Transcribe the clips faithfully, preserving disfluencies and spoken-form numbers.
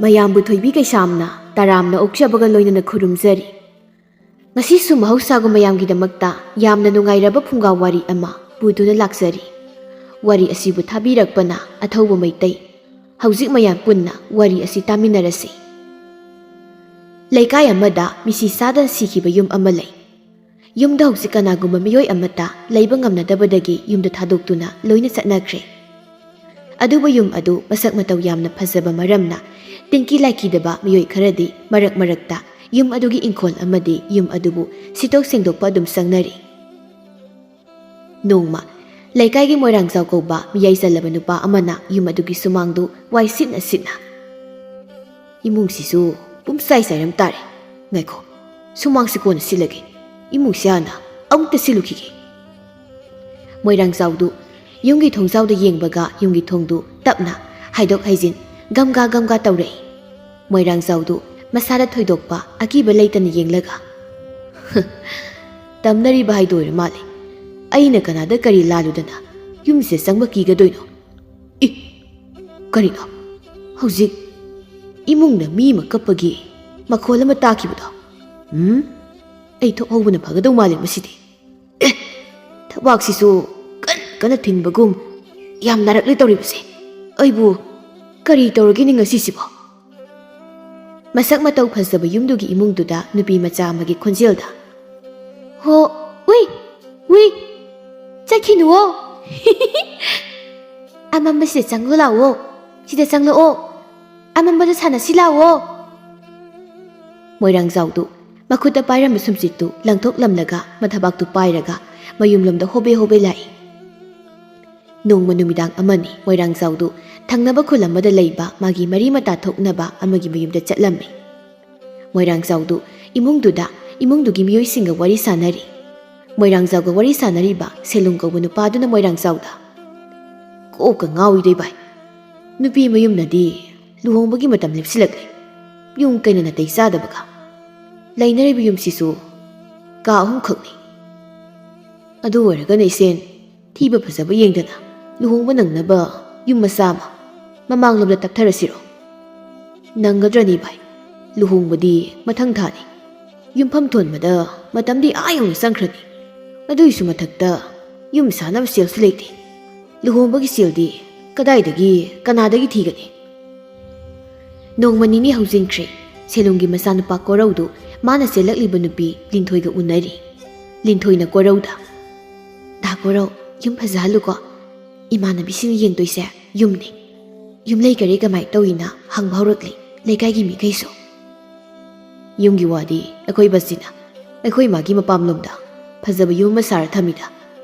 ꯃꯌꯥꯝꯕꯨ ꯊꯣꯏꯕꯤ ꯀꯩꯁꯥꯝꯅ ꯇꯔꯥꯝꯅ ꯑꯣꯛꯆꯕꯒ ꯂꯣꯏꯅꯅ ꯈꯨꯔꯨꯝꯖꯔꯤ꯫ ꯉꯁꯤꯁꯨ ꯃꯍꯧꯁꯥꯒꯨꯝ ꯃꯌꯥꯝꯒꯤꯗꯃꯛꯇ ꯌꯥꯝꯅ ꯅꯨꯡꯉꯥꯏꯔꯕ ꯐꯨꯡꯒꯥ ꯋꯥꯔꯤ ꯑꯃ ꯄꯨꯗꯨꯅ ꯂꯥꯛꯆꯔꯤ꯫ ꯋꯥꯔꯤ ꯑꯁꯤꯕꯨ ꯊꯥꯕꯤꯔꯛꯄꯅ ꯑꯊꯧꯕ ꯃꯩꯇꯩ꯫ ꯍꯧꯖꯤꯛ ꯃꯌꯥꯝ ꯄꯨꯟꯅ ꯋꯥꯔꯤ ꯑꯁꯤ ꯇꯥꯃꯤꯟꯅꯔꯁꯤ꯫ ꯂꯩꯀꯥꯏ ꯑꯃꯗ ꯃꯤꯁꯤ ꯆꯥꯗꯅ ꯁꯤꯈꯤꯕ ꯌꯨꯝ ꯑꯃ ꯂꯩ꯫ ꯌꯨꯝꯗ ꯍꯧꯖꯤꯛ ꯀꯅꯥꯒꯨꯝꯕ ꯃꯤꯑꯣꯏ ꯑꯃꯠꯇ ꯂꯩꯕ ꯉꯝꯅꯗꯕꯗꯒꯤ ꯌꯨꯝꯗ ꯊꯥꯗꯣꯛꯇꯨꯅ ꯂꯣꯏꯅ ꯆꯠꯅꯈ꯭ꯔꯦ꯫ ꯑꯗꯨꯕꯨ ꯌꯨꯝ ꯑꯗꯨ ꯃꯁꯛ ꯃꯇꯧ ꯌꯥꯝꯅ ꯐꯖꯕ ꯃꯔꯝꯅ ꯇꯤꯟꯀꯤ ꯂꯥꯏꯀꯤꯗꯕ ꯃꯤꯑꯣꯏ ꯈꯔꯗꯤ ꯃꯔꯛ ꯃꯔꯛꯇ ꯌꯨꯝ ꯑꯗꯨꯒꯤ ꯏꯪꯈꯣꯜ ꯑꯃꯗꯤ ꯌꯨꯝ ꯑꯗꯨꯕꯨ ꯁꯤꯠꯇꯣꯛ ꯁꯦꯡꯗꯣꯛꯄ ꯑꯗꯨꯝ ꯆꯪꯅꯔꯤ꯫ ꯅꯣꯡꯃ ꯂꯩꯀꯥꯏꯒꯤ ꯃꯣꯏꯔꯥꯡꯖꯥꯎ ꯀꯧꯕ ꯃꯤꯌꯥꯏ ꯆꯜꯂꯕ ꯅꯨꯄꯥ ꯑꯃꯅ ꯌꯨꯝ ꯑꯗꯨꯒꯤ ꯁꯨꯃꯥꯡꯗꯨ ꯋꯥꯏ ꯁꯤꯠꯅ ꯁꯤꯠꯅ, "ꯏꯃꯨꯡꯁꯤꯁꯨ ꯄꯨꯝꯁꯥꯏ ꯆꯥꯏꯔꯝ ꯇꯥꯔꯦ꯫ ꯉꯥꯏꯈꯣ, ꯁꯨꯃꯥꯡꯁꯤ ꯀꯣꯟꯅ ꯁꯤꯠꯂꯒꯦ꯫ ꯏꯃꯨꯡꯁꯤ ꯍꯥꯟꯅ ꯑꯃꯨꯛꯇ ꯁꯤꯠꯂꯨꯈꯤꯒꯦ꯫" ꯃꯣꯏꯔꯥꯡꯖꯥꯎꯗꯨ ꯌꯨꯝꯒꯤ ꯊꯣꯡꯖꯥꯎꯗ ꯌꯦꯡꯕꯒ ꯌꯨꯝꯒꯤ ꯊꯣꯡꯗꯨ ꯇꯞꯅ ꯍꯥꯏꯗꯣꯛ ꯍꯥꯏꯖꯤꯟ ꯒꯝꯒꯥ ꯒꯝꯒꯥ ꯇꯧꯔꯛꯏ꯫ ꯃꯣꯏꯔꯥꯡꯖꯥꯎꯗꯨ ꯃꯁꯥꯗ ꯊꯣꯏꯗꯣꯛꯄ ꯑꯀꯤꯕ ꯂꯩꯇꯅ ꯌꯦꯡꯂꯒ, "ꯇꯝꯅꯔꯤꯕ ꯍꯥꯏꯗꯣ ꯑꯣꯏꯔ ꯃꯥꯜꯂꯦ꯫ ꯑꯩꯅ ꯀꯅꯥꯗ ꯀꯔꯤ ꯂꯥꯜꯂꯨꯗꯅ ꯌꯨꯝꯁꯤꯗ ꯆꯪꯕ ꯀꯤꯒꯗꯣꯏꯅꯣ? ꯏ! ꯀꯔꯤꯅꯣ? ꯍꯧꯖꯤꯛ ꯏꯃꯨꯡꯗ ꯃꯤ ꯑꯃ ꯀꯞꯄꯒꯤ ꯃꯈꯣꯜ ꯑꯃ ꯇꯥꯈꯤꯕꯗꯣ? ꯎꯝ? ꯑꯩ ꯊꯣꯛꯍꯧꯕꯅ ꯐꯒꯗꯧ ꯃꯥꯜꯂꯦ ꯃꯁꯤꯗꯤ꯫ ꯑꯦ! ꯊꯕꯥꯛꯁꯤꯁꯨ ꯀꯟ ꯀꯟꯅ ꯊꯤꯟꯕꯒꯨꯝ ꯌꯥꯝ ꯅꯥꯔꯛꯂꯦ ꯇꯧꯔꯤꯕꯁꯦ꯫ ꯑꯩꯕꯨ ꯀꯔꯤ ꯇꯧꯔꯒꯦꯅꯦ ꯉꯁꯤꯁꯤꯕꯣ?" ꯃꯁꯛ ꯃꯇꯧ ꯐꯖꯕ ꯌꯨꯝꯗꯨꯒꯤ ꯏꯃꯨꯡꯗꯨꯗ ꯅꯨꯄꯤ ꯃꯆꯥ ꯑꯃꯒꯤ ꯈꯣꯟꯖꯦꯜꯗ, "ꯍꯣ, ꯎꯏ, ꯎꯏ, ꯆꯠꯈꯤꯅꯨꯋꯣ꯫ ꯑꯃꯝꯕꯁꯤꯗ ꯆꯪꯂꯨ ꯂꯥꯛꯑꯣ꯫ ꯁꯤꯗ ꯆꯪꯂꯛꯑꯣ꯫ ꯑꯃꯝꯕꯗ ꯁꯥꯟꯅꯁꯤ ꯂꯥꯛꯑꯣ꯫" ꯃꯣꯏꯔꯥꯡꯖꯥꯎꯗꯨ ꯃꯈꯨꯠꯇ ꯄꯥꯏꯔꯝꯕ ꯁꯨꯝꯆꯤꯠꯇꯨ ꯂꯪꯊꯣꯛꯂꯝꯂꯒ ꯃꯊꯕꯥꯛꯇꯨ ꯄꯥꯏꯔꯒ ꯃꯌꯨꯝꯂꯣꯝꯗ ꯍꯣꯕꯦ ꯍꯣꯕꯦ ꯂꯥꯛꯏ꯫ ꯅꯣꯡꯃ ꯅꯨꯃꯤꯗꯥꯡ ꯑꯃꯅꯤ, ꯃꯣꯏꯔꯥꯡꯖꯥꯎꯗꯨ ꯊꯪꯅꯕ ꯈꯨꯜ ꯑꯃꯗ ꯂꯩꯕ ꯃꯥꯒꯤ ꯃꯔꯤ ꯃꯇꯥ ꯊꯣꯛꯅꯕ ꯑꯃꯒꯤ ꯃꯌꯨꯝꯗ ꯆꯠꯂꯝꯃꯤ꯫ ꯃꯣꯏꯔꯥꯡꯖꯥꯎꯗꯨ ꯏꯃꯨꯡꯗꯨꯗ, ꯏꯃꯨꯡꯗꯨꯒꯤ ꯃꯤꯑꯣꯏꯁꯤꯡꯒ ꯋꯥꯔꯤ ꯁꯥꯟꯅꯔꯤ꯫ ꯃꯣꯏꯔꯥꯡꯖꯥꯎꯒ ꯋꯥꯔꯤ ꯁꯥꯟꯅꯔꯤꯕ ꯁꯦꯂꯨꯡ ꯀꯧꯕ ꯅꯨꯄꯥꯗꯨꯅ ꯃꯣꯏꯔꯥꯡꯖꯥꯎꯗ, "ꯀꯣꯛꯀ ꯉꯥꯎꯏꯗ ꯏꯕꯥꯏ꯫ ꯅꯨꯄꯤ ꯃꯌꯨꯝꯅꯗꯤ ꯂꯨꯍꯣꯡꯕꯒꯤ ꯃꯇꯝ ꯂꯦꯞꯁꯤꯜꯂꯛꯂꯦ꯫ ꯌꯨꯝ ꯀꯩꯅ ꯅꯥꯇꯩ ꯆꯥꯗꯕꯒ꯫ ꯂꯩꯅꯔꯤꯕ ꯌꯨꯝꯁꯤꯁꯨ ꯀꯥ ꯑꯍꯨꯝꯈꯛꯅꯤ꯫ ꯑꯗꯨ ꯑꯣꯏꯔꯒꯅ ꯏꯆꯦꯟ, ꯊꯤꯕ ꯐꯖꯕ ꯌꯦꯡꯗꯅ ꯂꯨꯍꯣꯡꯕ ꯅꯪꯅꯕ ꯌꯨꯝ ꯃꯆꯥ ꯑꯃ ꯃꯃꯥꯡꯂꯣꯝꯗ ꯇꯞꯊꯔꯁꯤꯔꯣ?" ꯅꯪꯒꯗ꯭ꯔꯅꯤ ꯚꯥꯏ? ꯂꯨꯍꯣꯡꯕꯗꯤ ꯃꯊꯪ ꯊꯥꯅꯤ꯫ ꯌꯨꯝꯐꯝ ꯊꯣꯟꯕꯗ ꯃꯇꯝꯗꯤ ꯑꯥ ꯌꯧꯅ ꯆꯪꯈ꯭ꯔꯅꯤ꯫ ꯑꯗꯨꯒꯤꯁꯨ ꯃꯊꯛꯇ ꯌꯨꯝ ꯁꯥꯅꯕ ꯁꯦꯜꯁꯨ ꯂꯩꯇꯦ꯫ ꯂꯨꯍꯣꯡꯕꯒꯤ ꯁꯦꯜꯗꯤ ꯀꯗꯥꯏꯗꯒꯤ, ꯀꯅꯥꯗꯒꯤ ꯊꯤꯒꯅꯤ? ꯅꯣꯡꯃ ꯅꯤꯅꯤ ꯍꯧꯖꯤꯟꯈ꯭ꯔꯦ꯫ ꯁꯦꯂꯨꯡꯒꯤ ꯃꯆꯥꯅꯨꯄꯥ ꯀꯣꯔꯧꯗꯨ ꯃꯥꯅ ꯆꯦꯜꯂꯛꯂꯤꯕ ꯅꯨꯄꯤ ꯂꯤꯟꯊꯣꯏꯒ ꯎꯅꯔꯤ꯫ ꯂꯤꯟꯊꯣꯏꯅ ꯀꯣꯔꯧꯗ, "ꯗꯥ ꯀꯣꯔꯧ, ꯌꯨꯝ ꯐꯖꯍꯜꯂꯨꯀꯣ꯫ ꯏꯃꯥꯟꯅꯕꯤꯁꯤꯡꯅ ꯌꯦꯡꯗꯣꯏꯁꯦ ꯌꯨꯝꯅꯤ꯫ ꯌꯨꯝ ꯂꯩ ꯀꯔꯤ ꯀꯃꯥꯏ ꯇꯧꯏꯅ ꯍꯪꯕ ꯍꯧꯔꯛꯂꯤ ꯂꯩꯀꯥꯏꯒꯤ ꯃꯤꯈꯩꯁꯨ꯫" ꯌꯨꯝꯒꯤ ꯋꯥꯗꯤ ꯑꯩꯈꯣꯏ ꯕꯥꯁꯤꯅ ꯑꯩꯈꯣꯏ ꯃꯥꯒꯤ ꯃꯄꯥꯝꯂꯣꯝꯗ ꯐꯖꯕ ꯌꯨꯝ ꯑꯃ ꯁꯥꯔ ꯊꯝꯃꯤꯗ꯫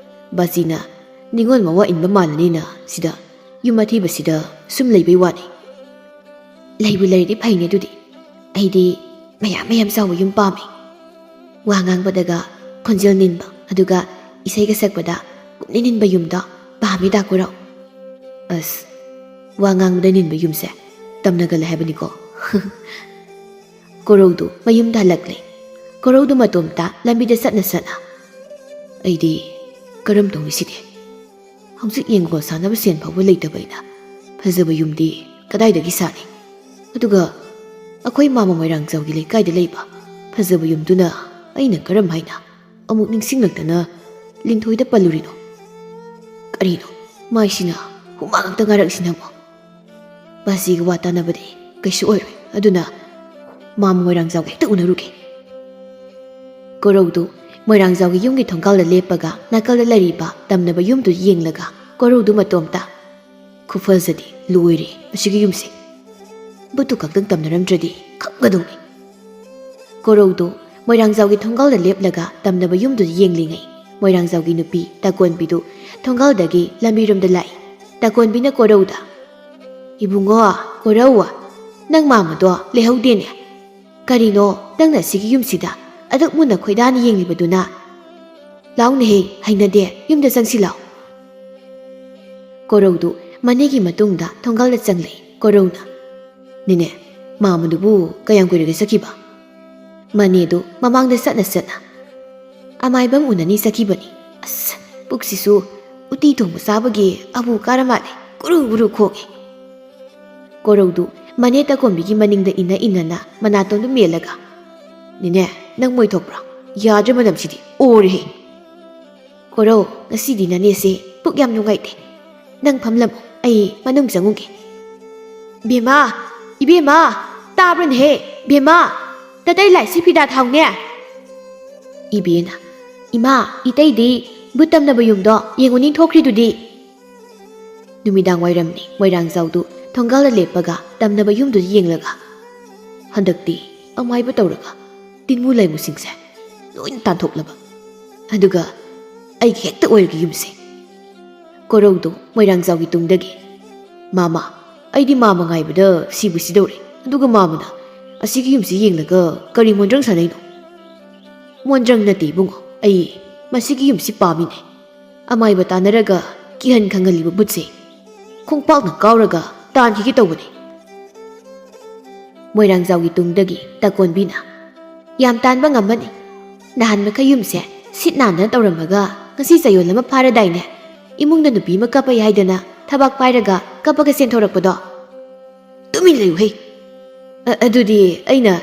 ꯕꯥꯁꯤꯅ ꯅꯤꯉꯣꯜ ꯃꯋꯥ ꯏꯟꯕ ꯃꯥꯜꯂꯅꯤꯅ ꯁꯤꯗ ꯌꯨꯝ ꯑꯊꯤꯕꯁꯤꯗ ꯁꯨꯝ ꯂꯩꯕꯩ ꯋꯥꯅꯤ꯫ ꯂꯩꯕꯨ ꯂꯩꯔꯗꯤ ꯐꯩꯅꯦ ꯑꯗꯨꯗꯤ꯫ ꯑꯩꯗꯤ ꯃꯌꯥꯝ ꯃꯌꯥꯝ ꯆꯥꯎꯕ ꯌꯨꯝ ꯄꯥꯝꯃꯤ꯫ ꯋꯥ ꯉꯥꯡꯕꯗꯒ ꯈꯣꯟꯖꯦꯜ ꯅꯤꯟꯕ, ꯑꯗꯨꯒ ꯏꯁꯩꯒ ꯁꯛꯄꯗ ꯄꯨꯛꯅꯤꯡ ꯅꯤꯟꯕ ꯌꯨꯝꯗꯣ ꯄꯥꯝꯃꯤ ꯗꯥ ꯀꯣꯔꯧ꯫ ꯑꯁ, ꯋꯥ ꯉꯥꯡꯕꯗ ꯅꯤꯟꯕ ꯌꯨꯝꯁꯦ ꯇꯝꯅꯒꯜꯂꯦ ꯍꯥꯏꯕꯅꯤꯀꯣ꯫ ꯀꯣꯔꯧꯗꯨ ꯃꯌꯨꯝꯗ ꯍꯜꯂꯛꯂꯦ꯫ ꯀꯣꯔꯧꯗꯨ ꯃꯇꯣꯝꯇ ꯂꯝꯕꯤꯗ ꯆꯠꯅ ꯆꯠꯅ, "ꯑꯩꯗꯤ ꯀꯔꯝ ꯇꯧꯅꯤ ꯁꯤꯗꯤ? ꯍꯧꯖꯤꯛ ꯌꯦꯡꯒꯣꯜ ꯁꯥꯅꯕ ꯁꯦꯟ ꯐꯥꯎꯕ ꯂꯩꯇꯕ ꯑꯩꯅ ꯐꯖꯕ ꯌꯨꯝꯗꯤ ꯀꯗꯥꯏꯗꯒꯤ ꯁꯥꯅꯤ? ꯑꯗꯨꯒ ꯑꯩꯈꯣꯏ ꯃꯥꯃ ꯃꯣꯏꯔꯥꯡꯖꯥꯎꯒꯤ ꯂꯩꯀꯥꯏꯗ ꯂꯩꯕ ꯐꯖꯕ ꯌꯨꯝꯗꯨꯅ ꯑꯩꯅ ꯀꯔꯝ ꯍꯥꯏꯅ ꯑꯃꯨꯛ ꯅꯤꯡꯁꯤꯡꯂꯛꯇꯅ ꯂꯤꯟꯊꯣꯏꯗ ꯄꯜꯂꯨꯔꯤꯅꯣ? ꯀꯔꯤꯅꯣ ꯃꯥꯏꯁꯤꯅ ꯍꯨꯃꯥꯡ ꯉꯥꯛꯇ ꯉꯥꯔꯛꯁꯤꯅꯕꯣ?" ꯃꯁꯤꯒ ꯋꯥ ꯇꯥꯅꯕꯗꯤ ꯀꯩꯁꯨ ꯑꯣꯏꯔꯣꯏ꯫ ꯑꯗꯨꯅ ꯃꯥꯃ ꯃꯣꯏꯔꯥꯡꯖꯥꯎꯒ ꯍꯦꯛꯇ ꯎꯅꯔꯨꯒꯦ꯫ ꯀꯣꯔꯧꯗꯨ ꯃꯣꯏꯔꯥꯡꯖꯥꯎꯒꯤ ꯌꯨꯝꯒꯤ ꯊꯣꯡꯒꯥꯜꯗ ꯂꯦꯞꯄꯒ ꯅꯥꯀꯜꯗ ꯂꯩꯔꯤꯕ ꯇꯝꯅꯕ ꯌꯨꯝꯗꯨ ꯌꯦꯡꯂꯒ ꯀꯣꯔꯧꯗꯨ ꯃꯇꯣꯝꯇ, "ꯈꯨꯐꯖꯗꯤ ꯂꯣꯏꯔꯦ ꯃꯁꯤꯒꯤ ꯌꯨꯝꯁꯦ꯫ ꯕꯨꯠꯇꯨ ꯈꯛꯇꯪ ꯇꯝꯅꯔꯝꯗ꯭ꯔꯗꯤ ꯈꯪꯒꯗꯧꯅꯤ꯫" ꯀꯣꯔꯧꯗꯨ ꯃꯣꯏꯔꯥꯡꯖꯥꯎꯒꯤ ꯊꯣꯡꯒꯥꯜꯗ ꯂꯦꯞꯂꯒ ꯇꯝꯅꯕ ꯌꯨꯝꯗꯨ ꯌꯦꯡꯂꯤꯉꯩ, ꯃꯣꯏꯔꯥꯡꯖꯥꯎꯒꯤ ꯅꯨꯄꯤ ꯇꯥꯀꯣꯟꯕꯤꯗꯨ ꯊꯣꯡꯒꯥꯜꯗꯒꯤ ꯂꯝꯕꯤꯔꯣꯝꯗ ꯂꯥꯛꯏ꯫ ꯇꯥꯀꯣꯟꯕꯤꯅ ꯀꯣꯔꯧꯗ, "ꯏꯕꯨꯡꯉꯣ, ꯀꯣꯔꯧ, ꯅꯪ ꯃꯥꯃꯗꯣ ꯂꯩꯍꯧꯗꯦꯅꯦ꯫ ꯀꯔꯤꯅꯣ ꯅꯪꯅ ꯑꯁꯤꯒꯤ ꯌꯨꯝꯁꯤꯗ ꯑꯗꯨꯛ ꯃꯨꯟꯅ ꯈꯣꯏꯗꯥꯅ ꯌꯦꯡꯂꯤꯕꯗꯨꯅ? ꯂꯥꯎꯅꯦꯍꯦ, ꯍꯩꯅꯗꯦ, ꯌꯨꯝꯗ ꯆꯪꯁꯤ ꯂꯥꯎ꯫" ꯀꯣꯔꯧꯗꯨ ꯃꯅꯦꯒꯤ ꯃꯇꯨꯡꯗ ꯊꯣꯡꯒꯥꯜꯗ ꯆꯪꯂꯛꯏ꯫ ꯀꯣꯔꯧꯅ, "ꯅꯦꯅꯦ, ꯃꯥꯃꯗꯨꯕꯨ ꯀꯌꯥꯝ ꯀꯨꯏꯔꯒꯦ ꯆꯠꯈꯤꯕ?" ꯃꯅꯦꯗꯨ ꯃꯃꯥꯡꯗ ꯆꯠꯅ ꯆꯠꯅ, "ꯑꯃꯥꯏꯕꯝ ꯎꯅꯅꯤ ꯆꯠꯈꯤꯕꯅꯤ꯫ ꯑꯁ, ꯄꯨꯛꯁꯤꯁꯨ ꯎꯇꯤ ꯊꯣꯡꯕ ꯆꯥꯕꯒꯤ ꯑꯕꯨ ꯀꯥꯔ ꯃꯥꯜꯂꯦ, ꯒꯨꯔꯨ ꯒꯨꯔꯨ ꯈꯣꯡꯉꯦ꯫" ꯀꯣꯔꯧꯗꯨ ꯃꯅꯦ ꯇꯀꯣꯝꯕꯤꯒꯤ ꯃꯅꯤꯡꯗ ꯏꯟꯅ ꯏꯟꯅꯅ ꯃꯅꯥꯇꯣꯟꯗꯨ ꯃꯦꯜꯂꯒ, "ꯅꯦꯅꯦ, ꯅꯪ ꯃꯣꯏ ꯊꯣꯛꯄ꯭ꯔꯥ? ꯌꯥꯗ꯭ꯔꯦ ꯃꯅꯝꯁꯤꯗꯤ, ꯑꯣꯔꯦꯍꯦ!" "ꯀꯣꯔꯧ, ꯉꯁꯤꯗꯤ ꯅꯅꯦꯁꯦ ꯄꯨꯛ ꯌꯥꯝ ꯅꯨꯡꯉꯥꯏꯇꯦ꯫ ꯅꯪ ꯐꯝꯂꯝꯃꯣ, ꯑꯩ ꯃꯅꯨꯡ ꯆꯪꯉꯨꯒꯦ꯫" "ꯕꯦꯝꯃ, ꯏꯕꯦꯝꯃ, ꯇꯥꯕ꯭ꯔꯅꯦꯍꯦ? ꯕꯦꯝꯃ, ꯇꯇꯩ ꯂꯥꯏꯁꯤ ꯐꯤꯗꯥ ꯊꯥꯎꯅꯦ꯫" ꯏꯕꯦꯅ, "ꯏꯃꯥ, ꯏꯇꯩꯗꯤ ꯚꯨꯠ ꯇꯝꯅꯕ ꯌꯨꯝꯗꯣ ꯌꯦꯡꯉꯨꯅꯤ ꯊꯣꯛꯈ꯭ꯔꯤꯗꯨꯗꯤ꯫" ꯅꯨꯃꯤꯗꯥꯡ ꯋꯥꯏꯔꯝꯅꯤ꯫ ꯃꯣꯏꯔꯥꯡꯖꯥꯎꯗꯨ ꯊꯣꯡꯒꯥꯜꯗ ꯂꯦꯞꯄꯒ ꯇꯝꯅꯕ ꯌꯨꯝꯗꯨꯗ ꯌꯦꯡꯂꯒ, "ꯍꯟꯗꯛꯇꯤ ꯑꯃꯥꯏꯕ ꯇꯧꯔꯒ ꯇꯤꯟꯃꯨ ꯂꯩꯃꯨꯁꯤꯡꯁꯦ ꯂꯣꯏꯅ ꯇꯥꯟꯊꯣꯛꯂꯕ, ꯑꯗꯨꯒ ꯑꯩꯒꯤ ꯍꯦꯛꯇ ꯑꯣꯏꯔꯒꯦ ꯌꯨꯝꯁꯦ꯫" ꯀꯣꯔꯧꯗꯨ ꯃꯣꯏꯔꯥꯡꯖꯥꯎꯒꯤ ꯇꯨꯡꯗꯒꯤ, "ꯃꯥꯃ, ꯑꯩꯗꯤ ꯃꯥꯃ ꯉꯥꯏꯕꯗ ꯁꯤꯕꯨ ꯁꯤꯗꯧꯔꯦ, ꯑꯗꯨꯒ ꯃꯥꯃꯅ ꯑꯁꯤꯒꯤ ꯌꯨꯝꯁꯤ ꯌꯦꯡꯂꯒ ꯀꯔꯤ ꯃꯣꯟꯗ꯭ꯔꯪ ꯁꯥꯟꯅꯩꯅꯣ?" "ꯃꯣꯟꯗ꯭ꯔꯪ ꯅꯠꯇꯦ ꯏꯕꯨꯡꯉꯣ, ꯑꯩ ꯃꯁꯤꯒꯤ ꯌꯨꯝꯁꯤ ꯄꯥꯝꯃꯤꯅꯦ꯫ ꯑꯃꯥꯏꯕ ꯇꯥꯟꯅꯔꯒ ꯀꯤꯍꯟ ꯈꯪꯍꯜꯂꯤꯕ ꯚꯨꯠꯁꯦ ꯈꯣꯡꯄꯥꯛꯅ ꯀꯥꯎꯔꯒ ꯇꯥꯟꯈꯤꯒꯦ ꯇꯧꯕꯅꯦ꯫" ꯃꯣꯏꯔꯥꯡꯖꯥꯎꯒꯤ ꯇꯨꯡꯗꯒꯤ ꯇꯀꯣꯟꯕꯤꯅ, "ꯌꯥꯝ ꯇꯥꯟꯕ ꯉꯝꯃꯅꯤ꯫ ꯅꯍꯥꯟ ꯃꯈꯩ ꯌꯨꯝꯁꯦ ꯁꯤꯠ ꯅꯥꯟꯗꯅ ꯇꯧꯔꯝꯃꯒ ꯉꯁꯤ ꯆꯌꯣꯜ ꯑꯃ ꯐꯥꯔꯗꯥꯏꯅꯦ? ꯏꯃꯨꯡꯗ ꯅꯨꯄꯤ ꯑꯃ ꯀꯞꯄꯩ ꯍꯥꯏꯗꯅ ꯊꯕꯥꯛ ꯄꯥꯏꯔꯒ ꯀꯞꯄꯒ ꯆꯦꯟꯊꯣꯔꯛꯄꯗꯣ꯫" "ꯇꯨꯃꯤꯟ ꯂꯩꯌꯨꯍꯦ! ꯑ-, ꯑꯗꯨꯗꯤ ꯑꯩꯅ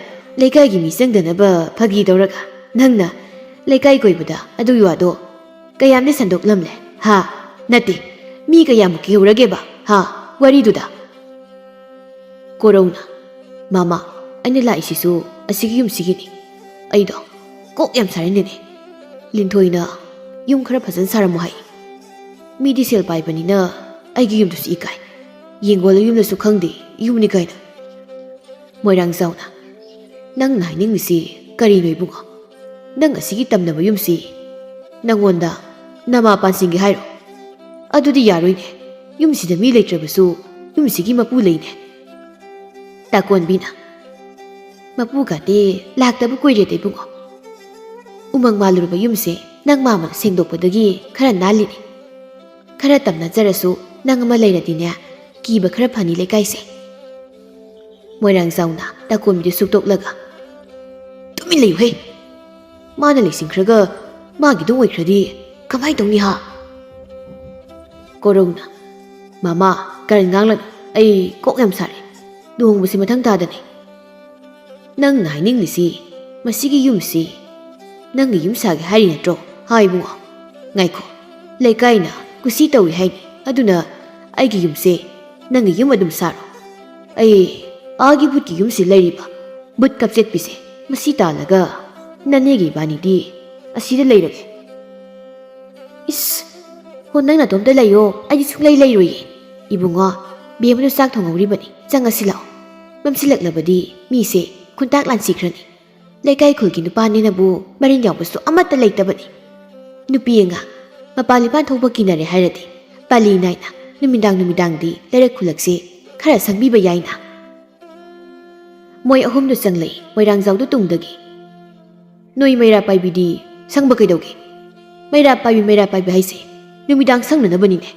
ꯂꯩꯀꯥꯏꯒꯤ ꯃꯤ ꯆꯪꯗꯅꯕ ꯐꯥꯒꯤ ꯇꯧꯔꯒ ꯅꯪꯅ ꯂꯩꯀꯥꯏ ꯀꯣꯏꯕꯗ ꯑꯗꯨꯒꯤ ꯋꯥꯗꯣ ꯀꯌꯥꯝꯗꯤ ꯁꯟꯗꯣꯛꯂꯝꯂꯦ, ꯍꯥ? ꯅꯠꯇꯦ, ꯃꯤ ꯀꯌꯥꯃꯨꯛ ꯀꯤꯍꯧꯔꯒꯦꯕ, ꯍꯥ? ꯋꯥꯔꯤꯗꯨꯗ꯫" ꯀꯣꯔꯧꯅ, "ꯃꯥꯃ, ꯑꯩꯅ ꯂꯥꯛꯏꯁꯤꯁꯨ ꯑꯁꯤꯒꯤ ꯌꯨꯝꯁꯤꯒꯤꯅꯤ꯫ ꯑꯩꯗꯣ ꯀꯣꯛ ꯌꯥꯝ ꯁꯥꯔꯤꯅꯦꯅꯦ꯫ ꯂꯤꯟꯊꯣꯏꯅ ꯌꯨꯝ ꯈꯔ ꯐꯖꯅ ꯁꯥꯔꯝꯃꯣ ꯍꯥꯏ꯫ ꯃꯤꯗꯤ ꯁꯦꯜ ꯄꯥꯏꯕꯅꯤꯅ ꯑꯩꯒꯤ ꯌꯨꯝꯗꯨꯁꯨ ꯏꯀꯥꯏ꯫ ꯌꯦꯡꯒꯣꯜ ꯌꯨꯝꯗꯁꯨ ꯈꯪꯗꯦ ꯌꯨꯝꯅꯤ ꯀꯥꯏꯅ꯫" ꯃꯣꯏꯔꯥꯡꯖꯥꯎꯅ, "ꯅꯪꯅ ꯍꯥꯏꯅꯤꯡꯉꯤꯁꯤ ꯀꯔꯤꯅꯣ ꯏꯕꯨꯡꯉꯣ? ꯅꯪ ꯑꯁꯤꯒꯤ ꯇꯝꯅꯕ ꯌꯨꯝꯁꯤ ꯅꯪꯉꯣꯟꯗ ꯅꯃꯥ ꯄꯥꯟꯁꯤꯟꯒꯦ ꯍꯥꯏꯔꯣ? ꯑꯗꯨꯗꯤ ꯌꯥꯔꯣꯏꯅꯦ꯫ ꯌꯨꯝꯁꯤꯗ ꯃꯤ ꯂꯩꯇ꯭ꯔꯕꯁꯨ ꯌꯨꯝꯁꯤꯒꯤ ꯃꯄꯨ ꯂꯩꯅꯦ꯫" ꯇꯥꯀꯣꯟꯕꯤꯅ, "ꯃꯄꯨꯒꯗꯤ ꯂꯥꯛꯇꯕ ꯀꯨꯏꯔꯦꯗ ꯏꯕꯨꯡꯉꯣ꯫ ꯎꯃꯪ ꯃꯥꯜꯂꯨꯔꯕ ꯌꯨꯝꯁꯦ ꯅꯪ ꯃꯥꯃꯅ ꯁꯦꯡꯗꯣꯛꯄꯗꯒꯤ ꯈꯔ ꯅꯥꯜꯂꯤꯅꯦ꯫ ꯈꯔ ꯇꯝꯅꯖꯔꯁꯨ ꯅꯪ ꯑꯃ ꯂꯩꯔꯗꯤꯅꯦ, ꯀꯤꯕ ꯈꯔ ꯐꯅꯤ ꯂꯩꯀꯥꯏꯁꯦ꯫" ꯃꯣꯏꯔꯥꯡꯖꯥꯎꯅ ꯇꯥꯀꯣꯟꯕꯤꯗꯨ ꯁꯨꯛꯇꯣꯛꯂꯒ, "ꯇꯨꯃꯤꯟ ꯂꯩꯌꯨꯍꯦ! ꯃꯥꯅ ꯂꯩꯁꯤꯟꯈ꯭ꯔꯒ ꯃꯥꯒꯤꯗꯨ ꯑꯣꯏꯈ꯭ꯔꯗꯤ ꯀꯃꯥꯏ ꯇꯧꯅꯤ ꯍꯥ?" ꯀꯣꯔꯧꯅ, "ꯃꯥꯃ, ꯀꯔꯟ ꯉꯥꯡꯂꯅꯨ, ꯑꯩ ꯀꯣꯛ ꯌꯥꯝ ꯁꯥꯔꯦ꯫ ꯂꯨꯍꯣꯡꯕꯁꯤ ꯃꯊꯪ ꯊꯥꯗꯅꯤ꯫ ꯅꯪꯅ ꯍꯥꯏꯅꯤꯡꯂꯤꯁꯤ ꯃꯁꯤꯒꯤ ꯌꯨꯝꯁꯤ ꯅꯪꯒꯤ ꯌꯨꯝ ꯁꯥꯒꯦ ꯍꯥꯏꯔꯤ ꯅꯠꯇ꯭ꯔꯣ? ꯍꯥ ꯏꯕꯨꯡꯉꯣ, ꯉꯥꯏꯈꯣ, ꯂꯩꯀꯥꯏꯅ ꯀꯨꯁꯤ ꯇꯧꯏ ꯍꯥꯏꯅꯤ, ꯑꯗꯨꯅ ꯑꯩꯒꯤ ꯌꯨꯝꯁꯦ ꯅꯪꯒꯤ ꯌꯨꯝ ꯑꯗꯨꯝ ꯁꯥꯔꯣ꯫ ꯑꯩ ꯑꯥꯒꯤ ꯚꯨꯠꯀꯤ ꯌꯨꯝꯁꯤ ꯂꯩꯔꯤꯕ ꯚꯨꯠ ꯀꯞꯆꯦꯠꯄꯤꯁꯦ ꯃꯁꯤ ꯇꯥꯜꯂꯒ ꯅꯅꯦꯒꯤ ꯏꯕꯥꯅꯤꯗꯤ ꯑꯁꯤꯗ ꯂꯩꯔꯒꯦ꯫ ꯏꯁ, ꯍꯣ, ꯅꯪ ꯅꯇꯣꯝꯇ ꯂꯩꯌꯣ, ꯑꯩꯗꯤ ꯁꯨꯡꯂꯩ ꯂꯩꯔꯣꯏꯌꯦ꯫ ꯏꯕꯨꯡꯉꯣ, ꯕꯦꯝꯃꯗꯨ ꯆꯥꯛ ꯊꯣꯡꯍꯧꯔꯤꯕꯅꯤ, ꯆꯪꯉꯁꯤ ꯂꯥꯛꯑꯣ꯫ ꯃꯝꯁꯤꯜꯂꯛꯂꯕꯗꯤ ꯃꯤꯁꯦ ꯈꯨꯟꯇꯥꯛ ꯂꯥꯟꯁꯤꯈ꯭ꯔꯅꯤ꯫ ꯂꯩꯀꯥꯏ ꯈꯨꯜꯒꯤ ꯅꯨꯄꯥꯅꯤꯅꯕꯨ ꯃꯔꯤꯟ ꯌꯥꯎꯕꯁꯨ ꯑꯃꯠꯇ ꯂꯩꯇꯕꯅꯤ꯫ ꯅꯨꯄꯤ ꯑꯉꯥꯡ ꯃꯄꯥꯟ ꯂꯤꯄꯥꯟ ꯊꯣꯛꯄ ꯀꯤꯅꯔꯦ ꯍꯥꯏꯔꯗꯤ ꯄꯥꯂꯤ ꯅꯥꯏꯅ ꯅꯨꯃꯤꯗꯥꯡ ꯅꯨꯃꯤꯗꯥꯡꯗꯤ ꯂꯩꯔꯛ ꯈꯨꯜꯂꯛꯁꯦ ꯈꯔ ꯁꯪꯕꯤꯕ ꯌꯥꯏꯅ꯫ ꯃꯣꯏ ꯑꯍꯨꯝꯗꯨ ꯆꯪꯂꯛꯏ ꯃꯣꯏꯔꯥꯡꯖꯥꯎꯗꯨ ꯇꯨꯡꯗꯒꯤ꯫ "ꯅꯣꯏ ꯃꯩꯔꯥ ꯄꯥꯏꯕꯤꯗꯤ ꯁꯪꯕ ꯀꯩꯗꯧꯒꯦ? ꯃꯩꯔꯥ ꯄꯥꯏꯕꯤ, ꯃꯩꯔꯥ ꯄꯥꯏꯕꯤ ꯍꯥꯏꯁꯦ ꯅꯨꯃꯤꯗꯥꯡ ꯁꯪꯅꯅꯕꯅꯤꯅꯦ꯫"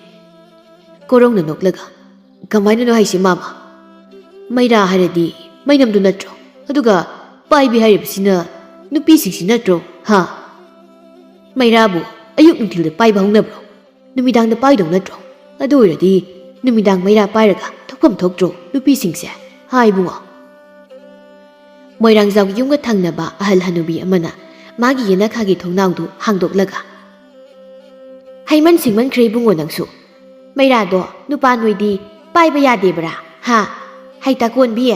ꯀꯣꯔꯧꯅ ꯅꯣꯛꯂꯒ, "ꯀꯃꯥꯏꯅꯅꯣ ꯍꯥꯏꯁꯦ ꯃꯥꯃ? ꯃꯩꯔꯥ ꯍꯥꯏꯔꯗꯤ ꯃꯩꯅꯝꯗꯨ ꯅꯠꯇ꯭ꯔꯣ? ꯑꯗꯨꯒ ꯄꯥꯏꯕꯤ ꯍꯥꯏꯔꯤꯕꯁꯤꯅ ꯅꯨꯄꯤꯁꯤꯡꯁꯤ ꯅꯠꯇ꯭ꯔꯣ? ꯍꯥ? ꯃꯩꯔꯥꯕꯨ ꯑꯌꯨꯛ ꯅꯨꯡꯊꯤꯜꯗ ꯄꯥꯏꯕ ꯍꯧꯅꯕ꯭ꯔꯣ? ꯅꯨꯃꯤꯗꯥꯡꯗ ꯄꯥꯏꯗꯧ ꯅꯠꯇ꯭ꯔꯣ? ꯑꯗꯨ ꯑꯣꯏꯔꯗꯤ ꯅꯨꯃꯤꯗꯥꯡ ꯃꯩꯔꯥ ꯄꯥꯏꯔꯒ ꯊꯣꯛꯐꯝ ꯊꯣꯛꯇ꯭ꯔꯣ ꯅꯨꯄꯤꯁꯤꯡꯁꯦ? ꯍꯥ ꯏꯕꯨꯡꯉꯣ?" ꯃꯣꯏꯔꯥꯡꯖꯥꯎꯒꯤ ꯌꯨꯝꯒ ꯊꯪꯅꯕ ꯑꯍꯜ ꯍꯅꯨꯕꯤ ꯑꯃꯅ ꯃꯥꯒꯤ ꯌꯦꯅꯈꯥꯒꯤ ꯊꯣꯡꯅꯥꯎꯗꯨ ꯍꯥꯡꯗꯣꯛꯂꯒ, "ꯍꯩꯃꯟ ꯁꯤꯡꯃꯟꯈ꯭ꯔꯦ ꯏꯕꯨꯡꯉꯣ ꯅꯪꯁꯨ꯫ ꯃꯩꯔꯥꯗꯣ ꯅꯨꯄꯥ ꯅꯣꯏꯗꯤ ꯄꯥꯏꯕ ꯌꯥꯗꯦꯕ꯭ꯔꯥ? ꯍꯥ? ꯍꯩ ꯇꯥꯀꯣꯟꯕꯤ,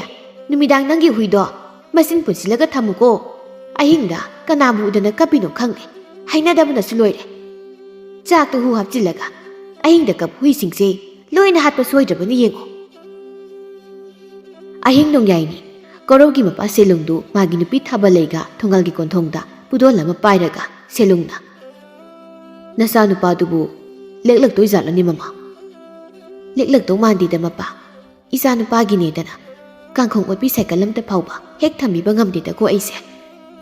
ꯅꯨꯃꯤꯗꯥꯡ ꯅꯪꯒꯤ ꯍꯨꯏꯗꯣ ꯃꯆꯤꯟ ꯄꯨꯟꯁꯤꯜꯂꯒ ꯊꯝꯃꯨꯀꯣ꯫ ꯑꯍꯤꯡꯗ ꯀꯅꯥꯕꯨ ꯎꯗꯅ ꯀꯞꯄꯤꯅꯣ ꯈꯪꯗꯦ꯫ ꯍꯩꯅꯗꯕꯅꯁꯨ ꯂꯣꯏꯔꯦ꯫ ꯆꯥꯛꯇꯨ ꯍꯨ ꯍꯥꯞꯆꯤꯜꯂꯒ ꯑꯍꯤꯡꯗ ꯀꯞꯄ ꯍꯨꯏꯁꯤꯡꯁꯦ ꯂꯣꯏꯅ ꯍꯥꯠꯄ ꯁꯣꯏꯗ꯭ꯔꯕꯅꯤ ꯌꯦꯡꯉꯣ꯫" ꯑꯍꯤꯡ ꯅꯣꯡꯌꯥꯏꯅꯤ꯫ ꯀꯣꯔꯧꯒꯤ ꯃꯄꯥ ꯁꯦꯂꯨꯡꯗꯨ ꯃꯥꯒꯤ ꯅꯨꯄꯤ ꯊꯥꯕꯂꯩꯒ ꯊꯣꯡꯒꯜꯒꯤ ꯀꯣꯟꯊꯣꯡꯗ ꯄꯨꯗꯣꯜ ꯑꯃ ꯄꯥꯏꯔꯒ ꯁꯦꯂꯨꯡꯅ, "ꯅꯆꯥꯅꯨꯄꯥꯗꯨꯕꯨ ꯂꯦꯛꯂꯛꯇꯣꯏ ꯖꯥꯠꯂꯅꯦ ꯃꯃꯥ?" "ꯂꯦꯛꯂꯛꯇꯧ ꯃꯥꯟꯗꯦꯗ ꯃꯄꯥ꯫ ꯏꯆꯥ ꯅꯨꯄꯥꯒꯤꯅꯦꯗꯅ ꯀꯥꯡꯈꯣꯡ ꯑꯣꯠꯄꯤ ꯁꯥꯏꯀꯜ ꯑꯝꯇ ꯐꯥꯎꯕ ꯍꯦꯛ ꯊꯝꯕꯤꯕ ꯉꯝꯗꯦꯗꯀꯣ ꯑꯩꯁꯦ꯫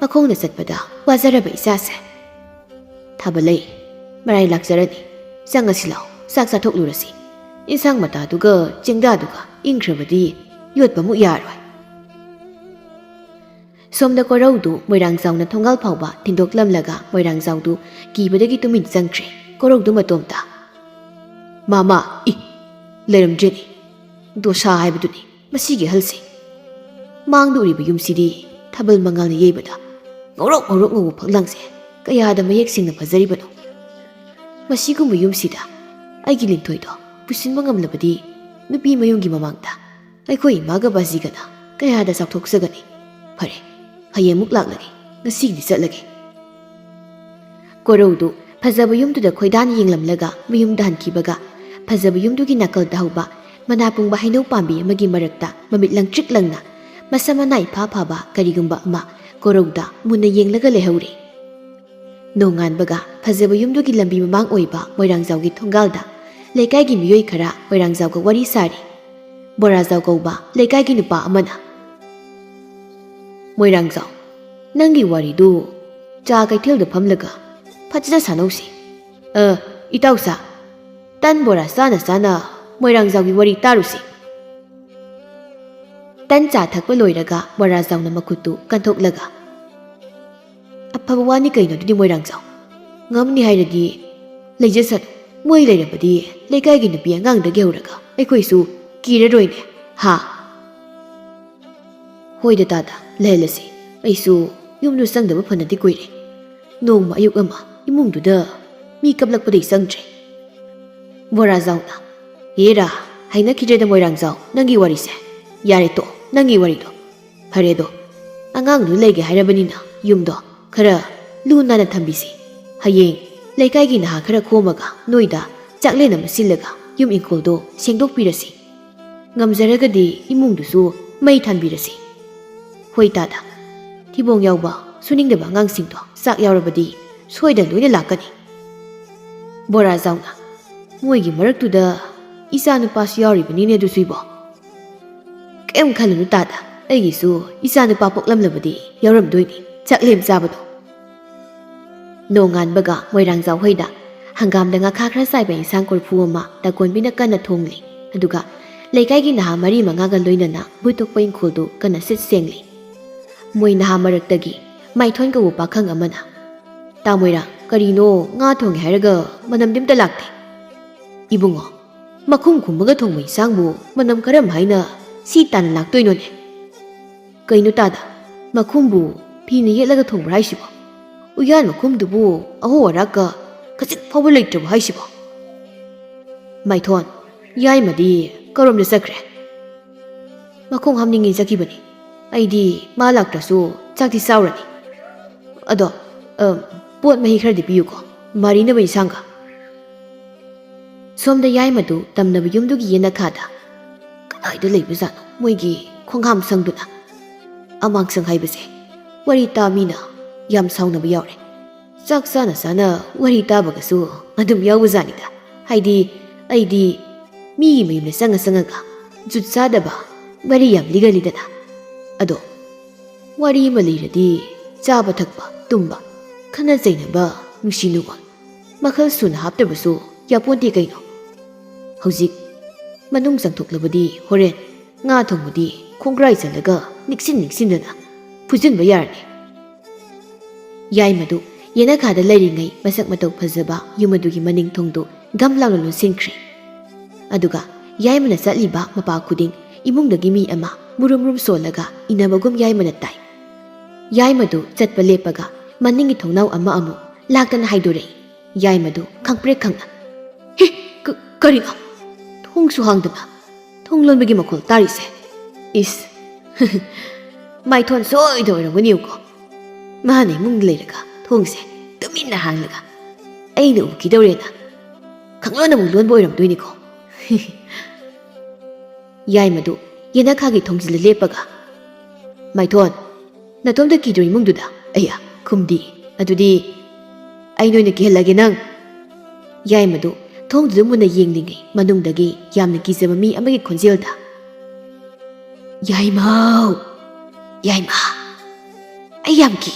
ꯃꯈꯣꯡꯅ ꯆꯠꯄꯗ ꯋꯥꯖꯔꯕ ꯏꯆꯥꯁꯦ꯫" "ꯊꯥꯕꯂꯩ, ꯃꯔꯥꯏ ꯂꯥꯛꯆꯔꯅꯤ꯫ ꯆꯪꯉꯁꯤ ꯂꯥꯛꯑꯣ, ꯆꯥꯛ ꯆꯥꯊꯣꯛꯂꯨꯔꯁꯤ꯫ ꯏꯟꯁꯥꯡ ꯃꯇꯥꯗꯨꯒ ꯆꯦꯡꯗꯥꯗꯨꯒ ꯏꯪꯈ꯭ꯔꯕꯗꯤ ꯌꯣꯠꯄꯃꯨꯛ ꯌꯥꯔꯣꯏ꯫" ꯁꯣꯝꯗ ꯀꯣꯔꯧꯗꯨ ꯃꯣꯏꯔꯥꯡꯖꯥꯎꯅ ꯊꯣꯡꯒꯥꯜ ꯐꯥꯎꯕ ꯊꯤꯟꯗꯣꯛꯂꯝꯂꯒ ꯃꯣꯏꯔꯥꯡꯖꯥꯎꯗꯨ ꯀꯤꯕꯗꯒꯤ ꯇꯨꯃꯤꯟ ꯆꯪꯈ꯭ꯔꯦ꯫ ꯀꯣꯔꯧꯗꯨ ꯃꯇꯣꯝꯇ, "ꯃꯥꯃ, ꯏ, ꯂꯩꯔꯝꯗ꯭ꯔꯦꯅꯦ꯫ ꯗꯣꯁꯥ ꯍꯥꯏꯕꯗꯨꯅꯤ꯫ ꯃꯁꯤꯒꯤ ꯑꯍꯜꯁꯦ ꯃꯥꯡꯗ ꯎꯔꯤꯕ ꯌꯨꯝꯁꯤꯗꯤ ꯊꯥꯕꯜ ꯃꯉꯥꯜꯅ ꯌꯩꯕꯗ ꯉꯧꯔꯣꯛ ꯉꯧꯔꯣꯛ ꯉꯧꯕ ꯐꯛꯂꯥꯡꯁꯦ ꯀꯌꯥꯗ ꯃꯌꯦꯛ ꯁꯦꯡꯅ ꯐꯖꯔꯤꯕꯅꯣ꯫ ꯃꯁꯤꯒꯨꯝꯕ ꯌꯨꯝꯁꯤꯗ ꯑꯩꯒꯤ ꯂꯤꯟꯊꯣꯏꯗꯣ ꯄꯨꯁꯤꯟꯕ ꯉꯝꯂꯕꯗꯤ ꯅꯨꯄꯤ ꯃꯌꯨꯝꯒꯤ ꯃꯃꯥꯡꯗ ꯑꯩꯈꯣꯏ ꯏꯃꯥꯒ ꯕꯥꯖꯤꯒꯅ ꯀꯌꯥꯗ ꯆꯥꯎꯊꯣꯛꯆꯒꯅꯤ꯫ ꯐꯔꯦ, ꯍꯌꯦꯡꯃꯨꯛ ꯂꯥꯛꯂꯒꯦ, ꯉꯁꯤꯒꯤꯗꯤ ꯆꯠꯂꯒꯦ꯫ ꯀꯣꯔꯧꯗꯨ ꯐꯖꯕ ꯌꯨꯝꯗꯨꯗ ꯈꯣꯏꯗꯥꯅ ꯌꯦꯡꯂꯝꯂꯒ ꯃꯌꯨꯝꯗ ꯍꯟꯈꯤꯕꯒ, ꯐꯖꯕ ꯌꯨꯝꯗꯨꯒꯤ ꯅꯥꯀꯜꯗ ꯍꯧꯕ ꯃꯅꯥ ꯄꯨꯡꯕ ꯍꯩꯅꯧ ꯄꯥꯝꯕꯤ ꯑꯃꯒꯤ ꯃꯔꯛꯇ ꯃꯃꯤꯠ ꯂꯪꯇ꯭ꯔꯤꯛ ꯂꯪꯅ ꯃꯁꯝ ꯃꯅꯥ ꯏꯐꯥ ꯐꯥꯕ ꯀꯔꯤꯒꯨꯝꯕ ꯑꯃ ꯀꯣꯔꯧꯗ ꯃꯨꯟꯅ ꯌꯦꯡꯂꯒ ꯂꯩꯍꯧꯔꯦ꯫ ꯅꯣꯡꯉꯥꯟꯕꯒ ꯐꯖꯕ ꯌꯨꯝꯗꯨꯒꯤ ꯂꯝꯕꯤ ꯃꯃꯥꯡ ꯑꯣꯏꯕ ꯃꯣꯏꯔꯥꯡꯖꯥꯎꯒꯤ ꯊꯣꯡꯒꯥꯜꯗ ꯂꯩꯀꯥꯏꯒꯤ ꯃꯤꯑꯣꯏ ꯈꯔ ꯃꯣꯏꯔꯥꯡꯖꯥꯎꯒ ꯋꯥꯔꯤ ꯁꯥꯔꯤ꯫ ꯕꯣꯔꯥꯖꯥꯎ ꯀꯧꯕ ꯂꯩꯀꯥꯏꯒꯤ ꯅꯨꯄꯥ ꯑꯃꯅ, "ꯃꯣꯏꯔꯥꯡꯖꯥꯎ, ꯅꯪꯒꯤ ꯋꯥꯔꯤꯗꯨ ꯆꯥ ꯀꯩꯊꯦꯜꯗ ꯐꯝꯂꯒ ꯐꯖꯅ ꯁꯥꯟꯅꯧꯁꯤ꯫ ꯑ, ꯏꯇꯥꯎꯁꯥ, ꯇꯟ ꯕꯣꯔꯥ ꯆꯥꯅ ꯆꯥꯅ ꯃꯣꯏꯔꯥꯡꯖꯥꯎꯒꯤ ꯋꯥꯔꯤ ꯇꯥꯔꯨꯁꯤ꯫" ꯇꯟ ꯆꯥ ꯊꯛꯄ ꯂꯣꯏꯔꯒ ꯕꯣꯔꯥꯖꯥꯎꯅ ꯃꯈꯨꯠꯇꯨ ꯀꯟꯊꯣꯛꯂꯒ, "ꯑꯐꯕ ꯋꯥꯅꯤ ꯀꯩꯅꯣ ꯑꯗꯨꯗꯤ ꯃꯣꯏꯔꯥꯡꯖꯥꯎ꯫ ꯉꯝꯅꯤ ꯍꯥꯏꯔꯗꯤ ꯂꯩꯖꯁꯅꯨ꯫ ꯃꯣꯏ ꯂꯩꯔꯕꯗꯤ ꯂꯩꯀꯥꯏꯒꯤ ꯅꯨꯄꯤ ꯑꯉꯥꯡꯗꯒꯤ ꯍꯧꯔꯒ ꯑꯩꯈꯣꯏꯁꯨ ꯀꯤꯔꯔꯣꯏꯅꯦ, ꯍꯥ?" "ꯍꯣꯏꯗ ꯇꯥꯗ, ꯂꯩꯍꯜꯂꯁꯤ꯫ ꯑꯩꯁꯨ ꯌꯨꯝꯗꯨ ꯆꯪꯗꯕ ꯐꯅꯗꯤ ꯀꯨꯏꯔꯦ꯫ ꯅꯣꯡꯃ ꯑꯌꯨꯛ ꯑꯃ ꯏꯃꯨꯡꯗꯨꯗ ꯃꯤ ꯀꯞꯂꯛꯄꯗꯒꯤ ꯆꯪꯗ꯭ꯔꯦ꯫" ꯕꯣꯔꯥꯖꯥꯎꯅ, "ꯍꯦꯔꯥ, ꯍꯩꯅꯈꯤꯗ꯭ꯔꯦꯗ ꯃꯣꯏꯔꯥꯡꯖꯥꯎ, ꯅꯪꯒꯤ ꯋꯥꯔꯤꯁꯦ꯫ ꯌꯥꯔꯦ, ꯇꯣꯛꯑꯣ ꯅꯪꯒꯤ ꯋꯥꯔꯤꯗꯣ꯫ ꯐꯔꯦꯗꯣ, ꯑꯉꯥꯡꯗꯨ ꯂꯩꯒꯦ ꯍꯥꯏꯔꯕꯅꯤꯅ ꯌꯨꯝꯗꯣ ꯈꯔ ꯂꯨ ꯅꯥꯟꯅ ꯊꯝꯕꯤꯁꯤ꯫ ꯍꯌꯦꯡ ꯂꯩꯀꯥꯏꯒꯤ ꯅꯍꯥ ꯈꯔ ꯈꯣꯝꯃꯒ ꯅꯣꯏꯗ ꯆꯥꯛꯂꯦꯟ ꯑꯃ ꯁꯤꯜꯂꯒ ꯌꯨꯝ ꯏꯪꯈꯣꯜꯗꯣ ꯁꯦꯡꯗꯣꯛꯄꯤꯔꯁꯤ꯫ ꯉꯝꯖꯔꯒꯗꯤ ꯏꯃꯨꯡꯗꯨꯁꯨ ꯃꯩ ꯊꯥꯟꯕꯤꯔꯁꯤ꯫" "ꯍꯣꯏ ꯇꯥꯗ, ꯊꯤꯕꯣꯡ ꯌꯥꯎꯕ ꯁꯨꯅꯤꯡꯗꯕ ꯑꯉꯥꯡꯁꯤꯡꯗꯣ ꯆꯥꯛ ꯌꯥꯎꯔꯕꯗꯤ ꯁꯣꯏꯗꯅ ꯂꯣꯏꯅ ꯂꯥꯛꯀꯅꯤ꯫" ꯕꯣꯔꯥꯖꯥꯎꯅ, "ꯃꯣꯏꯒꯤ ꯃꯔꯛꯇꯨꯗ ꯏꯆꯥ ꯅꯨꯄꯥꯁꯨ ꯌꯥꯎꯔꯤꯕꯅꯤꯅꯦ ꯑꯗꯨꯁꯨ ꯏꯕꯣ꯫ ꯀꯩꯝ ꯈꯜꯂꯨꯅꯨ ꯇꯥꯗ, ꯑꯩꯒꯤꯁꯨ ꯏꯆꯥ ꯅꯨꯄꯥ ꯄꯣꯛꯂꯝꯂꯕꯗꯤ ꯌꯥꯎꯔꯝꯗꯣꯏꯅꯤ ꯆꯥꯛꯂꯦꯟ ꯆꯥꯕꯗꯣ꯫" ꯅꯣꯡꯉꯥꯟꯕꯒ ꯃꯣꯏꯔꯥꯡꯖꯥꯎ ꯍꯣꯏꯗ ꯍꯪꯒꯥꯝꯗ ꯉꯥꯈꯥ ꯈꯔ ꯆꯥꯏꯕ ꯏꯟꯁꯥꯡ ꯀꯣꯔꯐꯨ ꯑꯃ ꯇꯥꯀꯣꯟꯕꯤꯅ ꯀꯟꯅ ꯊꯣꯡꯂꯤ꯫ ꯑꯗꯨꯒ ꯂꯩꯀꯥꯏꯒꯤ ꯅꯍꯥ ꯃꯔꯤ ꯃꯉꯥꯒ ꯂꯣꯏꯅꯅ ꯚꯨꯠ ꯇꯣꯛꯄ ꯏꯪꯈꯣꯜꯗꯨ ꯀꯟꯅ ꯁꯤꯠ ꯁꯦꯡꯂꯤ꯫ ꯃꯣꯏ ꯅꯍꯥ ꯃꯔꯛꯇꯒꯤ ꯃꯥꯏꯊꯣꯟ ꯀꯧꯕ ꯄꯥꯈꯪ ꯑꯃꯅ, "ꯇꯥ ꯃꯣꯏꯔꯥꯡ, ꯀꯔꯤꯅꯣ ꯉꯥ ꯊꯣꯡꯉꯦ ꯍꯥꯏꯔꯒ ꯃꯅꯝꯗꯤ ꯑꯝꯇ ꯂꯥꯛꯇꯦ?" "ꯏꯕꯨꯡꯉꯣ, ꯃꯈꯨꯝ ꯈꯨꯝꯃꯒ ꯊꯣꯡꯕ ꯏꯟꯁꯥꯡꯕꯨ ꯃꯅꯝ ꯀꯔꯝ ꯍꯥꯏꯅ ꯁꯤ ꯇꯥꯟꯅ ꯂꯥꯛꯇꯣꯏꯅꯣꯅꯦ? ꯀꯩꯅꯣ ꯇꯥꯗ, ꯃꯈꯨꯝꯕꯨ ꯐꯤꯅ ꯌꯦꯠꯂꯒ ꯊꯣꯡꯕ꯭ꯔꯥ ꯍꯥꯏꯁꯤꯕꯣ? ꯎꯌꯥꯟ ꯃꯈꯨꯝꯗꯨꯕꯨ ꯑꯍꯣ ꯑꯔꯥꯛꯀ ꯈꯖꯤꯛ ꯐꯥꯎꯕ ꯂꯩꯇ꯭ꯔꯕ ꯍꯥꯏꯁꯤꯕꯣ? ꯃꯥꯏꯊꯣꯟ, ꯌꯥꯏꯃꯗꯤ ꯀꯔꯣꯝꯗ ꯆꯠꯈ꯭ꯔꯦ? ꯃꯈꯣꯡ ꯍꯥꯝꯅꯤꯡꯉꯤ ꯆꯠꯈꯤꯕꯅꯤ꯫ ꯑꯩꯗꯤ ꯃꯥ ꯂꯥꯛꯇ꯭ꯔꯁꯨ ꯆꯥꯛꯇꯤ ꯆꯥꯎꯔꯅꯤ꯫ ꯑꯗꯣ, ꯑ, ꯄꯣꯠ ꯃꯍꯤ ꯈꯔꯗꯤ ꯄꯤꯌꯨꯀꯣ, ꯃꯥꯔꯤꯅꯕ ꯏꯟꯁꯥꯡꯒ꯫ ꯁꯣꯝꯗ ꯌꯥꯏꯃꯗꯨ ꯇꯝꯅꯕ ꯌꯨꯝꯗꯨꯒꯤ ꯌꯦꯅꯈꯥꯗ꯫ ꯀꯗꯥꯏꯗ ꯂꯩꯕꯖꯥꯠꯅꯣ ꯃꯣꯏꯒꯤ ꯈꯣꯡꯍꯥꯝ ꯁꯪꯗꯨꯅ? ꯑꯃꯥꯡ ꯁꯪ ꯍꯥꯏꯕꯁꯦ ꯋꯥꯔꯤ ꯇꯥ ꯃꯤꯅ ꯌꯥꯝ ꯁꯥꯎꯅꯕ ꯌꯥꯎꯔꯦ꯫ ꯆꯥꯛ ꯆꯥꯅ ꯆꯥꯅ ꯋꯥꯔꯤ ꯇꯥꯕꯒꯁꯨ ꯑꯗꯨꯝ ꯌꯥꯎꯕꯖꯥꯠꯅꯤꯗ꯫ ꯍꯥꯏꯗꯤ, ꯑꯩꯗꯤ ꯃꯤꯒꯤ ꯃꯌꯨꯝꯗ ꯆꯪꯉ ꯆꯪꯉꯒ ꯖꯨꯠ ꯆꯥꯗꯕ ꯋꯥꯔꯤ ꯌꯥꯝ ꯂꯤꯒꯜꯂꯤꯗꯅ꯫ ꯑꯗꯣ, ꯋꯥꯔꯤ ꯑꯃ ꯂꯤꯔꯗꯤ ꯆꯥꯕ ꯊꯛꯄ, ꯇꯨꯝꯕ, ꯈꯠꯅ ꯆꯩꯅꯕ, ꯅꯨꯡꯁꯤ ꯅꯨꯡꯉꯣꯜ ꯃꯈꯜ ꯁꯨꯅ ꯍꯥꯞꯇꯕꯁꯨ ꯌꯥꯄꯣꯟꯇꯦ ꯀꯩꯅꯣ꯫ ꯍꯧꯖꯤꯛ ꯃꯅꯨꯡ ꯆꯪꯊꯣꯛꯂꯕꯗꯤ ꯍꯣꯔꯦꯟ ꯉꯥ ꯊꯣꯡꯕꯗꯤ ꯈꯣꯡꯒ꯭ꯔꯥꯏ ꯆꯜꯂꯒ ꯅꯤꯛꯁꯤꯟ ꯅꯤꯛꯁꯤꯟꯗꯅ ꯐꯨꯖꯤꯟꯕ ꯌꯥꯔꯅꯤ꯫ ꯌꯥꯏꯃꯗꯨ ꯌꯦꯅꯈꯥꯗ ꯂꯩꯔꯤꯉꯩ ꯃꯁꯛ ꯃꯇꯧ ꯐꯖꯕ ꯌꯨꯝ ꯑꯗꯨꯒꯤ ꯃꯅꯤꯡ ꯊꯣꯡꯗꯨ ꯙꯝ ꯂꯥꯎꯅ ꯂꯣꯟꯁꯤꯟꯈ꯭ꯔꯦ꯫ ꯑꯗꯨꯒ ꯌꯥꯏꯃꯅ ꯆꯠꯂꯤꯕ ꯃꯄꯥ ꯈꯨꯗꯤꯡ ꯏꯃꯨꯡꯗꯒꯤ ꯃꯤ ꯑꯃ ꯃꯨꯔꯨꯝ ꯃꯨꯔꯨꯝ ꯁꯣꯜꯂꯒ ꯏꯟꯅꯕꯒꯨꯝ ꯌꯥꯏꯃꯅ ꯇꯥꯏ꯫ ꯌꯥꯏꯃꯗꯨ ꯆꯠꯄ ꯂꯦꯞꯄꯒ ꯃꯅꯤꯡꯒꯤ ꯊꯣꯡꯅꯥꯎ ꯑꯃ ꯑꯃꯨꯛ ꯂꯥꯛꯇꯅ ꯍꯥꯏꯗꯣꯔꯛꯏ꯫ ꯌꯥꯏꯃꯗꯨ ꯈꯪꯄ꯭ꯔꯦꯛ ꯈꯪꯅ, "ꯍꯦ, ꯀ-, ꯀꯔꯤꯅꯣ? ꯊꯣꯡꯁꯨ ꯍꯥꯡꯗꯅ ꯊꯣꯡ ꯂꯣꯟꯕꯒꯤ ꯃꯈꯣꯜ ꯇꯥꯔꯤꯁꯦ? ꯏꯁ!" ꯃꯥꯏꯊꯣꯟ ꯁꯣꯏꯗ ꯑꯣꯏꯔꯝꯒꯅꯤꯕꯀꯣ꯫ ꯃꯥꯅ ꯏꯃꯨꯡꯗ ꯂꯩꯔꯒ ꯊꯣꯡꯁꯦ ꯇꯨꯃꯤꯟꯅ ꯍꯥꯡꯂꯒ ꯑꯩꯅ ꯎꯈꯤꯗꯧꯔꯦꯅ ꯈꯪꯂꯣꯟ ꯑꯃꯨꯛ ꯂꯣꯟꯕ ꯑꯣꯏꯔꯝꯗꯣꯏꯅꯤꯀꯣ꯫ ꯌꯥꯏꯃꯗꯨ ꯌꯦꯅꯈꯥꯒꯤ ꯊꯣꯡꯖꯤꯜꯂ ꯂꯦꯞꯄꯒ, "ꯃꯥꯏꯊꯣꯟ, ꯅꯇꯣꯝꯇ ꯀꯤꯗ꯭ꯔꯣ ꯏꯃꯨꯡꯗꯨꯗ?" "ꯑꯩꯌꯥ, ꯈꯨꯝꯗꯤ꯫ ꯑꯗꯨꯗꯤ ꯑꯩ ꯅꯣꯏꯅ ꯀꯤꯍꯜꯂꯒꯦ ꯅꯪ?" ꯌꯥꯏꯃꯗꯨ ꯊꯣꯡꯗꯨꯗ ꯃꯨꯟꯅ ꯌꯦꯡꯂꯤꯉꯩ ꯃꯅꯨꯡꯗꯒꯤ ꯌꯥꯝꯅ ꯀꯤꯖꯕ ꯃꯤ ꯑꯃꯒꯤ ꯈꯣꯟꯖꯦꯜꯗ, "ꯌꯥꯏꯃꯥꯎ, ꯌꯥꯏꯃꯥ, ꯑꯩ ꯌꯥꯝ ꯀꯤ꯫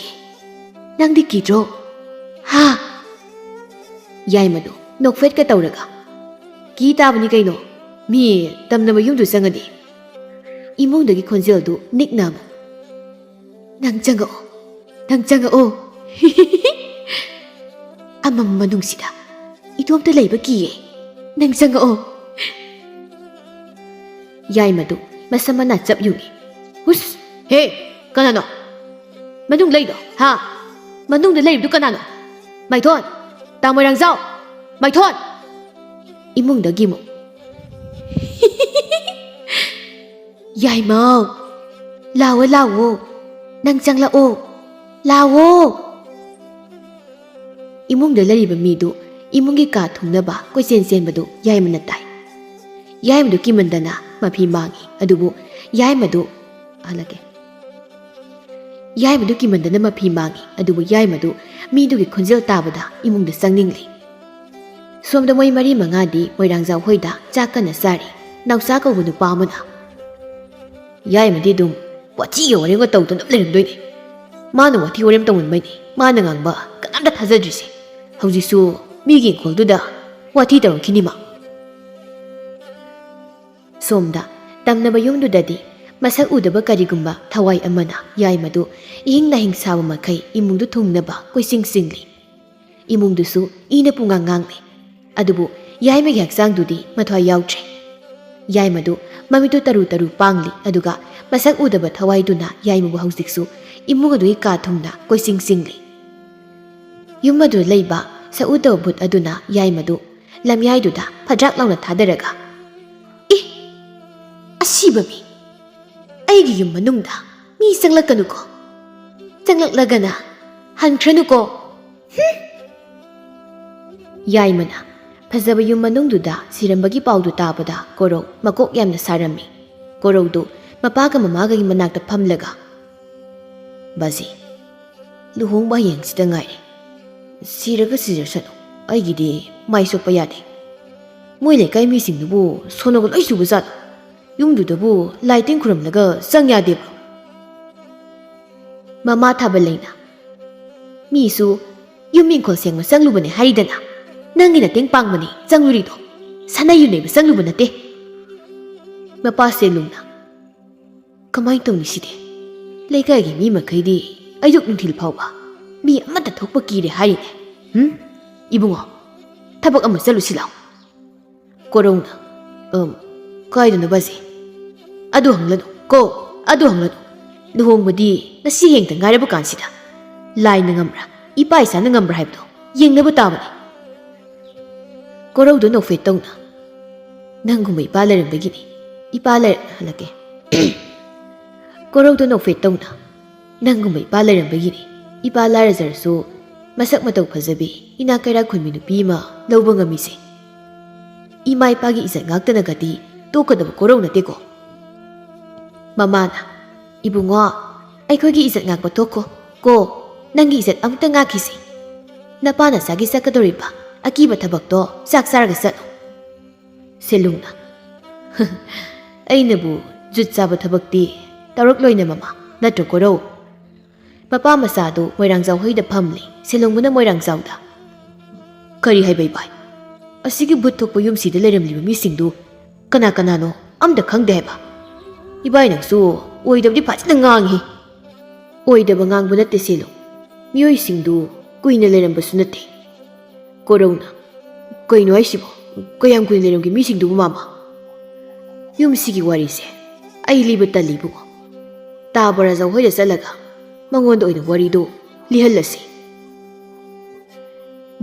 ꯅꯪꯗꯤ ꯀꯤꯗ꯭ꯔꯣ? ꯍꯥ?" ꯌꯥꯏꯃꯗꯨ ꯅꯣꯛꯐꯦꯠꯀ ꯇꯧꯔꯒ, "ꯀꯤ ꯇꯥꯕꯅꯤ ꯀꯩꯅꯣ, ꯃꯤ ꯇꯝꯅꯕ ꯌꯨꯝꯗꯨ ꯆꯪꯉꯗꯤ?" ꯏꯃꯨꯡꯗꯒꯤ ꯈꯣꯟꯖꯦꯜꯗꯨ ꯅꯤꯛꯅ ꯑꯃꯨꯛ, "ꯅꯪ ꯆꯪꯉꯛꯑꯣ, ꯅꯪ ꯆꯪꯉꯛꯑꯣ꯫ ꯑꯃꯝ ꯃꯅꯨꯡꯁꯤꯗ ꯏꯇꯣꯝꯇ ꯂꯩꯕ ꯀꯤꯌꯦ꯫ ꯅꯪ ꯆꯪꯉꯛꯑꯣ꯫" ꯌꯥꯏꯃꯗꯨ ꯃꯁꯝ ꯃꯅꯥ ꯆꯞ ꯌꯨꯡꯏ꯫ "ꯍꯨꯁ! ꯍꯦ! ꯀꯅꯥꯅꯣ? ꯃꯅꯨꯡ ꯂꯩꯗꯣ, ꯍꯥ? ꯃꯅꯨꯡꯗ ꯂꯩꯔꯤꯕꯗꯨ ꯀꯅꯥꯅꯣ? ꯃꯥꯏꯊꯣꯟ! ꯇꯥ ꯃꯣꯏꯔꯥꯡꯖꯥꯎ! ꯃꯥꯏꯊꯣꯟ!" ꯏꯃꯨꯡꯗꯒꯤ ꯑꯃꯨꯛ, "ꯌꯥꯏꯃꯧ! ꯂꯥꯛꯑꯣ, ꯂꯥꯛꯑꯣ! ꯅꯪ ꯆꯪꯂꯛꯑꯣ! ꯂꯥꯛꯑꯣ!" ꯏꯃꯨꯡꯗ ꯂꯩꯔꯤꯕ ꯃꯤꯗꯨ ꯏꯃꯨꯡꯒꯤ ꯀꯥ ꯊꯨꯡꯅꯕ ꯀꯣꯏꯆꯦꯟ ꯆꯦꯟꯕꯗꯨ ꯌꯥꯏꯃꯅ ꯇꯥꯏ꯫ ꯌꯥꯏꯃꯗꯨ ꯀꯤꯃꯟꯗꯅ ꯃꯐꯤ ꯃꯥꯡꯏ꯫ ꯑꯗꯨꯕꯨ ꯌꯥꯏꯃꯗꯨ, ꯍꯜꯂꯒꯦ꯫ ꯌꯥꯏꯃꯗꯨ ꯀꯤꯃꯟꯗꯅ ꯃꯐꯤ ꯃꯥꯡꯏ꯫ ꯑꯗꯨꯕꯨ ꯌꯥꯏꯃꯗꯨ ꯃꯤꯗꯨꯒꯤ ꯈꯣꯟꯖꯦꯜ ꯇꯥꯕꯗ ꯏꯃꯨꯡꯗ ꯆꯪꯅꯤꯡꯂꯤ꯫ ꯁꯣꯝꯗ ꯃꯣꯏ ꯃꯔꯤ ꯃꯉꯥꯗꯤ ꯃꯣꯏꯔꯥꯡꯖꯥꯎ ꯍꯣꯏꯗ ꯆꯥꯛ ꯀꯟꯅ ꯆꯥꯔꯤ꯫ ꯅꯥꯎꯆꯥ ꯀꯧꯕ ꯅꯨꯄꯥ ꯑꯃꯅ, "ꯌꯥꯏꯃꯗꯤ ꯑꯗꯨꯝ ꯋꯥꯊꯤꯒ ꯋꯥꯔꯦꯝꯒ ꯇꯧꯗꯨꯅ ꯑꯗꯨꯝ ꯂꯩꯔꯝꯗꯣꯏꯅꯦ꯫ ꯃꯥꯅ ꯋꯥꯊꯤ ꯋꯥꯔꯦꯝ ꯇꯧꯃꯟꯕꯩꯅꯦ ꯃꯥꯅ ꯉꯥꯡꯕ ꯀꯅꯥꯝꯇ ꯊꯥꯖꯗ꯭ꯔꯤꯁꯦ꯫ ꯍꯧꯖꯤꯛꯁꯨ ꯃꯤꯒꯤ ꯏꯪꯈꯣꯜꯗꯨꯗ ꯋꯥꯊꯤ ꯇꯧꯔꯛꯈꯤꯅꯤ ꯃꯥ꯫" ꯁꯣꯝꯗ ꯇꯝꯅꯕ ꯌꯨꯝꯗꯨꯗꯗꯤ ꯃꯁꯛ ꯎꯗꯕ ꯀꯔꯤꯒꯨꯝꯕ ꯊꯋꯥꯏ ꯑꯃꯅ ꯌꯥꯏꯃꯗꯨ ꯏꯍꯤꯡ ꯅꯥꯍꯤꯡ ꯁꯥꯕ ꯃꯈꯩ ꯏꯃꯨꯡꯗꯨ ꯊꯨꯡꯅꯕ ꯀꯣꯏꯆꯤꯡ ꯆꯤꯡꯂꯤ꯫ ꯏꯃꯨꯡꯗꯨꯁꯨ ꯏꯅ ꯄꯨꯡꯉꯥꯡ ꯉꯥꯡꯂꯤ꯫ ꯑꯗꯨꯕꯨ ꯌꯥꯏꯃꯒꯤ ꯍꯛꯆꯥꯡꯗꯨꯗꯤ ꯃꯊ꯭ꯋꯥꯏ ꯌꯥꯎꯗ꯭ꯔꯦ꯫ ꯌꯥꯏꯃꯗꯨ ꯃꯃꯤꯠꯇꯨ ꯇꯔꯨ ꯇꯔꯨ ꯄꯥꯡꯂꯤ꯫ ꯑꯗꯨꯒ ꯃꯁꯛ ꯎꯗꯕ ꯊꯋꯥꯏꯗꯨꯅ ꯌꯥꯏꯃꯕꯨ ꯍꯧꯖꯤꯛꯁꯨ ꯏꯃꯨꯡ ꯑꯗꯨꯒꯤ ꯀꯥ ꯊꯨꯡꯅ ꯀꯣꯏꯆꯤꯡ ꯆꯤꯡꯂꯤ꯫ ꯌꯨꯝ ꯑꯗꯨꯗ ꯂꯩꯕ ꯁꯛ ꯎꯗꯕ ꯚꯨꯠ ꯑꯗꯨꯅ ꯌꯥꯏꯃꯗꯨ ꯂꯝꯌꯥꯏꯗꯨꯗ ꯐꯗ꯭ꯔꯥꯛ ꯂꯥꯎꯅ ꯊꯥꯗꯔꯒ, "ꯑꯦ, ꯑꯁꯤꯕ ꯃꯤ! ꯑꯩꯒꯤ ꯌꯨꯝ ꯃꯅꯨꯡꯗ ꯃꯤ ꯆꯪꯂꯛꯀꯅꯨꯀꯣ꯫ ꯆꯪꯂꯛꯂꯒꯅ ꯍꯟꯈ꯭ꯔꯅꯨꯀꯣ꯫ ꯍꯨꯝ!" ꯌꯥꯏꯃꯅ ꯐꯖꯕ ꯌꯨꯝ ꯃꯅꯨꯡꯗꯨꯗ ꯁꯤꯔꯝꯕꯒꯤ ꯄꯥꯎꯗꯨ ꯇꯥꯕꯗ ꯀꯣꯔꯧ ꯃꯀꯣꯛ ꯌꯥꯝꯅ ꯁꯥꯔꯝꯃꯤ꯫ ꯀꯣꯔꯧꯗꯨ ꯃꯄꯥꯒ ꯃꯃꯥꯒꯒꯤ ꯃꯅꯥꯛꯇ ꯐꯝꯂꯒ, "ꯕꯥꯖꯤ, ꯂꯨꯍꯣꯡꯕ ꯍꯌꯦꯡꯁꯤꯗ ꯉꯥꯏꯔꯦ꯫ ꯁꯤꯔꯒ ꯁꯤꯖꯔꯁꯅꯨ, ꯑꯩꯒꯤꯗꯤ ꯃꯥꯏ ꯆꯣꯞꯄ ꯌꯥꯗꯦ꯫ ꯃꯣꯏ ꯂꯩꯀꯥꯏ ꯃꯤꯁꯤꯡꯗꯨꯕꯨ ꯁꯣꯅꯣꯒ ꯂꯣꯏ ꯆꯨꯕꯖꯥꯠꯂꯣ? ꯌꯨꯝꯗꯨꯗꯕꯨ ꯂꯥꯏ ꯇꯤꯟ ꯈꯨꯔꯨꯝꯂꯒ ꯆꯪ ꯌꯥꯗꯦꯕ꯭ꯔꯣ?" ꯃꯃꯥ ꯊꯥꯕꯜꯂꯩꯅ, "ꯃꯤꯁꯨ ꯌꯨꯝ ꯏꯪꯈꯣꯜ ꯁꯦꯡꯕ ꯆꯪꯂꯨꯕꯅꯦ ꯍꯥꯏꯔꯤꯗꯅ, ꯅꯪꯒꯤ ꯅꯇꯦꯡ ꯄꯥꯡꯕꯅꯦ ꯆꯪꯂꯨꯔꯤꯗꯣ, ꯁꯥꯟꯅ ꯌꯨꯅꯩꯕ ꯆꯪꯂꯨꯕ ꯅꯠꯇꯦ꯫" ꯃꯄꯥ ꯁꯦꯂꯨꯡꯅ, "ꯀꯃꯥꯏꯅ ꯇꯧꯅꯤ ꯁꯤꯗꯤ? ꯂꯩꯀꯥꯏꯒꯤ ꯃꯤ ꯃꯈꯩꯗꯤ ꯑꯌꯨꯛ ꯅꯨꯡꯊꯤꯜ ꯐꯥꯎꯕ ꯃꯤ ꯑꯃꯠꯇ ꯊꯣꯛꯄ ꯀꯤꯔꯦ ꯍꯥꯏꯔꯤꯅꯦ꯫ ꯍꯨꯝ? ꯏꯕꯨꯡꯉꯣ, ꯊꯕꯛ ꯑꯃ ꯆꯠꯂꯨꯁꯤ ꯂꯥꯎ꯫" ꯀꯣꯔꯧꯅ, "ꯑꯝ, ꯀꯥꯏꯗꯅꯣ ꯕꯥꯖꯤ?" ꯑꯗꯨ ꯍꯪꯂꯅꯨ ꯀꯣ, ꯑꯗꯨ ꯍꯪꯂꯅꯨ꯫ ꯂꯨꯍꯣꯡꯕꯗꯤ ꯉꯁꯤ ꯍꯌꯦꯡꯇ ꯉꯥꯏꯔꯕ ꯀꯥꯟꯁꯤꯗ ꯂꯥꯏꯅ ꯉꯝꯕ꯭ꯔꯥ, ꯏꯄꯥ ꯏꯆꯥꯅ ꯉꯝꯕ꯭ꯔꯥ ꯍꯥꯏꯕꯗꯣ ꯌꯦꯡꯅꯕ ꯇꯥꯕꯅꯤ꯫ ꯀꯣꯔꯧꯗ ꯅꯣꯛꯐꯦꯠ ꯇꯧꯅ, "ꯅꯪꯒꯨꯝꯕ ꯏꯄꯥ ꯂꯩꯔꯝꯕꯒꯤꯅꯤ, ꯏꯄꯥ ꯂꯩꯔ-" ꯍꯜꯂꯛꯀꯦ꯫ ꯀꯣꯔꯧꯗ ꯅꯣꯛꯐꯦꯠ ꯇꯧꯅ, "ꯅꯪꯒꯨꯝꯕ ꯏꯄꯥ ꯂꯩꯔꯝꯕꯒꯤꯅꯤ, ꯏꯄꯥ ꯂꯥꯏꯔꯖꯔꯁꯨ ꯃꯁꯛ ꯃꯇꯧ ꯐꯖꯕꯤ, ꯏꯅꯥꯛ ꯀꯩꯔꯥꯛ ꯈꯨꯟꯕꯤ ꯅꯨꯄꯤ ꯑꯃ ꯂꯧꯕ ꯉꯝꯃꯤꯁꯦ꯫ ꯏꯃꯥ ꯏꯄꯥꯒꯤ ꯏꯖꯠ ꯉꯥꯛꯇꯅꯒꯗꯤ ꯇꯣꯛꯀꯗꯕ ꯀꯣꯔꯧ ꯅꯠꯇꯦꯀꯣ꯫" ꯃꯃꯥꯅ, "ꯏꯕꯨꯡꯉꯣ, ꯑꯩꯈꯣꯏꯒꯤ ꯏꯖꯠ ꯉꯥꯛꯄ ꯊꯣꯛꯈꯣ ꯀꯣ꯫ ꯅꯪꯒꯤ ꯏꯖꯠ ꯑꯃꯨꯛꯇ ꯉꯥꯛꯈꯤꯁꯤ꯫ ꯅꯄꯥ ꯅꯆꯥꯒꯤ ꯆꯠꯀꯗꯧꯔꯤꯕ ꯑꯀꯤꯕ ꯊꯕꯛꯇꯣ ꯆꯥꯛ ꯆꯥꯔꯒ ꯆꯠꯂꯨ꯫" ꯁꯦꯂꯨꯡꯅ, "ꯑꯩꯅꯕꯨ ꯖꯨꯠ ꯆꯥꯕ ꯊꯕꯛꯇꯤ ꯇꯧꯔꯛꯂꯣꯏꯅꯦ ꯃꯃꯥ, ꯅꯠꯇ꯭ꯔꯣ ꯀꯣꯔꯧ?" ꯃꯄꯥ ꯃꯆꯥꯗꯨ ꯃꯣꯏꯔꯥꯡꯖꯥꯎ ꯍꯣꯏꯗ ꯐꯝꯂꯤ꯫ ꯁꯦꯂꯨꯡꯕꯅ ꯃꯣꯏꯔꯥꯡꯖꯥꯎꯗ, "ꯀꯔꯤ ꯍꯥꯏꯕ ꯏꯕꯥꯏ? ꯑꯁꯤꯒꯤ ꯚꯨꯠ ꯊꯣꯛꯄ ꯌꯨꯝꯁꯤꯗ ꯂꯩꯔꯝꯂꯤꯕ ꯃꯤꯁꯤꯡꯗꯨ ꯀꯅꯥ ꯀꯅꯥꯅꯣ ꯑꯝꯇ ꯈꯪꯗꯦ ꯍꯥꯏꯕ? ꯏꯕꯥꯏ ꯅꯪꯁꯨ ꯑꯣꯏꯗꯕꯗꯤ ꯐꯖꯅ ꯉꯥꯡꯉꯤ꯫" "ꯑꯣꯏꯗꯕ ꯉꯥꯡꯕ ꯅꯠꯇꯦ ꯁꯦꯂꯨ, ꯃꯤꯑꯣꯏꯁꯤꯡꯗꯨ ꯀꯨꯏꯅ ꯂꯩꯔꯝꯕꯁꯨ ꯅꯠꯇꯦ꯫" ꯀꯣꯔꯧꯅ, "ꯀꯩꯅꯣ ꯍꯥꯏꯁꯤꯕꯣ? ꯀꯌꯥꯝ ꯀꯨꯏꯅ ꯂꯩꯔꯝꯒꯦ ꯃꯤꯁꯤꯡꯗꯨꯕꯨ ꯃꯥꯃ?" "ꯌꯨꯝꯁꯤꯒꯤ ꯋꯥꯔꯤꯁꯦ ꯑꯩ ꯂꯤꯕ ꯇꯜꯂꯤ ꯏꯕꯨꯡꯉꯣ꯫ ꯇꯥ ꯕꯣꯔꯥꯖꯥꯎ ꯍꯣꯏꯗ ꯆꯠꯂꯒ ꯃꯉꯣꯟꯗ ꯑꯣꯏꯅ ꯋꯥꯔꯤꯗꯨ ꯂꯤꯍꯜꯂꯁꯤ꯫"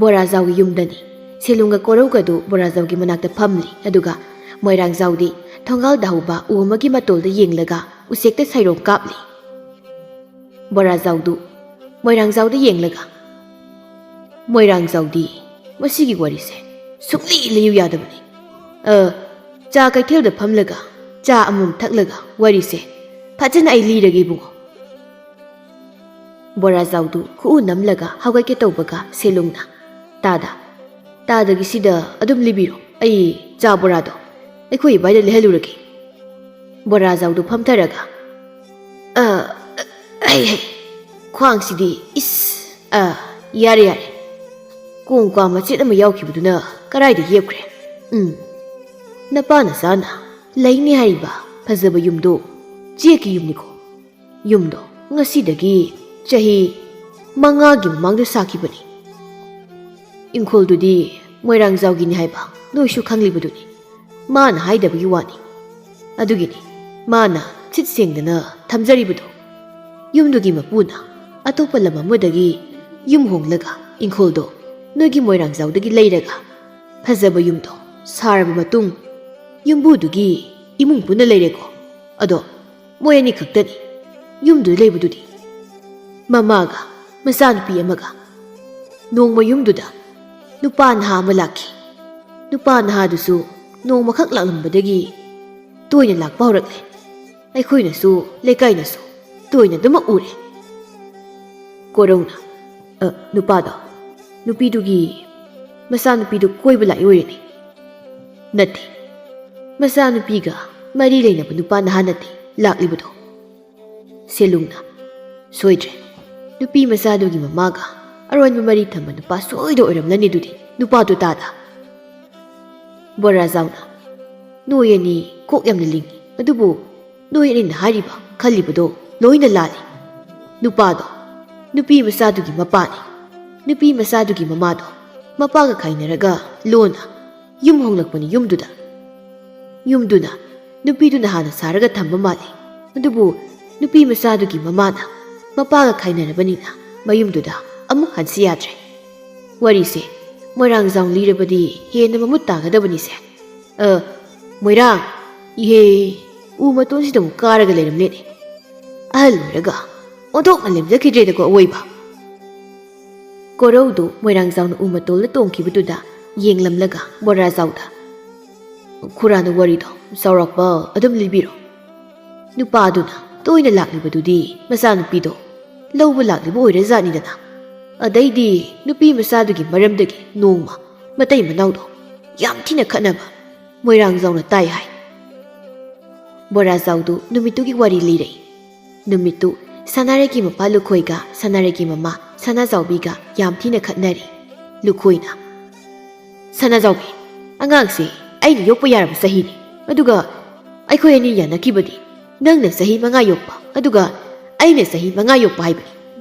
ꯕꯣꯔꯥꯖꯥꯎꯒꯤ ꯌꯨꯝꯗꯅꯤ꯫ ꯁꯦꯂꯨꯡꯒ ꯀꯣꯔꯧꯒꯗꯨ ꯕꯣꯔꯥꯖꯥꯎꯒꯤ ꯃꯅꯥꯛꯇ ꯐꯝꯂꯤ꯫ ꯑꯗꯨꯒ ꯃꯣꯏꯔꯥꯡꯖꯥꯎꯗꯤ ꯊꯣꯡꯒꯥꯜꯗ ꯍꯧꯕ ꯎ ꯑꯃꯒꯤ ꯃꯇꯣꯜꯗ ꯌꯦꯡꯂꯒ ꯎꯆꯦꯛꯇ ꯁꯩꯔꯣꯡ ꯀꯥꯞꯂꯤ꯫ ꯕꯣꯔꯥꯖꯥꯎꯗꯨ ꯃꯣꯏꯔꯥꯡꯖꯥꯎꯗ ꯌꯦꯡꯂꯒ, "ꯃꯣꯏꯔꯥꯡꯖꯥꯎꯗꯤ ꯃꯁꯤꯒꯤ ꯋꯥꯔꯤꯁꯦ ꯁꯨꯡꯂꯤ ꯂꯤꯌꯨ ꯌꯥꯗꯕꯅꯤ꯫ ꯑ, ꯆꯥ ꯀꯩꯊꯦꯜꯗ ꯐꯝꯂꯒ ꯆꯥ ꯑꯃꯃꯝ ꯊꯛꯂꯒ ꯋꯥꯔꯤꯁꯦ ꯐꯖꯅ ꯑꯩ ꯂꯤꯔꯒꯦ ꯏꯕꯨꯡꯉꯣ꯫" ꯕꯣꯔꯥꯖꯥꯎꯗꯨ ꯈꯨꯎ ꯅꯝꯂꯒ ꯍꯧꯒꯠꯀꯦ ꯇꯧꯕꯒ ꯁꯦꯂꯨꯡꯅ, "ꯇꯥꯗ, ꯇꯥꯗꯒꯤ ꯁꯤꯗ ꯑꯗꯨꯝ ꯂꯤꯕꯤꯔꯣ, ꯑꯩ ꯆꯥ ꯕꯣꯔꯥꯗꯣ ꯑꯩꯈꯣꯏ ꯏꯕꯥꯏꯗ ꯂꯩꯍꯜꯂꯨꯔꯒꯦ꯫" ꯕꯣꯔꯥꯖꯥꯎꯗꯨ ꯐꯝꯊꯔꯒ, "ꯑ, ꯑ, ꯍꯩ, ꯍꯩ, ꯈ꯭ꯋꯥꯡꯁꯤꯗꯤ, ꯏꯁ, ꯑ, ꯌꯥꯔꯦ, ꯌꯥꯔꯦ꯫ ꯀꯣꯡ ꯀ꯭ꯋꯥ ꯃꯆꯦꯠ ꯑꯃ ꯌꯥꯎꯈꯤꯕꯗꯨꯅ ꯀꯔꯥꯏꯗ ꯌꯦꯞꯈ꯭ꯔꯦ? ꯎꯝ, ꯅꯄꯥ ꯅꯆꯥꯅ ꯂꯩꯅꯤ ꯍꯥꯏꯔꯤꯕ ꯐꯖꯕ ꯌꯨꯝꯗꯣ ꯆꯦꯛꯀꯤ ꯌꯨꯝꯅꯤꯀꯣ꯫ ꯌꯨꯝꯗꯣ ꯉꯁꯤꯗꯒꯤ ꯆꯍꯤ ꯃꯉꯥꯒꯤ ꯃꯃꯥꯡꯗ ꯁꯥꯈꯤꯕꯅꯤ꯫ ꯏꯪꯈꯣꯜꯗꯨꯗꯤ ꯃꯣꯏꯔꯥꯡꯖꯥꯎꯒꯤꯅꯤ ꯍꯥꯏꯕ ꯅꯣꯏꯁꯨ ꯈꯪꯂꯤꯕꯗꯨꯅꯤ꯫ ꯃꯥꯅ ꯍꯥꯏꯗꯕꯒꯤ ꯋꯥꯅꯤ꯫ ꯑꯗꯨꯒꯤꯅꯤ ꯃꯥꯅ ꯁꯤꯠ ꯁꯦꯡꯗꯅ ꯊꯝꯖꯔꯤꯕꯗꯣ꯫ ꯌꯨꯝꯗꯨꯒꯤ ꯃꯄꯨꯅ ꯑꯇꯣꯞꯄ ꯂꯝ ꯑꯃꯗꯒꯤ ꯌꯨꯝ ꯍꯣꯡꯂꯒ ꯏꯪꯈꯣꯜꯗꯣ ꯅꯣꯏꯒꯤ ꯃꯣꯏꯔꯥꯡꯖꯥꯎꯗꯒꯤ ꯂꯩꯔꯒ ꯐꯖꯕ ꯌꯨꯝꯗꯣ ꯁꯥꯔꯕ ꯃꯇꯨꯡ ꯌꯨꯝꯕꯨꯗꯨꯒꯤ ꯏꯃꯨꯡ ꯄꯨꯟꯅ ꯂꯩꯔꯦꯀꯣ꯫ ꯑꯗꯣ ꯃꯣꯏ ꯑꯅꯤ ꯈꯛꯇꯅꯤ ꯌꯨꯝꯗꯨꯗ ꯂꯩꯕꯗꯨꯗꯤ꯫ ꯃꯃꯥꯒ ꯃꯆꯥꯅꯨꯄꯤ ꯑꯃꯒ꯫ ꯅꯣꯡꯃ ꯌꯨꯝꯗꯨꯗ ꯅꯨꯄꯥ ꯅꯍꯥ ꯑꯃ ꯂꯥꯛꯈꯤ꯫ ꯅꯨꯄꯥ ꯅꯍꯥꯗꯨꯁꯨ ꯅꯣꯡꯃꯈꯛ ꯂꯥꯛꯂꯝꯕꯗꯒꯤ ꯇꯣꯏꯅ ꯂꯥꯛꯄ ꯍꯧꯔꯛꯂꯦ꯫ ꯑꯩꯈꯣꯏꯅꯁꯨ ꯂꯩꯀꯥꯏꯅꯁꯨ ꯇꯣꯏꯅ ꯑꯗꯨꯃꯛ ꯎꯔꯦ꯫ ꯀꯣꯔꯧꯅ, "ꯑ, ꯅꯨꯄꯥꯗꯣ, ꯅꯨꯄꯤꯗꯨꯒꯤ ꯃꯆꯥꯅꯨꯄꯤꯗꯨ ꯀꯣꯏꯕ ꯂꯥꯛꯏ ꯑꯣꯏꯔꯅꯤ?" "ꯅꯠꯇꯦ, ꯃꯆꯥꯅꯨꯄꯤꯒ ꯃꯔꯤ ꯂꯩꯅꯕ ꯅꯨꯄꯥ ꯅꯍꯥ ꯅꯠꯇꯦ ꯂꯥꯛꯂꯤꯕꯗꯣ꯫" ꯁꯦꯂꯨꯡꯅ, "ꯁꯣꯏꯗ꯭ꯔꯦ, ꯅꯨꯄꯤ ꯃꯆꯥꯗꯨꯒꯤ ꯃꯃꯥꯒ ꯑꯔꯣꯟꯕ ꯃꯔꯤ ꯊꯝꯕ ꯅꯨꯄꯥ ꯁꯣꯏꯗ ꯑꯣꯏꯔꯝꯂꯅꯤ ꯑꯗꯨꯗꯤ, ꯅꯨꯄꯥꯗꯨ ꯇꯥꯗ꯫" ꯕꯣꯔꯥꯖꯥꯎꯅ, "ꯅꯣꯏ ꯑꯅꯤ ꯀꯣꯛ ꯌꯥꯝꯅ ꯂꯤꯡꯏ, ꯑꯗꯨꯕꯨ ꯅꯣꯏ ꯑꯅꯤꯅ ꯍꯥꯏꯔꯤꯕ ꯈꯜꯂꯤꯕꯗꯣ ꯂꯣꯏꯅ ꯂꯥꯜꯂꯤ꯫ ꯅꯨꯄꯥꯗꯣ ꯅꯨꯄꯤ ꯃꯆꯥꯗꯨꯒꯤ ꯃꯄꯥꯅꯤ꯫ ꯅꯨꯄꯤ ꯃꯆꯥꯗꯨꯒꯤ ꯃꯃꯥꯗꯣ ꯃꯄꯥꯒ ꯈꯥꯏꯅꯔꯒ ꯂꯣꯟꯅ ꯌꯨꯝ ꯍꯣꯡꯂꯛꯄꯅꯤ ꯌꯨꯝꯗꯨꯗ꯫ ꯌꯨꯝꯗꯨꯅ ꯅꯨꯄꯤꯗꯨꯅ ꯍꯥꯟꯅ ꯁꯥꯔꯒ ꯊꯝꯕ ꯃꯥꯜꯂꯤ꯫ ꯑꯗꯨꯕꯨ ꯅꯨꯄꯤ ꯃꯆꯥꯗꯨꯒꯤ ꯃꯃꯥꯅ ꯃꯄꯥꯒ ꯈꯥꯏꯅꯔꯕꯅꯤꯅ ꯃꯌꯨꯝꯗꯨꯗ ꯑꯃꯨꯛ ꯍꯟꯁꯤ ꯌꯥꯗ꯭ꯔꯦ꯫ ꯋꯥꯔꯤꯁꯦ ꯃꯣꯏꯔꯥꯡꯖꯥꯎ ꯂꯤꯔꯕꯗꯤ ꯍꯦꯟꯅ ꯃꯃꯨꯠ ꯇꯥꯒꯗꯕꯅꯤꯁꯦ꯫ ꯑ, ꯃꯣꯏꯔꯥꯡ, ꯏꯍꯦ, ꯎ ꯃꯇꯣꯟꯁꯤꯗ ꯑꯃꯨꯛ ꯀꯥꯔꯒ ꯂꯩꯔꯝꯂꯦꯅꯦ꯫ ꯑꯍꯜ ꯑꯣꯏꯔꯒ ꯑꯣꯟꯊꯣꯛꯅ ꯂꯦꯝꯖꯈꯤꯗ꯭ꯔꯦꯗꯀꯣ ꯑꯋꯣꯏꯕ꯫" ꯀꯣꯔꯧꯗꯨ ꯃꯣꯏꯔꯥꯡꯖꯥꯎꯅ ꯎ ꯃꯇꯣꯜꯗ ꯇꯣꯡꯈꯤꯕꯗꯨꯗ ꯌꯦꯡꯂꯝꯂꯒ ꯕꯣꯔꯥꯖꯥꯎꯗ, "ꯈꯨꯔꯥꯅ ꯋꯥꯔꯤꯗꯣ ꯆꯥꯎꯔꯥꯛꯄ ꯑꯗꯨꯝ ꯂꯤꯕꯤꯔꯣ꯫ ꯅꯨꯄꯥꯗꯨꯅ ꯇꯣꯏꯅ ꯂꯥꯛꯂꯤꯕꯗꯨꯗꯤ ꯃꯆꯥꯅꯨꯄꯤꯗꯣ ꯂꯧꯕ ꯂꯥꯛꯂꯤꯕ ꯑꯣꯏꯔꯖꯥꯠꯅꯤꯗꯅ꯫ ꯑꯗꯩꯗꯤ ꯅꯨꯄꯤ ꯃꯆꯥꯗꯨꯒꯤ ꯃꯔꯝꯗꯒꯤ ꯅꯣꯡꯃ ꯃꯇꯩ ꯃꯅꯥꯎꯗꯣ ꯌꯥꯝ ꯊꯤꯅ ꯈꯠꯅꯕ ꯃꯣꯏꯔꯥꯡꯖꯥꯎꯅ ꯇꯥꯏ ꯍꯥꯏ꯫" ꯕꯣꯔꯥꯖꯥꯎꯗꯨ ꯅꯨꯃꯤꯠꯇꯨꯒꯤ ꯋꯥꯔꯤ ꯂꯤꯔꯦ꯫ ꯅꯨꯃꯤꯠꯇꯨ ꯁꯅꯥꯔꯩꯒꯤ ꯃꯄꯥ ꯂꯨꯈꯣꯏꯒ ꯁꯅꯥꯔꯩꯒꯤ ꯃꯃꯥ ꯁꯅꯥꯖꯥꯎꯕꯤꯒ ꯌꯥꯝ ꯊꯤꯅ ꯈꯠꯅꯔꯦ꯫ ꯂꯨꯈꯣꯏꯅ, "ꯁꯅꯥꯖꯥꯎꯕꯤ, ꯑꯉꯥꯡꯁꯦ ꯑꯩꯅ ꯌꯣꯛꯄ ꯌꯥꯔꯕ ꯆꯍꯤꯅꯤ, ꯑꯗꯨꯒ ꯑꯩꯈꯣꯏ ꯑꯅꯤ ꯌꯥꯅꯈꯤꯕꯗꯤ ꯅꯪꯅ ꯆꯍꯤ ꯃꯉꯥ ꯌꯣꯛꯄ, ꯑꯗꯨꯒ ꯑꯩꯅ ꯆꯍꯤ ꯃꯉꯥ ꯌꯣꯛꯄ ꯍꯥꯏꯕꯅꯤ꯫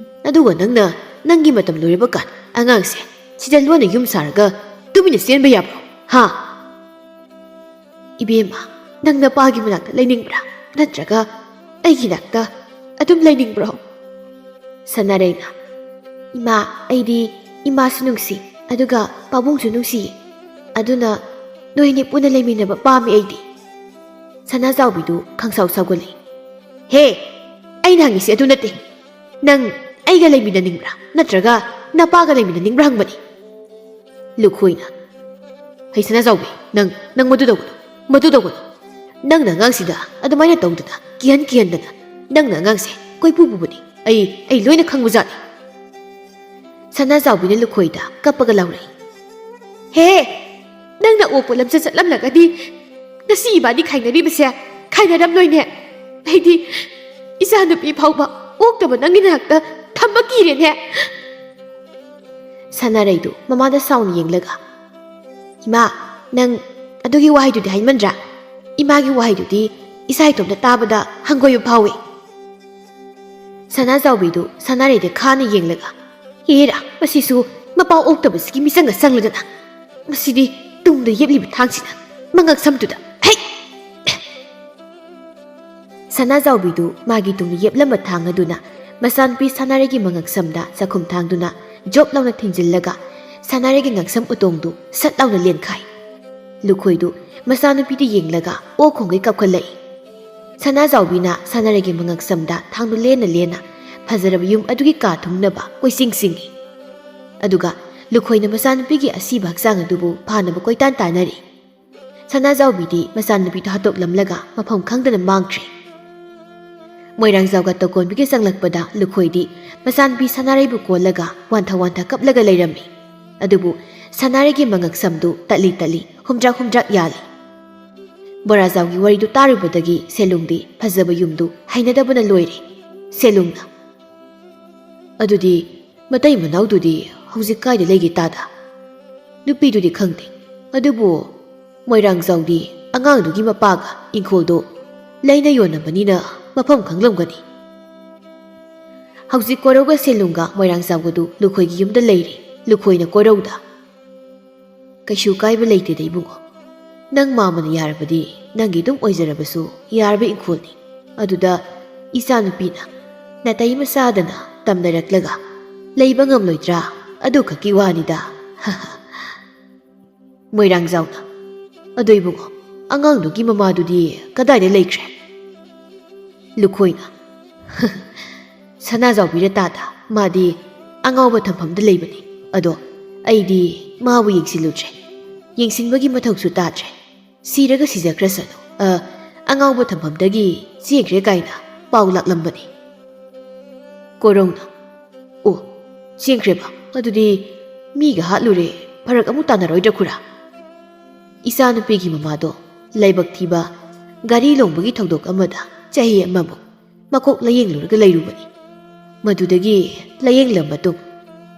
ꯑꯗꯨꯒ ꯅꯪꯅ ꯅꯪꯒꯤ ꯃꯇꯝ ꯂꯣꯏꯔꯕ ꯀꯥꯟ ꯑꯉꯥꯡꯁꯦ ꯁꯤꯗ ꯂꯣꯟꯅ ꯌꯨꯝ ꯁꯥꯔꯒ ꯇꯨꯃꯤꯟꯅ ꯆꯦꯟꯕ ꯌꯥꯕ꯭ꯔꯣ? ꯍꯥ?" "ꯏꯕꯦꯝꯃ, ꯅꯪ ꯅꯄꯥꯒꯤ ꯃꯅꯥꯛꯇ ꯂꯩꯅꯤꯡꯕ꯭ꯔꯥ? ꯅꯠꯇ꯭ꯔꯒ ꯑꯩꯒꯤ ꯅꯥꯛꯇ ꯑꯗꯨꯝ ꯂꯩꯅꯤꯡꯕ꯭ꯔꯣ?" ꯁꯅꯥꯔꯩꯅ, "ꯏꯃꯥ, ꯑꯩꯗꯤ ꯏꯃꯥꯁꯨ ꯅꯨꯡꯁꯤ, ꯑꯗꯨꯒ ꯄꯥꯕꯨꯡꯁꯨ ꯅꯨꯡꯁꯤꯌꯦ꯫ ꯑꯗꯨꯅ ꯅꯣꯏꯅꯤ ꯄꯨꯟꯅ ꯂꯩꯃꯤꯟꯅꯕ ꯄꯥꯝꯃꯤ ꯑꯩꯗꯤ꯫" ꯁꯅꯥꯖꯥꯎꯕꯤꯗꯨ ꯈꯪꯁꯥꯎ ꯁꯥꯎꯒꯠꯂꯦ꯫ "ꯍꯦ, ꯑꯩꯅ ꯍꯪꯉꯤꯁꯤ ꯑꯗꯨ ꯅꯠꯇꯦ꯫ ꯅꯪ ꯑꯩꯒ ꯂꯩꯃꯤꯟꯅꯅꯤꯡꯕ꯭ꯔꯥ, ꯅꯠꯇ꯭ꯔꯒ ꯅꯄꯥꯒ ꯂꯩꯃꯤꯟꯅꯅꯤꯡꯕ꯭ꯔꯥ ꯍꯪꯕꯅꯤ꯫" ꯂꯨꯈꯣꯏꯅ, "ꯍꯩ ꯁꯅꯥꯖꯥꯎꯕꯤ, ꯅꯪ, ꯅꯪ ꯃꯗꯨ ꯇꯧꯒꯅꯨ, ꯃꯗꯨ ꯇꯧꯒꯅꯨ꯫ ꯅꯪꯅ ꯑꯉꯥꯡꯁꯤꯗ ꯑꯗꯨꯃꯥꯏꯅ ꯇꯧꯗꯅ, ꯀꯤꯍꯟ ꯀꯤꯍꯟꯗꯅ, ꯅꯪꯅ ꯑꯉꯥꯡꯁꯦ ꯀꯣꯏꯄꯨ ꯄꯨꯕꯅꯤ꯫ ꯑꯩ, ꯑꯩ ꯂꯣꯏꯅ ꯈꯪꯕꯖꯥꯠꯅꯤ꯫" ꯁꯅꯥꯖꯥꯎꯕꯤꯅ ꯂꯨꯈꯣꯏꯗ ꯀꯞꯄꯒ ꯂꯥꯎꯔꯛꯏ꯫ "ꯍꯦ, ꯅꯪꯅ ꯑꯣꯛꯄ ꯂꯝꯆꯠ ꯆꯠꯂꯝꯂꯒꯗꯤ ꯉꯁꯤ ꯏꯕꯥꯅꯤ ꯈꯥꯏꯅꯔꯤꯕꯁꯦ ꯈꯥꯏꯅꯔꯝꯂꯣꯏꯅꯦ꯫ ꯑꯩꯗꯤ ꯏꯆꯥ ꯅꯨꯄꯤ ꯐꯥꯎꯕ ꯑꯣꯛꯇꯕ ꯅꯪꯒꯤ ꯅꯥꯛꯇ ꯊꯝꯕ ꯀꯤꯔꯦꯅꯦ꯫" ꯁꯅꯥꯔꯩꯗꯨ ꯃꯃꯥꯗ ꯁꯥꯎꯅ ꯌꯦꯡꯂꯒ, "ꯏꯃꯥ, ꯅꯪ ꯑꯗꯨꯒꯤ ꯋꯥꯍꯩꯗꯨꯗꯤ ꯍꯥꯏꯃꯟꯗ꯭ꯔꯥ? ꯏꯃꯥꯒꯤ ꯋꯥꯍꯩꯗꯨꯗꯤ ꯏꯆꯥ ꯏꯇꯣꯝꯇ ꯇꯥꯕꯗ ꯍꯪꯒꯣꯏꯕ ꯐꯥꯎꯏ꯫" ꯁꯅꯥꯖꯥꯎꯕꯤꯗꯨ ꯁꯅꯥꯔꯩꯗ ꯈꯥꯅ ꯌꯦꯡꯂꯒ, "ꯍꯦꯔꯥ, ꯃꯁꯤꯁꯨ ꯃꯄꯥ ꯑꯣꯛꯇꯕꯁꯤꯒꯤ ꯃꯤꯆꯪꯒ ꯆꯪꯂꯗꯅ꯫ ꯃꯁꯤꯗꯤ ꯇꯨꯡꯗ ꯌꯦꯞꯂꯤꯕ ꯊꯥꯡꯁꯤꯅ ꯃꯉꯛ ꯁꯝꯗꯨꯗ, ꯍꯩ!" ꯁꯅꯥꯖꯥꯎꯕꯤꯗꯨ ꯃꯥꯒꯤ ꯇꯨꯡꯗ ꯌꯦꯞꯂꯝꯕ ꯊꯥꯡ ꯑꯗꯨꯅ ꯃꯆꯥꯅꯨꯄꯤ ꯁꯅꯥꯔꯩꯒꯤ ꯃꯉꯛ ꯁꯝꯗ ꯆꯥꯛꯈꯨꯝ ꯊꯥꯡꯗꯨꯅ ꯖꯣꯞ ꯂꯥꯎꯅ ꯊꯤꯟꯖꯤꯜꯂꯒ ꯁꯅꯥꯔꯩꯒꯤ ꯉꯛꯁꯝ ꯎꯇꯣꯡꯗꯨ ꯁꯠ ꯂꯥꯎꯅ ꯂꯦꯟꯈꯥꯏ꯫ ꯂꯨꯈꯣꯏꯗꯨ ꯃꯆꯥꯅꯨꯄꯤꯗꯨ ꯌꯦꯡꯂꯒ ꯑꯣꯛ ꯈꯣꯡꯒꯩ ꯀꯞꯈꯠꯂꯛꯏ꯫ ꯁꯅꯥꯖꯥꯎꯕꯤꯅ ꯁꯅꯥꯔꯩꯒꯤ ꯃꯉꯛꯁꯝꯗ ꯊꯥꯡꯗꯨ ꯂꯦꯟꯅ ꯂꯦꯟꯅ ꯐꯖꯔꯕ ꯌꯨꯝ ꯑꯗꯨꯒꯤ ꯀꯥ ꯊꯨꯡꯅꯕ ꯀꯣꯏꯆꯤꯡ ꯆꯤꯡꯏ꯫ ꯑꯗꯨꯒ ꯂꯨꯈꯣꯏꯅ ꯃꯆꯥꯅꯨꯄꯤꯒꯤ ꯑꯁꯤꯕ ꯍꯛꯆꯥꯡ ꯑꯗꯨꯕꯨ ꯐꯥꯅꯕ ꯀꯣꯏꯇꯥꯟ ꯇꯥꯟꯅꯔꯤ꯫ ꯁꯅꯥꯖꯥꯎꯕꯤꯗꯤ ꯃꯆꯥꯅꯨꯄꯤꯗꯨ ꯍꯥꯠꯇꯣꯛꯂꯝꯂꯒ ꯃꯐꯝ ꯈꯪꯗꯅ ꯃꯥꯡꯈ꯭ꯔꯦ꯫ ꯃꯣꯏꯔꯥꯡꯖꯥꯎꯒ ꯇꯣꯀꯣꯟꯕꯤꯒ ꯆꯪꯂꯛꯄꯗ ꯂꯨꯈꯣꯏꯗꯤ ꯃꯆꯥꯅꯨꯄꯤ ꯁꯅꯥꯔꯩꯕꯨ ꯀꯣꯜꯂꯒ ꯋꯥꯟꯊ ꯋꯥꯟꯊ ꯀꯞꯂꯒ ꯂꯩꯔꯝꯃꯤ꯫ ꯑꯗꯨꯕꯨ ꯁꯅꯥꯔꯩꯒꯤ ꯃꯉꯛꯁꯝꯗꯨ ꯇꯠꯂꯤ ꯇꯠꯂꯤ, ꯍꯨꯝꯗ꯭ꯔꯥꯛ ꯍꯨꯝꯗ꯭ꯔꯥꯛ ꯌꯥꯜꯂꯤ꯫ ꯕꯣꯔꯥꯖꯥꯎꯒꯤ ꯋꯥꯔꯤꯗꯨ ꯇꯥꯔꯨꯕꯗꯒꯤ ꯁꯦꯂꯨꯡꯗꯤ ꯐꯖꯕ ꯌꯨꯝꯗꯨ ꯍꯩꯅꯗꯕꯅ ꯂꯣꯏꯔꯦ꯫ ꯁꯦꯂꯨꯡꯅ, "ꯑꯗꯨꯗꯤ ꯃꯇꯩ ꯃꯅꯥꯎꯗꯨꯗꯤ ꯍꯧꯖꯤꯛ ꯀꯥꯏꯗ ꯂꯩꯒꯦ ꯇꯥꯗ? ꯅꯨꯄꯤꯗꯨꯗꯤ ꯈꯪꯗꯦ, ꯑꯗꯨꯕꯨ ꯃꯣꯏꯔꯥꯡꯖꯥꯎꯗꯤ ꯑꯉꯥꯡꯗꯨꯒꯤ ꯃꯄꯥꯒ ꯏꯪꯈꯣꯜꯗꯣ ꯂꯩꯅ ꯌꯣꯟꯅꯕꯅꯤꯅ ꯃꯐꯝ ꯈꯪꯂꯝꯒꯅꯤ꯫" ꯍꯧꯖꯤꯛ ꯀꯣꯔꯧꯒ ꯁꯦꯂꯨꯡꯒ ꯃꯣꯏꯔꯥꯡꯖꯥꯎꯒꯗꯨ ꯂꯨꯈꯣꯏꯒꯤ ꯌꯨꯝꯗ ꯂꯩꯔꯤ꯫ ꯂꯨꯈꯣꯏꯅ ꯀꯣꯔꯧꯗ, "ꯀꯩꯁꯨ ꯀꯥꯏꯕ ꯂꯩꯇꯦꯗ ꯏꯕꯨꯡꯉꯣ꯫ ꯅꯪ ꯃꯥꯃꯅ ꯌꯥꯔꯕꯗꯤ ꯅꯪꯒꯤ ꯑꯗꯨꯝ ꯑꯣꯏꯖꯔꯕꯁꯨ ꯌꯥꯔꯕ ꯏꯪꯈꯣꯜꯅꯤ꯫ ꯑꯗꯨꯗ ꯏꯆꯥꯅꯨꯄꯤꯅ ꯅꯥꯇꯩ ꯃꯆꯥꯗꯅ ꯇꯝꯅꯔꯛꯂꯒ ꯂꯩꯕ ꯉꯝꯂꯣꯏꯗ꯭ꯔꯥ? ꯑꯗꯨ ꯈꯛꯀꯤ ꯋꯥꯅꯤꯗ꯫ ꯃꯣꯏꯔꯥꯡꯖꯥꯎꯅ, "ꯑꯗꯣ ꯏꯕꯨꯡꯉꯣ, ꯑꯉꯥꯡꯗꯨꯒꯤ ꯃꯃꯥꯗꯨꯗꯤ ꯀꯗꯥꯏꯗ ꯂꯩꯈ꯭ꯔꯦ?" ꯂꯨꯈꯣꯏꯅ, "ꯁꯅꯥꯖꯥꯎꯕꯤꯔ ꯇꯥꯗ, ꯃꯥꯗꯤ ꯑꯉꯥꯎꯕ ꯊꯝꯐꯝꯗ ꯂꯩꯕꯅꯤ꯫ ꯑꯗꯣ ꯑꯩꯗꯤ ꯃꯥꯕꯨ ꯌꯦꯡꯁꯤꯜꯂꯨꯗ꯭ꯔꯦ, ꯌꯦꯡꯁꯤꯟꯕꯒꯤ ꯃꯊꯧꯁꯨ ꯇꯥꯗ꯭ꯔꯦ꯫ ꯁꯤꯔꯒ ꯁꯤꯖꯈ꯭ꯔꯁꯅꯨ, ꯑ, ꯑꯉꯥꯎꯕ ꯊꯝꯐꯝꯗꯒꯤ ꯆꯦꯟꯈ꯭ꯔꯦ ꯀꯥꯏꯅ ꯄꯥꯎ ꯂꯥꯛꯂꯝꯕꯅꯤ꯫" ꯀꯣꯔꯧꯅ, "ꯑꯣ, ꯆꯦꯟꯈ꯭ꯔꯦꯕ? ꯑꯗꯨꯗꯤ ꯃꯤꯒ ꯍꯥꯠꯂꯨꯔꯦ, ꯐꯔꯛ ꯑꯃꯨꯛ ꯇꯥꯅꯔꯣꯏꯗ꯭ꯔꯥ ꯈꯨꯔꯥ?" ꯏꯆꯥꯅꯨꯄꯤꯒꯤ ꯃꯃꯥꯗꯣ ꯂꯥꯏꯕꯛ ꯊꯤꯕ ꯒꯥꯔꯤ ꯂꯣꯡꯕꯒꯤ ꯊꯧꯗꯣꯛ ꯑꯃꯗ ꯆꯍꯤ ꯑꯃꯃꯨꯛ ꯃꯀꯣꯛ ꯂꯥꯌꯦꯡꯂꯨꯔꯒ ꯂꯩꯔꯨꯕꯅꯤ꯫ ꯃꯗꯨꯗꯒꯤ ꯂꯥꯌꯦꯡꯂ ꯃꯇꯨꯡ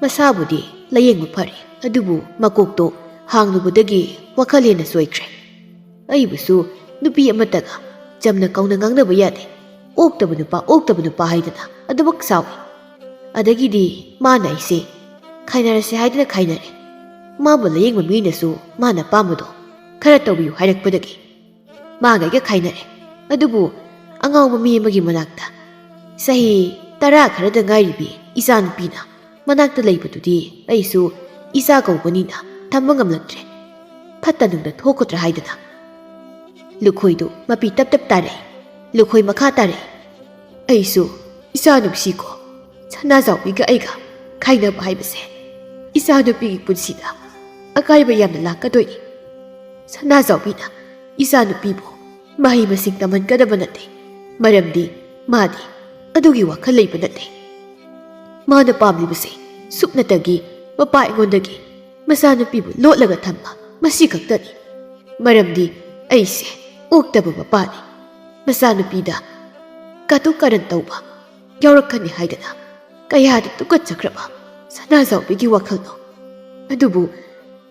ꯃꯁꯥꯕꯨꯗꯤ ꯂꯥꯌꯦꯡꯕ ꯐꯔꯦ, ꯑꯗꯨꯕꯨ ꯃꯀꯣꯛꯇꯣ ꯍꯥꯡꯂꯨꯕꯗꯒꯤ ꯋꯥꯈꯜ ꯍꯦꯟꯅ ꯆꯣꯏꯈ꯭ꯔꯦ꯫ ꯑꯩꯕꯨꯁꯨ ꯅꯨꯄꯤ ꯑꯃꯠꯇꯒ ꯆꯝꯅ ꯀꯧꯅ ꯉꯥꯡꯅꯕ ꯌꯥꯗꯦ꯫ "ꯑꯣꯛꯇꯕ ꯅꯨꯄꯥ, ꯑꯣꯛꯇꯕ ꯅꯨꯄꯥ" ꯍꯥꯏꯗꯅ ꯑꯗꯨꯃꯛ ꯁꯥꯎꯏ꯫ ꯑꯗꯒꯤꯗꯤ ꯃꯥꯅ ꯑꯩꯁꯦ ꯈꯥꯏꯅꯔꯁꯦ ꯍꯥꯏꯗꯅ ꯈꯥꯏꯅꯔꯦ꯫ ꯃꯥꯕꯨ ꯂꯥꯌꯦꯡꯕ ꯃꯤꯅꯁꯨ ꯃꯥꯅ ꯑꯄꯥꯝꯕꯗꯣ ꯈꯔ ꯇꯧꯕꯤꯌꯨ ꯍꯥꯏꯔꯛꯄꯗꯒꯤ ꯃꯥꯒ ꯑꯩꯒ ꯈꯥꯏꯅꯔꯦ꯫ ꯑꯗꯨꯕꯨ ꯑꯉꯥꯎꯕ ꯃꯤ ꯑꯃꯒꯤ ꯃꯅꯥꯛꯇ ꯆꯍꯤ ꯇꯔꯥ ꯈꯔꯗ ꯉꯥꯏꯔꯤꯕꯤ ꯏꯆꯥꯅꯨꯄꯤꯅ ꯃꯅꯥꯛꯇ ꯂꯩꯕꯗꯨꯗꯤ ꯑꯩꯁꯨ ꯏꯆꯥ ꯀꯧꯕꯅꯤꯅ ꯊꯝꯕ ꯉꯝꯂꯛꯇ꯭ꯔꯦ꯫ ꯐꯠꯇ ꯅꯨꯡꯗ ꯊꯣꯛꯀꯗ꯭ꯔꯥ ꯍꯥꯏꯗꯅ꯫ ꯂꯨꯈꯣꯏꯗꯨ ꯃꯄꯤ ꯇꯞ ꯇꯞ ꯇꯥꯔꯛꯏ꯫ ꯂꯨꯈꯣꯏ ꯃꯈꯥ ꯇꯥꯔꯛꯏ꯫ ꯑꯩꯁꯨ ꯏꯆꯥ ꯅꯨꯡꯁꯤꯀꯣ꯫ ꯁꯅꯥꯖꯥꯎꯕꯤꯒ ꯑꯩꯒ ꯈꯥꯏꯅꯕ ꯍꯥꯏꯕꯁꯦ ꯏꯆꯥꯅꯨꯄꯤꯒꯤ ꯄꯨꯟꯁꯤꯗ ꯑꯀꯥꯏꯕ ꯌꯥꯝꯅ ꯂꯥꯛꯀꯗꯣꯏꯅꯤ꯫ ꯁꯅꯥꯖꯥꯎꯕꯤꯅ ꯏꯆꯥꯅꯨꯄꯤꯕꯨ ꯃꯍꯩ ꯃꯁꯤꯡ ꯇꯝꯍꯟꯒꯗꯕ ꯅꯠꯇꯦ, ꯃꯔꯝꯗꯤ ꯃꯥꯗꯤ ꯑꯗꯨꯒꯤ ꯋꯥꯈꯜ ꯂꯩꯕ ꯅꯠꯇꯦ꯫ ꯃꯥꯅ ꯄꯥꯝꯂꯤꯕꯁꯦ ꯁꯨꯞꯅꯇꯒꯤ ꯃꯄꯥ ꯑꯩꯉꯣꯟꯗꯒꯤ ꯃꯆꯥꯅꯨꯄꯤꯕꯨ ꯂꯣꯠꯂꯒ ꯊꯝꯕ ꯃꯁꯤ ꯈꯛꯇꯅꯤ, ꯃꯔꯝꯗꯤ ꯑꯩꯁꯦ ꯑꯣꯛꯇꯕ ꯃꯄꯥꯅꯤ꯫ ꯃꯆꯥꯅꯨꯄꯤꯗ ꯀꯇꯨ ꯀꯔꯟ ꯇꯧꯕ ꯌꯥꯎꯔꯛꯀꯅꯤ ꯍꯥꯏꯗꯅ ꯀꯌꯥꯗ ꯇꯨꯀꯠꯆꯈ꯭ꯔꯕ ꯁꯅꯥꯖꯥꯎꯕꯤꯒꯤ ꯋꯥꯈꯜꯅꯣ꯫ ꯑꯗꯨꯕꯨ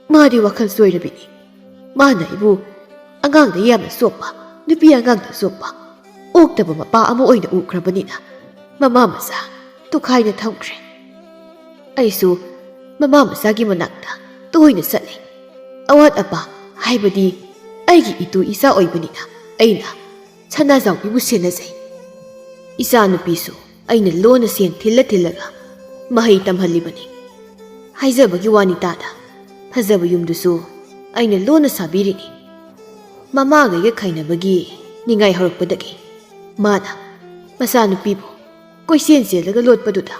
ꯃꯥꯗꯤ ꯋꯥꯈꯜ ꯁꯣꯏꯔꯕꯤꯅꯤ꯫ ꯃꯥꯅ ꯑꯩꯕꯨ ꯑꯉꯥꯡꯗ ꯌꯥꯝꯅ ꯆꯣꯞꯄ, ꯅꯨꯄꯤ ꯑꯉꯥꯡꯗ ꯆꯣꯞꯄ, ꯑꯣꯛꯇꯕ ꯃꯄꯥ ꯑꯃ ꯑꯣꯏꯅ ꯎꯈ꯭ꯔꯕꯅꯤꯅ ꯃꯃꯥ ꯃꯆꯥ ꯇꯣꯈꯥꯏꯅ ꯊꯝꯈ꯭ꯔꯦ꯫ ꯑꯩꯁꯨ ꯃꯃꯥ ꯃꯆꯥꯒꯤ ꯃꯅꯥꯛꯇ ꯇꯣꯏꯅ ꯆꯠꯂꯤ꯫ ꯑꯋꯥꯠ ꯑꯄꯥ ꯍꯥꯏꯕꯗꯤ ꯑꯩꯒꯤ ꯏꯇꯨ ꯏꯆꯥ ꯑꯣꯏꯕꯅꯤꯅ ꯑꯩꯅ ꯁꯅꯥꯖꯥꯎꯕꯤꯕꯨ ꯁꯦꯟꯅꯖꯩ꯫ ꯏꯆꯥꯅꯨꯄꯤꯁꯨ ꯑꯩꯅ ꯂꯣꯟꯅ ꯁꯦꯟ ꯊꯤꯜꯂ ꯊꯤꯜꯂꯒ ꯃꯍꯩ ꯇꯝꯍꯜꯂꯤꯕꯅꯤ꯫ ꯍꯥꯏꯖꯕꯒꯤ ꯋꯥꯅꯤ ꯇꯥꯗ, ꯐꯖꯕ ꯌꯨꯝꯗꯨꯁꯨ ꯑꯩꯅ ꯂꯣꯟꯅ ꯁꯥꯕꯤꯔꯤꯅꯤ꯫ ꯃꯃꯥꯒꯩꯒ ꯈꯥꯏꯅꯕꯒꯤ ꯅꯤꯡꯉꯥꯏ ꯍꯧꯔꯛꯄꯗꯒꯤ ꯃꯥꯅ ꯃꯆꯥꯅꯨꯄꯤꯕꯨ ꯀꯣꯏꯆꯦꯟ ꯆꯦꯜꯂꯒ ꯂꯣꯠꯄꯗꯨꯗ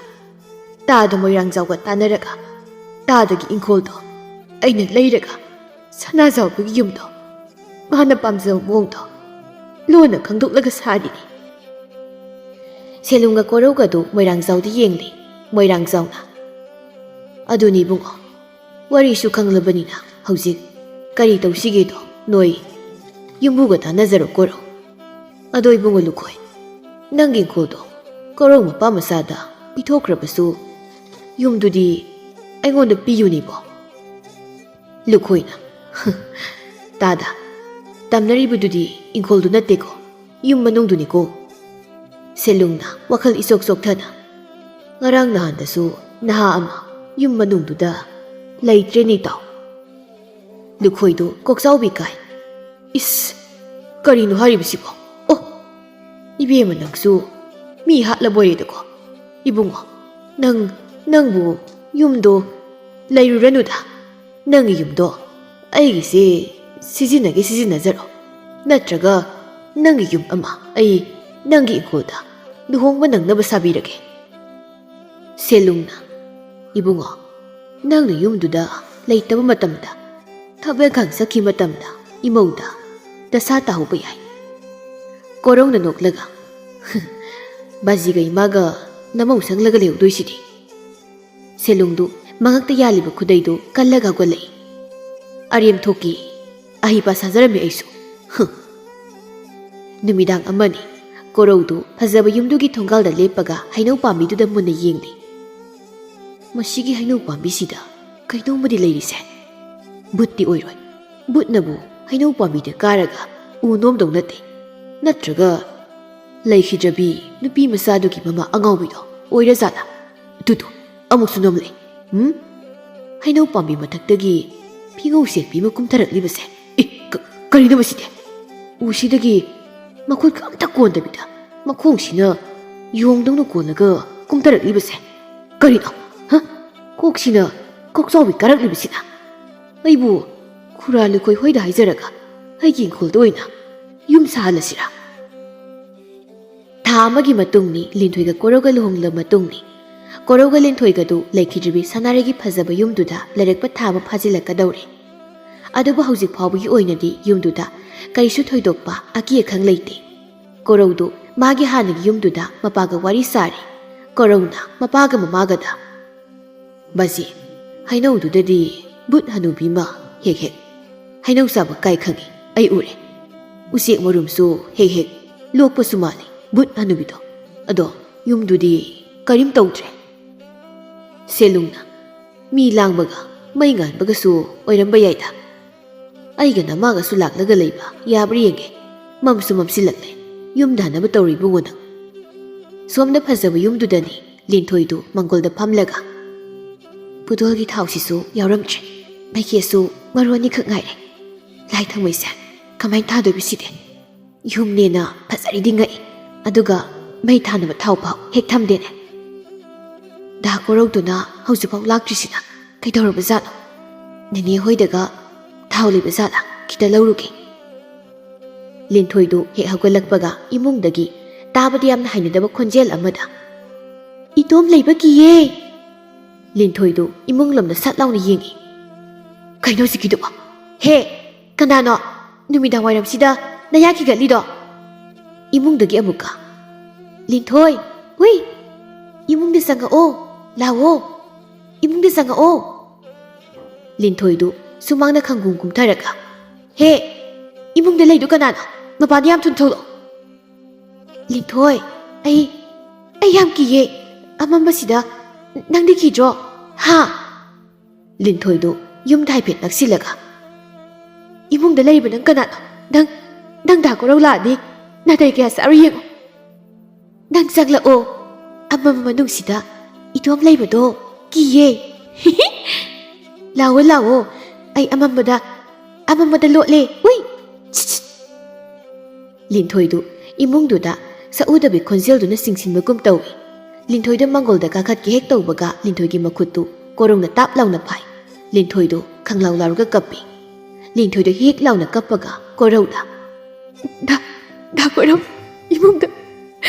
ꯇꯥꯗ ꯃꯣꯏꯔꯥꯡꯖꯥꯎꯒ ꯇꯥꯟꯅꯔꯒ ꯇꯥꯗꯒꯤ ꯏꯪꯈꯣꯜꯗꯣ ꯑꯩꯅ ꯂꯩꯔꯒ ꯁꯅꯥꯖꯥꯎꯕꯒꯤ ꯌꯨꯝꯗꯣ ꯃꯥꯅ ꯄꯥꯝꯖꯕ ꯃꯑꯣꯡꯗꯣ ꯂꯣꯟꯅ ꯈꯪꯗꯣꯛꯂꯒ ꯁꯥꯔꯤꯅꯤ꯫ ꯁꯦꯂꯨꯡꯒ ꯀꯣꯔꯧꯒꯗꯨ ꯃꯣꯏꯔꯥꯡꯖꯥꯎꯗ ꯌꯦꯡꯂꯤ꯫ ꯃꯣꯏꯔꯥꯡꯖꯥꯎꯅ, "ꯑꯗꯨꯅꯤ ꯏꯕꯨꯡꯉꯣ, ꯋꯥꯔꯤꯁꯨ ꯈꯪꯂꯕꯅꯤꯅ ꯍꯧꯖꯤꯛ ꯀꯔꯤ ꯇꯧꯁꯤꯒꯦꯗꯣ ꯅꯣꯏ ꯌꯨꯝꯕꯨꯒ ꯇꯥꯟꯅꯖꯔꯣ ꯀꯣꯔꯧ꯫ ꯑꯗꯣ ꯏꯕꯨꯡꯉꯣ ꯂꯨꯈꯣꯏ, ꯅꯪꯒꯤ ꯏꯪꯈꯣꯜꯗꯣ ꯀꯣꯔꯧ ꯃꯄꯥ ꯃꯆꯥꯗ ꯄꯤꯊꯣꯛꯈ꯭ꯔꯕꯁꯨ ꯌꯨꯝꯗꯨꯗꯤ ꯑꯩꯉꯣꯟꯗ ꯄꯤꯌꯨꯅꯤꯕꯣ?" ꯂꯨꯈꯣꯏꯅ, "ꯇꯥꯗ, ꯇꯝꯅꯔꯤꯕꯗꯨꯗꯤ ꯏꯪꯈꯣꯜꯗꯨ ꯅꯠꯇꯦꯀꯣ, ꯌꯨꯝ ꯃꯅꯨꯡꯗꯨꯅꯤꯀꯣ?" ꯁꯦꯂꯨꯡꯅ ꯋꯥꯈꯜ ꯏꯆꯣꯛ ꯆꯣꯛꯊꯅ, "ꯉꯔꯥꯡ ꯅꯍꯥꯟꯗꯁꯨ ꯅꯍꯥ ꯑꯃ ꯌꯨꯝ ꯃꯅꯨꯡꯗꯨꯗ ꯂꯩꯇ꯭ꯔꯦꯅꯦ ꯏꯇꯥꯎ꯫" ꯂꯨꯈꯣꯏꯗꯨ ꯀꯣꯛꯆꯥꯎꯕꯤ ꯀꯥꯏ꯫ "ꯏꯁ, ꯀꯔꯤꯅꯣ ꯍꯥꯏꯔꯤꯕꯁꯤꯕꯣ? ꯑꯣ, ꯏꯕꯦꯝꯃ ꯅꯪꯁꯨ ꯃꯤ ꯍꯥꯠꯂꯕꯣꯏꯔꯦꯗꯀꯣ꯫ ꯏꯕꯨꯡꯉꯣ, ꯅꯪ, ꯅꯪꯕꯨ ꯌꯨꯝꯗꯣ ꯂꯩꯔꯨꯔꯅꯨꯗ꯫ ꯅꯪꯒꯤ ꯌꯨꯝꯗꯣ ꯑꯩꯒꯤꯁꯦ ꯁꯤꯖꯤꯟꯅꯒꯦ ꯁꯤꯖꯤꯟꯅꯖꯔꯣ꯫ ꯅꯠꯇ꯭ꯔꯒ ꯅꯪꯒꯤ ꯌꯨꯝ ꯑꯃ ꯑꯩ ꯅꯪꯒꯤ ꯏꯪꯈꯣꯜꯗ ꯂꯨꯍꯣꯡꯕ ꯅꯪꯅꯕ ꯁꯥꯕꯤꯔꯒꯦ꯫" ꯁꯦꯂꯨꯡꯅ, "ꯏꯕꯨꯡꯉꯣ, ꯅꯪꯅ ꯌꯨꯝꯗꯨꯗ ꯂꯩꯇꯕ ꯃꯇꯝꯗ, ꯊꯕꯛ ꯏꯪꯈꯥꯡ ꯆꯠꯈꯤ ꯃꯇꯝꯗ ꯏꯃꯧꯗ ꯗꯁꯥ ꯇꯥꯍꯧꯕ ꯌꯥꯏ꯫" ꯀꯣꯔꯧꯅ ꯅꯣꯛꯂꯒ, "ꯕꯥꯖꯤꯒ ꯏꯃꯥꯒ ꯅꯃꯧ ꯁꯪꯂꯒ ꯂꯩꯍꯧꯗꯣꯏꯁꯤꯗꯤ?" ꯁꯦꯂꯨꯡꯗꯨ ꯃꯉꯛꯇ ꯌꯥꯜꯂꯤꯕ ꯈꯨꯗꯩꯗꯨ ꯀꯜꯂꯒ ꯍꯧꯒꯠꯂꯛꯏ꯫ "ꯑꯔꯦꯝ ꯊꯣꯛꯀꯤ ꯑꯍꯩꯄꯥ ꯁꯥꯖꯔꯝꯃꯤ ꯑꯩꯁꯨ꯫ ꯍꯨꯝ꯫" ꯅꯨꯃꯤꯗꯥꯡ ꯑꯃꯅꯤ꯫ ꯀꯣꯔꯧꯗꯨ ꯐꯖꯕ ꯌꯨꯝꯗꯨꯒꯤ ꯊꯣꯡꯒꯥꯜꯗ ꯂꯦꯞꯄꯒ ꯍꯩꯅꯧ ꯄꯥꯝꯕꯤꯗꯨꯗ ꯃꯨꯟꯅ ꯌꯦꯡꯂꯤ꯫ "ꯃꯁꯤꯒꯤ ꯍꯩꯅꯧ ꯄꯥꯝꯕꯤꯁꯤꯗ ꯀꯩꯅꯣꯝꯃꯗꯤ ꯂꯩꯔꯤꯁꯦ꯫ ꯕꯨꯠꯇꯤ ꯑꯣꯏꯔꯣꯏ꯫ ꯕꯨꯠꯅꯕꯨ ꯍꯩꯅꯧ ꯄꯥꯝꯕꯤꯗ ꯀꯥꯔꯒ ꯎ ꯅꯣꯝꯗꯧ ꯅꯠꯇꯦ꯫ ꯅꯠꯇ꯭ꯔꯒ ꯂꯩꯈꯤꯗ꯭ꯔꯕꯤ ꯅꯨꯄꯤ ꯃꯆꯥꯗꯨꯒꯤ ꯃꯃꯥ ꯑꯉꯥꯎꯕꯤꯗꯣ ꯑꯣꯏꯔꯖꯥꯠꯂꯥ? ꯑꯗꯨꯗꯣ ꯑꯃꯨꯛꯁꯨ ꯅꯣꯝꯂꯛꯑꯦ꯫ ꯎꯝ? ꯍꯩꯅꯧ ꯄꯥꯝꯕꯤ ꯃꯊꯛꯇꯒꯤ ꯐꯤꯉꯧ ꯁꯦꯠꯄꯤ ꯑꯃ ꯀꯨꯝꯊꯔꯛꯂꯤꯕꯁꯦ꯫ ꯑꯦ, ꯀ-, ꯀꯔꯤꯅꯣ ꯃꯁꯤꯗꯤ? ꯎꯁꯤꯗꯒꯤ ꯃꯈꯨꯠꯀ ꯑꯝꯇ ꯀꯣꯟꯗꯕꯤꯗ ꯃꯈꯣꯡꯁꯤꯅ ꯌꯣꯡꯗꯧꯅ ꯀꯣꯜꯂꯒ ꯀꯨꯝꯊꯔꯛꯂꯤꯕꯁꯦ ꯀꯔꯤꯅꯣ? ꯍ? ꯀꯣꯛꯁꯤꯅ ꯀꯣꯛꯆꯥꯎꯕꯤ ꯀꯥꯔꯛꯂꯤꯕꯁꯤꯅ? ꯑꯩꯕꯨ ꯈꯨꯔꯥ ꯂꯨꯈꯣꯏ ꯍꯣꯏꯗ ꯍꯥꯏꯖꯔꯒ ꯑꯩꯒꯤ ꯏꯪꯈꯣꯜꯗ ꯑꯣꯏꯅ ꯌꯨꯝ ꯁꯥꯍꯜꯂꯁꯤꯔꯥ? ꯊꯥ ꯑꯃꯒꯤ ꯃꯇꯨꯡꯅꯤ, ꯂꯤꯟꯊꯣꯏꯒ ꯀꯣꯔꯧꯒ ꯂꯨꯍꯣꯡꯂꯕ ꯃꯇꯨꯡꯅꯤ꯫ ꯀꯣꯔꯧꯒ ꯂꯤꯟꯊꯣꯏꯒꯗꯨ ꯂꯩꯈꯤꯗ꯭ꯔꯤꯕꯤ ꯁꯅꯥꯔꯩꯒꯤ ꯐꯖꯕ ꯌꯨꯝꯗꯨꯗ ꯂꯩꯔꯛꯄ ꯊꯥ ꯑꯃ ꯐꯥꯖꯤꯜꯂꯛꯀꯗꯧꯔꯦ꯫ ꯑꯗꯨꯕꯨ ꯍꯧꯖꯤꯛ ꯐꯥꯎꯕꯒꯤ ꯑꯣꯏꯅꯗꯤ ꯌꯨꯝꯗꯨꯗ ꯀꯔꯤꯁꯨ ꯊꯣꯏꯗꯣꯛꯄ ꯑꯀꯤ ꯑꯈꯪ ꯂꯩꯇꯦ꯫ ꯀꯣꯔꯧꯗꯨ ꯃꯥꯒꯤ ꯍꯥꯟꯅꯒꯤ ꯌꯨꯝꯗꯨꯗ ꯃꯄꯥꯒ ꯋꯥꯔꯤ ꯁꯥꯔꯤ꯫ ꯀꯣꯔꯧꯅ ꯃꯄꯥꯒ ꯃꯃꯥꯒꯗ, "ꯕꯥꯖꯤ, ꯍꯩꯅꯧꯗꯨꯗꯗꯤ ꯕꯨꯠ ꯍꯅꯨꯕꯤ ꯑꯃ ꯍꯦꯛ ꯍꯦꯛ ꯍꯩꯅꯧ ꯆꯥꯕ ꯀꯥꯏ ꯈꯪꯉꯤ, ꯑꯩ ꯎꯔꯦ꯫ ꯎꯆꯦꯛ ꯃꯔꯨꯝꯁꯨ ꯍꯦꯛ ꯍꯦꯛ ꯂꯣꯛꯄꯁꯨ ꯃꯥꯜꯂꯤ ꯕꯨꯠ ꯍꯅꯨꯕꯤꯗꯣ꯫ ꯑꯗꯣ ꯌꯨꯝꯗꯨꯗꯤ ꯀꯔꯤꯝ ꯇꯧꯗ꯭ꯔꯦ?" ꯁꯦꯂꯨꯡꯅ, "ꯃꯤ ꯂꯥꯡꯕꯒ ꯃꯩ ꯉꯥꯟꯕꯒꯁꯨ ꯑꯣꯏꯔꯝꯕ ꯌꯥꯏꯗ꯫ ꯑꯩꯒ ꯅꯃꯥꯒꯁꯨ ꯂꯥꯛꯂꯒ ꯂꯩꯕ ꯌꯥꯕ꯭ꯔꯥ ꯌꯦꯡꯒꯦ꯫ ꯃꯝꯁꯨ ꯃꯝꯁꯤꯜꯂꯛꯂꯦ꯫ ꯌꯨꯝ ꯊꯥꯅꯕ ꯇꯧꯔꯣ ꯏꯕꯨꯡꯉꯣ ꯅꯪ꯫" ꯁꯣꯝꯗ ꯐꯖꯕ ꯌꯨꯝꯗꯨꯗꯅꯤ ꯂꯤꯟꯊꯣꯏꯗꯨ ꯃꯪꯒꯣꯜꯗ ꯐꯝꯂꯒ, "ꯄꯨꯇꯣꯜꯒꯤ ꯊꯥꯎꯁꯤꯁꯨ ꯌꯥꯎꯔꯝꯗ꯭ꯔꯦ꯫ ꯃꯩꯈꯦꯠꯁꯨ ꯃꯔꯨ ꯑꯅꯤꯈꯛ ꯉꯥꯏꯔꯦ꯫ ꯂꯥꯏ ꯊꯥꯎꯃꯩꯁꯦ ꯀꯃꯥꯏꯅ ꯊꯥꯗꯣꯏꯕ ꯁꯤꯗꯤ? ꯌꯨꯝꯅꯦꯅ ꯐꯖꯔꯤꯗꯤ ꯉꯛꯏ, ꯑꯗꯨꯒ ꯃꯩ ꯊꯥꯅꯕ ꯊꯥꯎ ꯐꯥꯎ ꯍꯦꯛ ꯊꯝꯗꯦꯅꯦ꯫ ꯗꯥ ꯀꯣꯔꯧꯗꯨꯅ ꯍꯧꯖꯤꯛꯐꯥꯎ ꯂꯥꯛꯇ꯭ꯔꯤꯁꯤꯅ ꯀꯩꯗꯧꯔꯕ ꯖꯥꯠꯅꯣ? ꯅꯦꯅꯦ ꯍꯣꯏꯗꯒ ꯊꯥꯎ ꯂꯩꯕ ꯖꯥꯠꯂꯥ? ꯈꯤꯇ ꯂꯧꯔꯨꯒꯦ꯫" ꯂꯤꯟꯊꯣꯏꯗꯨ ꯍꯦꯛ ꯍꯧꯒꯠꯂꯛꯄꯒ ꯏꯃꯨꯡꯗꯒꯤ ꯇꯥꯕꯗ ꯌꯥꯝꯅ ꯍꯩꯅꯗꯕ ꯈꯣꯟꯖꯦꯜ ꯑꯃꯗ, "ꯏꯇꯣꯝ ꯂꯩꯕ ꯀꯤꯌꯦ!" ꯂꯤꯟꯊꯣꯏꯗꯨ ꯏꯃꯨꯡ ꯂꯣꯝꯗ ꯁꯠ ꯂꯥꯎꯅ ꯌꯦꯡꯉꯤ꯫ "ꯀꯩꯅꯣ ꯍꯧꯖꯤꯛꯀꯤꯗꯨꯕꯣ? ꯍꯦ, ꯀꯅꯥꯅꯣ ꯅꯨꯃꯤꯗꯥꯡ ꯋꯥꯏꯔꯝꯁꯤꯗ ꯅꯌꯥ ꯈꯤꯒꯠꯂꯤꯗꯣ?" ꯏꯃꯨꯡꯗꯒꯤ ꯑꯃꯨꯛꯀ, "ꯂꯤꯟꯊꯣꯏ, ꯍꯨꯏ, ꯏꯃꯨꯡꯗ ꯆꯪꯉꯛꯑꯣ, ꯂꯥꯛꯑꯣ, ꯏꯃꯨꯡꯗ ꯆꯪꯉꯛꯑꯣ꯫" ꯂꯤꯟꯊꯣꯏꯗꯨ ꯁꯨꯃꯥꯡꯗ ꯈꯪꯒꯨꯝ ꯀꯨꯝꯊꯔꯒ, "ꯍꯦ, ꯏꯃꯨꯡꯗ ꯂꯩꯗꯨ ꯀꯅꯥꯅꯣ? ꯃꯄꯥꯟꯗ ꯌꯥꯝ ꯊꯨꯅ ꯊꯣꯛꯂꯛꯑꯣ꯫" "ꯂꯤꯟꯊꯣꯏ, ꯑꯩ, ꯑꯩ ꯌꯥꯝ ꯀꯤꯌꯦ꯫ ꯑꯃꯝꯕꯁꯤꯗ ꯅꯪꯗꯤ ꯀꯤꯗ꯭ꯔꯣ? ꯍꯥ?" ꯂꯤꯟꯊꯣꯏꯗꯨ ꯌꯨꯝꯗ ꯍꯥꯏꯐꯦꯠ ꯅꯛꯁꯤꯜꯂꯒ, "ꯏꯃꯨꯡꯗ ꯂꯩꯔꯤꯕ ꯅꯪ ꯀꯅꯥꯅꯣ? ꯅꯪ, ꯅꯪ ꯗꯥ ꯀꯣꯔꯧ ꯂꯥꯛꯑꯗꯤ ꯅꯥꯇꯩ ꯀꯌꯥ ꯆꯥꯔꯨ ꯌꯦꯡꯉꯨ꯫ ꯅꯪ ꯆꯪꯂꯛꯑꯣ꯫ ꯑꯃꯝꯕ ꯃꯅꯨꯡꯁꯤꯗ ꯏꯇꯣꯝ ꯂꯩꯕꯗꯣ ꯀꯤꯌꯦ꯫" "ꯂꯥꯛꯑꯣ, ꯂꯥꯛꯑꯣ꯫ ꯑꯩ ꯑꯃꯝꯕꯗ, ꯑꯃꯝꯕꯗ ꯂꯣꯠꯂꯦ꯫ ꯎꯏ!" ꯂꯤꯟꯊꯣꯏꯗꯨ ꯏꯃꯨꯡꯗꯨꯗ ꯁꯛꯎꯗꯕꯤ ꯈꯣꯟꯖꯦꯜꯗꯨꯅ ꯆꯤꯡꯁꯤꯟꯕꯒꯨꯝ ꯇꯧꯏ꯫ ꯂꯤꯟꯊꯣꯏꯗ ꯃꯪꯒꯣꯜꯗ ꯀꯥꯈꯠꯀꯦ ꯍꯦꯛ ꯇꯧꯕꯒ ꯂꯤꯟꯊꯣꯏꯒꯤ ꯃꯈꯨꯠꯇꯨ ꯀꯣꯔꯧꯅ ꯇꯥꯞ ꯂꯥꯎꯅ ꯐꯥꯏ꯫ ꯂꯤꯟꯊꯣꯏꯗꯨ ꯈꯪꯂꯥꯎ ꯂꯥꯎꯔꯒ ꯀꯞꯄꯤ꯫ ꯂꯤꯟꯊꯣꯏꯗꯨ ꯍꯤꯛ ꯂꯥꯎꯅ ꯀꯞꯄꯒ ꯀꯣꯔꯧꯗ, "ꯗꯥ, ꯗꯥ ꯀꯣꯔꯧ, ꯏꯃꯨꯡꯗ,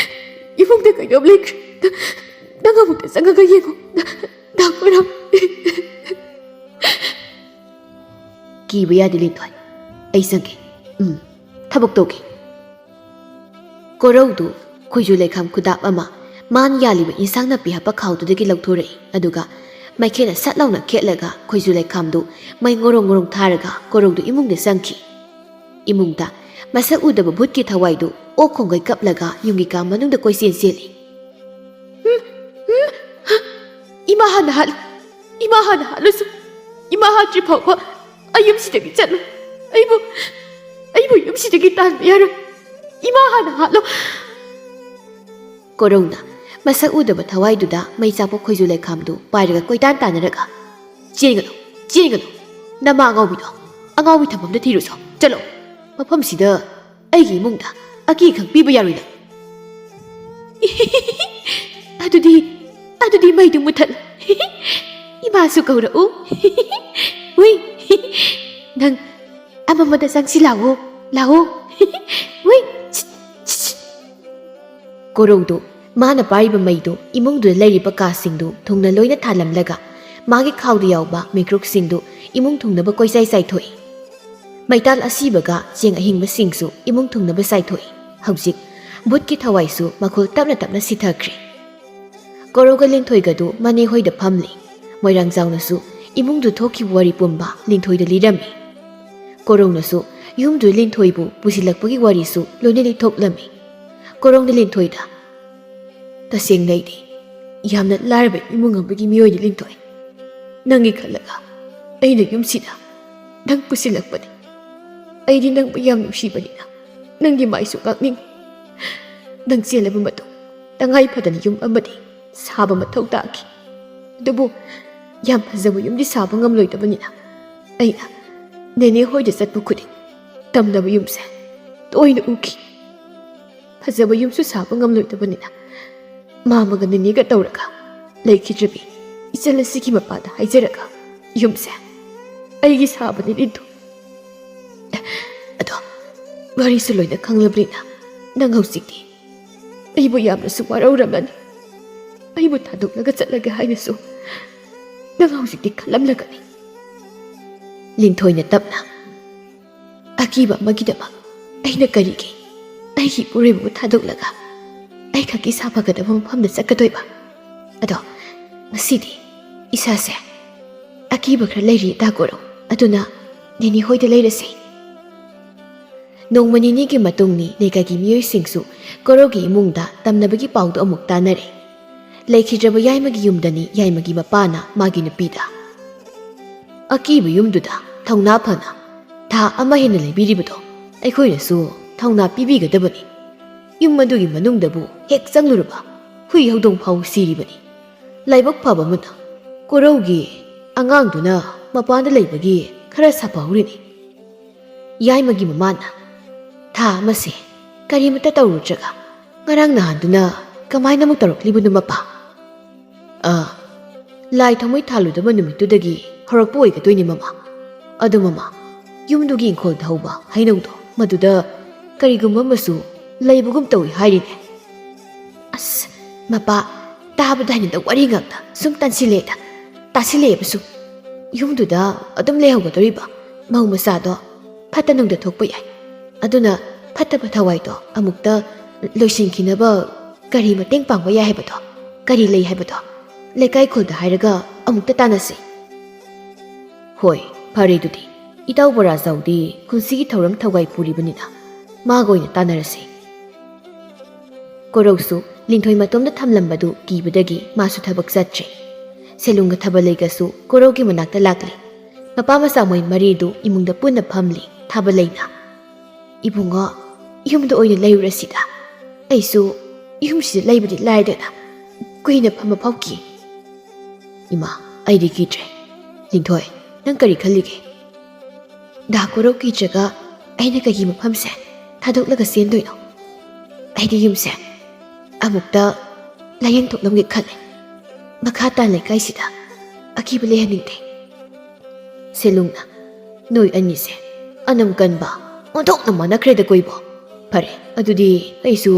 ꯏꯃꯨꯡꯗ ꯀꯩꯅꯣꯝ ꯂꯩꯈ꯭ꯔꯦ꯫ ꯗꯥ, ꯅꯪ ꯑꯃꯨꯛꯇ ꯆꯪꯉꯒ ꯌꯦꯡꯉꯨ꯫ ꯗꯥ, ꯗꯥ ꯀꯣꯔꯧ꯫" "ꯀꯤꯕ ꯌꯥꯗꯦ ꯂꯤꯟꯊꯣꯏ, ꯑꯩ ꯆꯪꯒꯦ꯫ ꯎꯝ, ꯊꯕꯛ ꯇꯧꯒꯦ꯫" ꯀꯣꯔꯧꯗꯨ ꯈꯣꯏꯖꯨ ꯂꯩꯈꯥꯝ ꯈꯨꯗꯥꯞ ꯑꯃ ꯃꯥꯅ ꯌꯥꯜꯂꯤꯕ ꯏꯟꯁꯥꯡ ꯅꯥꯄꯤ ꯍꯥꯞꯄ ꯈꯥꯎꯗꯨꯗꯒꯤ ꯂꯧꯊꯣꯔꯛꯏ, ꯑꯗꯨꯒ ꯃꯩꯈꯦꯠꯅ ꯁꯠ ꯂꯥꯎꯅ ꯈꯦꯠꯂꯒ ꯈꯣꯏꯖꯨ ꯂꯩꯈꯥꯝꯗꯨ ꯃꯩ ꯉꯣꯔꯣꯡ ꯉꯣꯔꯣꯡ ꯊꯥꯔꯒ ꯀꯣꯔꯧꯗꯨ ꯏꯃꯨꯡꯗ ꯆꯪꯈꯤ꯫ ꯏꯃꯨꯡꯗ ꯃꯁꯛ ꯎꯗꯕ ꯚꯨꯠꯀꯤ ꯊꯋꯥꯏꯗꯨ ꯑꯣꯛ ꯈꯣꯡꯒꯩ ꯀꯞꯂꯒ ꯌꯨꯝꯒꯤ ꯀꯥ ꯃꯅꯨꯡꯗ ꯀꯣꯏꯆꯦꯟ ꯆꯦꯜꯂꯤ꯫ "ꯎꯝ, ꯎꯝ, ꯏꯃꯥ ꯍꯥꯟꯅ ꯍꯥꯠꯂꯨ, ꯏꯃꯥ ꯍꯥꯟꯅ ꯍꯥꯠꯂꯨꯁꯨ, ꯏꯃꯥ ꯍꯥꯠꯇ꯭ꯔꯤ ꯐꯥꯎꯕ ꯑꯩ ꯌꯨꯝꯁꯤꯗꯒꯤ ꯆꯠꯂꯨ꯫ ꯑꯩꯕꯨ, ꯑꯩꯕꯨ ꯌꯨꯝꯁꯤꯗꯒꯤ ꯇꯥꯟꯕ ꯌꯥꯔꯣꯏ꯫ ꯏꯃꯥ ꯍꯥꯟꯅ ꯍꯥꯠꯂꯨ꯫" ꯀꯣꯔꯧꯅ ꯃꯁꯛ ꯎꯗꯕ ꯊꯋꯥꯏꯗꯨꯗ ꯃꯩ ꯆꯥꯛꯄ ꯈꯣꯏꯖꯨ ꯂꯩꯈꯥꯝꯗꯨ ꯄꯥꯏꯔꯒ ꯀꯣꯏꯇꯥꯟ ꯇꯥꯟꯅꯔꯒ, "ꯆꯦꯟꯒꯅꯨ, ꯆꯦꯟꯒꯅꯨ, ꯅꯃꯥ ꯑꯉꯥꯎꯕꯤꯗꯣ, ꯑꯉꯥꯎꯕꯤ ꯊꯝꯐꯝꯗ ꯊꯤꯔꯨꯆꯣ, ꯆꯠꯂꯣ꯫ ꯃꯐꯝꯁꯤꯗ ꯑꯩꯒꯤ ꯏꯃꯨꯡꯗ ꯑꯀꯤ ꯑꯈꯪ ꯄꯤꯕ ꯌꯥꯔꯣꯏ ꯅꯪ꯫" "ꯑꯗꯨꯗꯤ, ꯑꯗꯨꯗꯤ ꯃꯩꯗꯨ ꯃꯨꯊꯠꯂꯨ꯫ ꯏꯃꯥꯁꯨ ꯀꯧꯔꯛꯎ꯫ ꯍꯨꯏ, ꯅꯪ ꯑꯃꯃꯗ ꯆꯪꯁꯤ ꯂꯥꯛꯑꯣ, ꯂꯥꯛꯑꯣ꯫ ꯍꯨꯏ꯫" ꯀꯣꯔꯧꯗꯨ ꯃꯥꯅ ꯄꯥꯏꯔꯤꯕ ꯃꯩꯗꯨ ꯏꯃꯨꯡꯗꯨꯗ ꯂꯩꯔꯤꯕ ꯀꯥꯁꯤꯡꯗꯨ ꯊꯨꯡꯅ ꯂꯣꯏꯅ ꯊꯥꯜꯂꯝꯂꯒ ꯃꯥꯒꯤ ꯈꯥꯎꯗ ꯌꯥꯎꯕ ꯃꯩꯀ꯭ꯔꯨꯛꯁꯤꯡꯗꯨ ꯏꯃꯨꯡ ꯊꯨꯡꯅꯕ ꯀꯣꯏꯆꯥꯏ ꯆꯥꯏꯊꯣꯛꯏ꯫ ꯃꯩꯇꯥꯜ ꯑꯁꯤꯕꯒ ꯆꯦꯡ ꯑꯍꯤꯡꯕꯁꯤꯡꯁꯨ ꯏꯃꯨꯡ ꯊꯨꯡꯅꯕ ꯆꯥꯏꯊꯣꯛꯏ꯫ ꯍꯧꯖꯤꯛ ꯚꯨꯠꯀꯤ ꯊꯋꯥꯏꯁꯨ ꯃꯈꯣꯜ ꯇꯞꯅ ꯇꯞꯅ ꯁꯤꯊꯈ꯭ꯔꯦ꯫ ꯀꯣꯔꯧꯒ ꯂꯤꯟꯊꯣꯏꯒꯗꯨ ꯃꯅꯦ ꯍꯣꯏꯗ ꯐꯝꯂꯤ꯫ ꯃꯣꯏꯔꯥꯡꯖꯥꯎꯅꯁꯨ ꯏꯃꯨꯡꯗꯨ ꯊꯣꯛꯈꯤꯕ ꯋꯥꯔꯤ ꯄꯨꯝꯕ ꯂꯤꯟꯊꯣꯏꯗ ꯂꯤꯔꯝꯃꯤ꯫ ꯀꯣꯔꯧꯅꯁꯨ ꯌꯨꯝꯗꯨ ꯂꯤꯟꯊꯣꯏꯕꯨ ꯄꯨꯁꯤꯜꯂꯛꯄꯒꯤ ꯋꯥꯔꯤꯁꯨ ꯂꯣꯏꯅ ꯂꯤꯊꯣꯛꯂꯝꯃꯤ꯫ ꯀꯣꯔꯧꯅ ꯂꯤꯟꯊꯣꯏꯗ, "ꯇꯁꯦꯡꯅ ꯑꯩꯗꯤ ꯌꯥꯝꯅ ꯂꯥꯏꯔꯕ ꯏꯃꯨꯡ ꯑꯃꯒꯤ ꯃꯤꯑꯣꯏꯅꯤ ꯂꯤꯟꯊꯣꯏ꯫ ꯅꯪꯒꯤ ꯈꯜꯂꯒ ꯑꯩꯅ ꯌꯨꯝꯁꯤꯗ ꯅꯪ ꯄꯨꯁꯤꯜꯂꯛꯄꯅꯤ꯫ ꯑꯩꯗꯤ ꯅꯪꯕꯨ ꯌꯥꯝ ꯅꯨꯡꯁꯤꯕꯅꯤꯅ ꯅꯪꯒꯤ ꯃꯥꯏꯁꯨ ꯉꯥꯛꯅꯤꯡꯉꯤ꯫ ꯅꯪ ꯆꯦꯜꯂꯕ ꯃꯇꯨꯡ ꯇꯉꯥꯏ ꯐꯗꯅ ꯌꯨꯝ ꯑꯃꯗꯤ ꯁꯥꯕ ꯃꯊꯧ ꯇꯥꯈꯤ꯫ ꯑꯗꯨꯕꯨ ꯌꯥꯝ ꯐꯖꯕ ꯌꯨꯝꯗꯤ ꯁꯥꯕ ꯉꯝꯂꯣꯏꯗꯕꯅꯤꯅ ꯑꯩꯅ ꯅꯦꯅꯦ ꯍꯣꯏꯗ ꯆꯠꯄ ꯈꯨꯗꯤꯡ ꯇꯝꯅꯕ ꯌꯨꯝꯁꯦ ꯇꯣꯏꯅ ꯎꯈꯤ꯫ ꯐꯖꯕ ꯌꯨꯝꯁꯨ ꯁꯥꯕ ꯉꯝꯂꯣꯏꯗꯕꯅꯤꯅ, ꯃꯥꯃꯒ ꯅꯤꯅꯦꯒ ꯇꯧꯔꯒ ꯂꯩꯈꯤꯗ꯭ꯔꯕꯤ ꯏꯆꯜ ꯑꯁꯤꯒꯤ ꯃꯄꯥꯗ ꯍꯥꯏꯖꯔꯒ ꯌꯨꯝꯁꯦ ꯑꯩꯒꯤ ꯁꯥꯕꯅꯤ, ꯂꯤꯟꯊꯣꯏ꯫ ꯑꯗꯣ ꯋꯥꯔꯤꯁꯨ ꯂꯣꯏꯅ ꯈꯪꯂꯕꯅꯤꯅ, ꯅꯪ ꯍꯧꯖꯤꯛꯇꯤ ꯑꯩꯕꯨ ꯌꯥꯝꯅꯁꯨ ꯋꯥꯔꯧꯔꯝꯂꯅꯤ꯫ ꯑꯩꯕꯨ ꯊꯥꯗꯣꯛꯂꯒ ꯆꯠꯂꯒꯦ ꯍꯥꯏꯅꯁꯨ ꯅꯪ ꯍꯧꯖꯤꯛꯇꯤ ꯈꯜꯂꯝꯂꯒꯅꯤ꯫ ꯂꯤꯟꯊꯣꯏꯅ ꯇꯞꯅ, "ꯑꯀꯤꯕ ꯑꯃꯒꯤꯗꯃꯛ ꯑꯩꯅ ꯀꯔꯤꯒꯤ ꯑꯩꯒꯤ ꯏꯄꯨꯔꯣꯏꯕꯕꯨ ꯊꯥꯗꯣꯛꯂꯒ ꯑꯩ ꯈꯛꯀꯤ ꯏꯁꯥ ꯐꯒꯗꯕ ꯃꯐꯝꯗ ꯆꯠꯀꯗꯣꯏꯕ? ꯑꯗꯣ ꯉꯁꯤꯗꯤ ꯏꯁꯥꯁꯦ ꯑꯀꯤꯕ ꯈꯔ ꯂꯩꯔꯤ, ꯇꯥ ꯀꯣꯔꯧ꯫ ꯑꯗꯨꯅ ꯅꯦꯅꯦ ꯍꯣꯏꯗ ꯂꯩꯔꯁꯦ꯫" ꯅꯣꯡꯃ ꯅꯤꯅꯤꯒꯤ ꯃꯇꯨꯡꯅꯤ ꯂꯩꯀꯥꯏꯒꯤ ꯃꯤꯑꯣꯏꯁꯤꯡꯁꯨ ꯀꯣꯔꯧꯒꯤ ꯏꯃꯨꯡꯗ ꯇꯝꯅꯕꯒꯤ ꯄꯥꯎꯗꯨ ꯑꯃꯨꯛ ꯇꯥꯅꯔꯦ꯫ ꯂꯩꯈꯤꯗ꯭ꯔꯕ ꯌꯥꯏꯃꯒꯤ ꯌꯨꯝꯗꯅꯤ ꯌꯥꯏꯃꯒꯤ ꯃꯄꯥꯅ ꯃꯥꯒꯤ ꯅꯨꯄꯤꯗ, "ꯑꯀꯤꯕ ꯌꯨꯝꯗꯨꯗ ꯊꯧꯅꯥ ꯐꯅ ꯊꯥ ꯑꯃ ꯍꯦꯟꯅ ꯂꯩꯕꯤꯔꯤꯕꯗꯣ ꯑꯩꯈꯣꯏꯅꯁꯨ ꯊꯧꯅꯥ ꯄꯤꯕꯤꯒꯗꯕꯅꯤ꯫ ꯌꯨꯝ ꯑꯗꯨꯒꯤ ꯃꯅꯨꯡꯗꯕꯨ ꯍꯦꯛ ꯆꯪꯂꯨꯔꯕ ꯍꯨꯏ ꯍꯧꯗꯣꯡ ꯐꯥꯎ ꯁꯤꯔꯤꯕꯅꯤ꯫ ꯂꯥꯏꯕꯛ ꯐꯕ ꯑꯃꯅ ꯀꯣꯔꯧꯒꯤ ꯑꯉꯥꯡꯗꯨꯅ ꯃꯄꯥꯟꯗ ꯂꯩꯕꯒꯤ ꯈꯔ ꯁꯥꯐꯍꯧꯔꯤꯅꯤ꯫" ꯌꯥꯏꯃꯒꯤ ꯃꯃꯥꯅ, "ꯊꯥ ꯑꯃꯁꯦ ꯀꯔꯤꯃꯠꯇ ꯇꯧꯔꯨꯗ꯭ꯔꯒ ꯉꯔꯥꯡ ꯅꯍꯥꯟꯗꯨꯅ ꯀꯃꯥꯏꯅ ꯑꯃꯨꯛ ꯇꯧꯔꯛꯂꯤꯕꯅꯣ ꯃꯄꯥ?" "ꯑ, ꯂꯥꯏ ꯊꯥꯎꯃꯩ ꯊꯥꯜꯂꯨꯗꯕ ꯅꯨꯃꯤꯠꯇꯨꯗꯒꯤ ꯍꯧꯔꯛꯄ ꯑꯣꯏꯒꯗꯣꯏꯅꯤ ꯃꯃꯥ꯫ ꯑꯗꯨ ꯃꯃꯥ, ꯌꯨꯝꯗꯨꯒꯤ ꯏꯪꯈꯣꯜꯗ ꯍꯧꯕ ꯍꯩꯅꯧꯗꯣ ꯃꯗꯨꯗ ꯀꯔꯤꯒꯨꯝꯕ ꯑꯃꯁꯨ ꯂꯩꯕꯒꯨꯝ ꯇꯧꯏ ꯍꯥꯏꯔꯤꯅꯦ꯫" "ꯑꯁ, ꯃꯄꯥ, ꯇꯥꯕꯗ ꯍꯩꯅꯗꯕ ꯋꯥꯔꯤ ꯉꯥꯛꯇ ꯁꯨꯝ ꯇꯟꯁꯤꯜꯂꯦꯗ, ꯇꯥꯁꯤꯜꯂꯛꯑꯦꯕ ꯁꯨꯝ꯫ ꯌꯨꯝꯗꯨꯗ ꯑꯗꯨꯝ ꯂꯩꯍꯧꯒꯗꯧꯔꯤꯕ ꯃꯧ ꯃꯆꯥꯗꯣ ꯐꯠꯇ ꯅꯨꯡꯗ ꯊꯣꯛꯄ ꯌꯥꯏ꯫ ꯑꯗꯨꯅ ꯐꯠꯇꯕ ꯊꯋꯥꯏꯗꯣ ꯑꯃꯨꯛꯇ ꯂꯣꯏꯁꯤꯟꯈꯤꯅꯕ ꯀꯔꯤ ꯃꯇꯦꯡ ꯄꯥꯡꯕ ꯌꯥꯏ ꯍꯥꯏꯕꯗꯣ, ꯀꯔꯤ ꯂꯩ ꯍꯥꯏꯕꯗꯣ ꯂꯩꯀꯥꯏ ꯈꯨꯜꯗ ꯍꯥꯏꯔꯒ ꯑꯃꯨꯛꯇ ꯇꯥꯟꯅꯁꯤ꯫" "ꯍꯣꯏ, ꯐꯔꯦ ꯑꯗꯨꯗꯤ꯫ ꯏꯇꯥꯎ ꯕꯣꯔꯥꯖꯥꯎꯗꯤ ꯀꯨꯝꯁꯤꯒꯤ ꯊꯧꯔꯝ ꯊꯧꯋꯥꯏ ꯄꯨꯔꯤꯕꯅꯤꯅ ꯃꯥꯒ ꯑꯣꯏꯅ ꯇꯥꯟꯅꯔꯁꯤ꯫" ꯀꯣꯔꯧꯁꯨ ꯂꯤꯟꯊꯣꯏ ꯃꯇꯣꯝꯗ ꯊꯝꯂꯝꯕꯗꯨ ꯀꯤꯕꯗꯒꯤ ꯃꯥꯁꯨ ꯊꯕꯛ ꯆꯠꯇ꯭ꯔꯦ꯫ ꯁꯦꯂꯨꯡꯒ ꯊꯥꯕꯂꯩꯒꯁꯨ ꯀꯣꯔꯧꯒꯤ ꯃꯅꯥꯛꯇ ꯂꯥꯛꯂꯦ꯫ ꯃꯄꯥ ꯃꯆꯥ ꯃꯣꯏ ꯃꯔꯤꯗꯨ ꯏꯃꯨꯡꯗ ꯄꯨꯟꯅ ꯐꯝꯂꯤ꯫ ꯊꯥꯕꯂꯩꯅ, "ꯏꯕꯨꯡꯉꯣ, ꯌꯨꯝꯗ ꯑꯣꯏꯅ ꯂꯩꯔꯨꯔꯁꯤꯗ꯫ ꯑꯩꯁꯨ ꯌꯨꯝꯁꯤꯗ ꯂꯩꯕꯗꯤ ꯂꯥꯏꯔꯗꯅ ꯀꯨꯏꯅ ꯐꯝꯕ ꯐꯥꯎ ꯀꯤ꯫" "ꯏꯃꯥ, ꯑꯩꯗꯤ ꯀꯤꯗ꯭ꯔꯦ꯫ ꯂꯤꯟꯊꯣꯏ, ꯅꯪ ꯀꯔꯤ ꯈꯜꯂꯤꯒꯦ?" "ꯗꯥ ꯀꯣꯔꯧ ꯀꯤꯗ꯭ꯔꯒ ꯑꯩꯅ ꯀꯩꯒꯤ ꯃꯐꯝꯁꯦ ꯊꯥꯗꯣꯛꯂꯒ ꯆꯦꯟꯗꯣꯏꯅꯣ? ꯑꯩꯗꯤ ꯌꯨꯝꯁꯦ ꯑꯃꯨꯛꯇ ꯂꯥꯏꯌꯦꯡꯊꯣꯛꯂꯝꯒꯦ ꯈꯜꯂꯦ꯫ ꯃꯈꯥ ꯇꯥꯅ ꯂꯩꯀꯥꯏꯁꯤꯗ ꯑꯀꯤꯕ ꯂꯩꯍꯟꯅꯤꯡꯗꯦ꯫ ꯁꯦꯂꯨꯡꯅ, "ꯅꯣꯏ ꯑꯅꯤꯁꯦ ꯑꯅꯝ ꯀꯟꯕ ꯑꯣꯟꯊꯣꯛꯅ ꯃꯥꯟꯅꯈ꯭ꯔꯦꯗ ꯀꯣꯏꯕꯣ꯫ ꯐꯔꯦ, ꯑꯗꯨꯗꯤ ꯑꯩꯁꯨ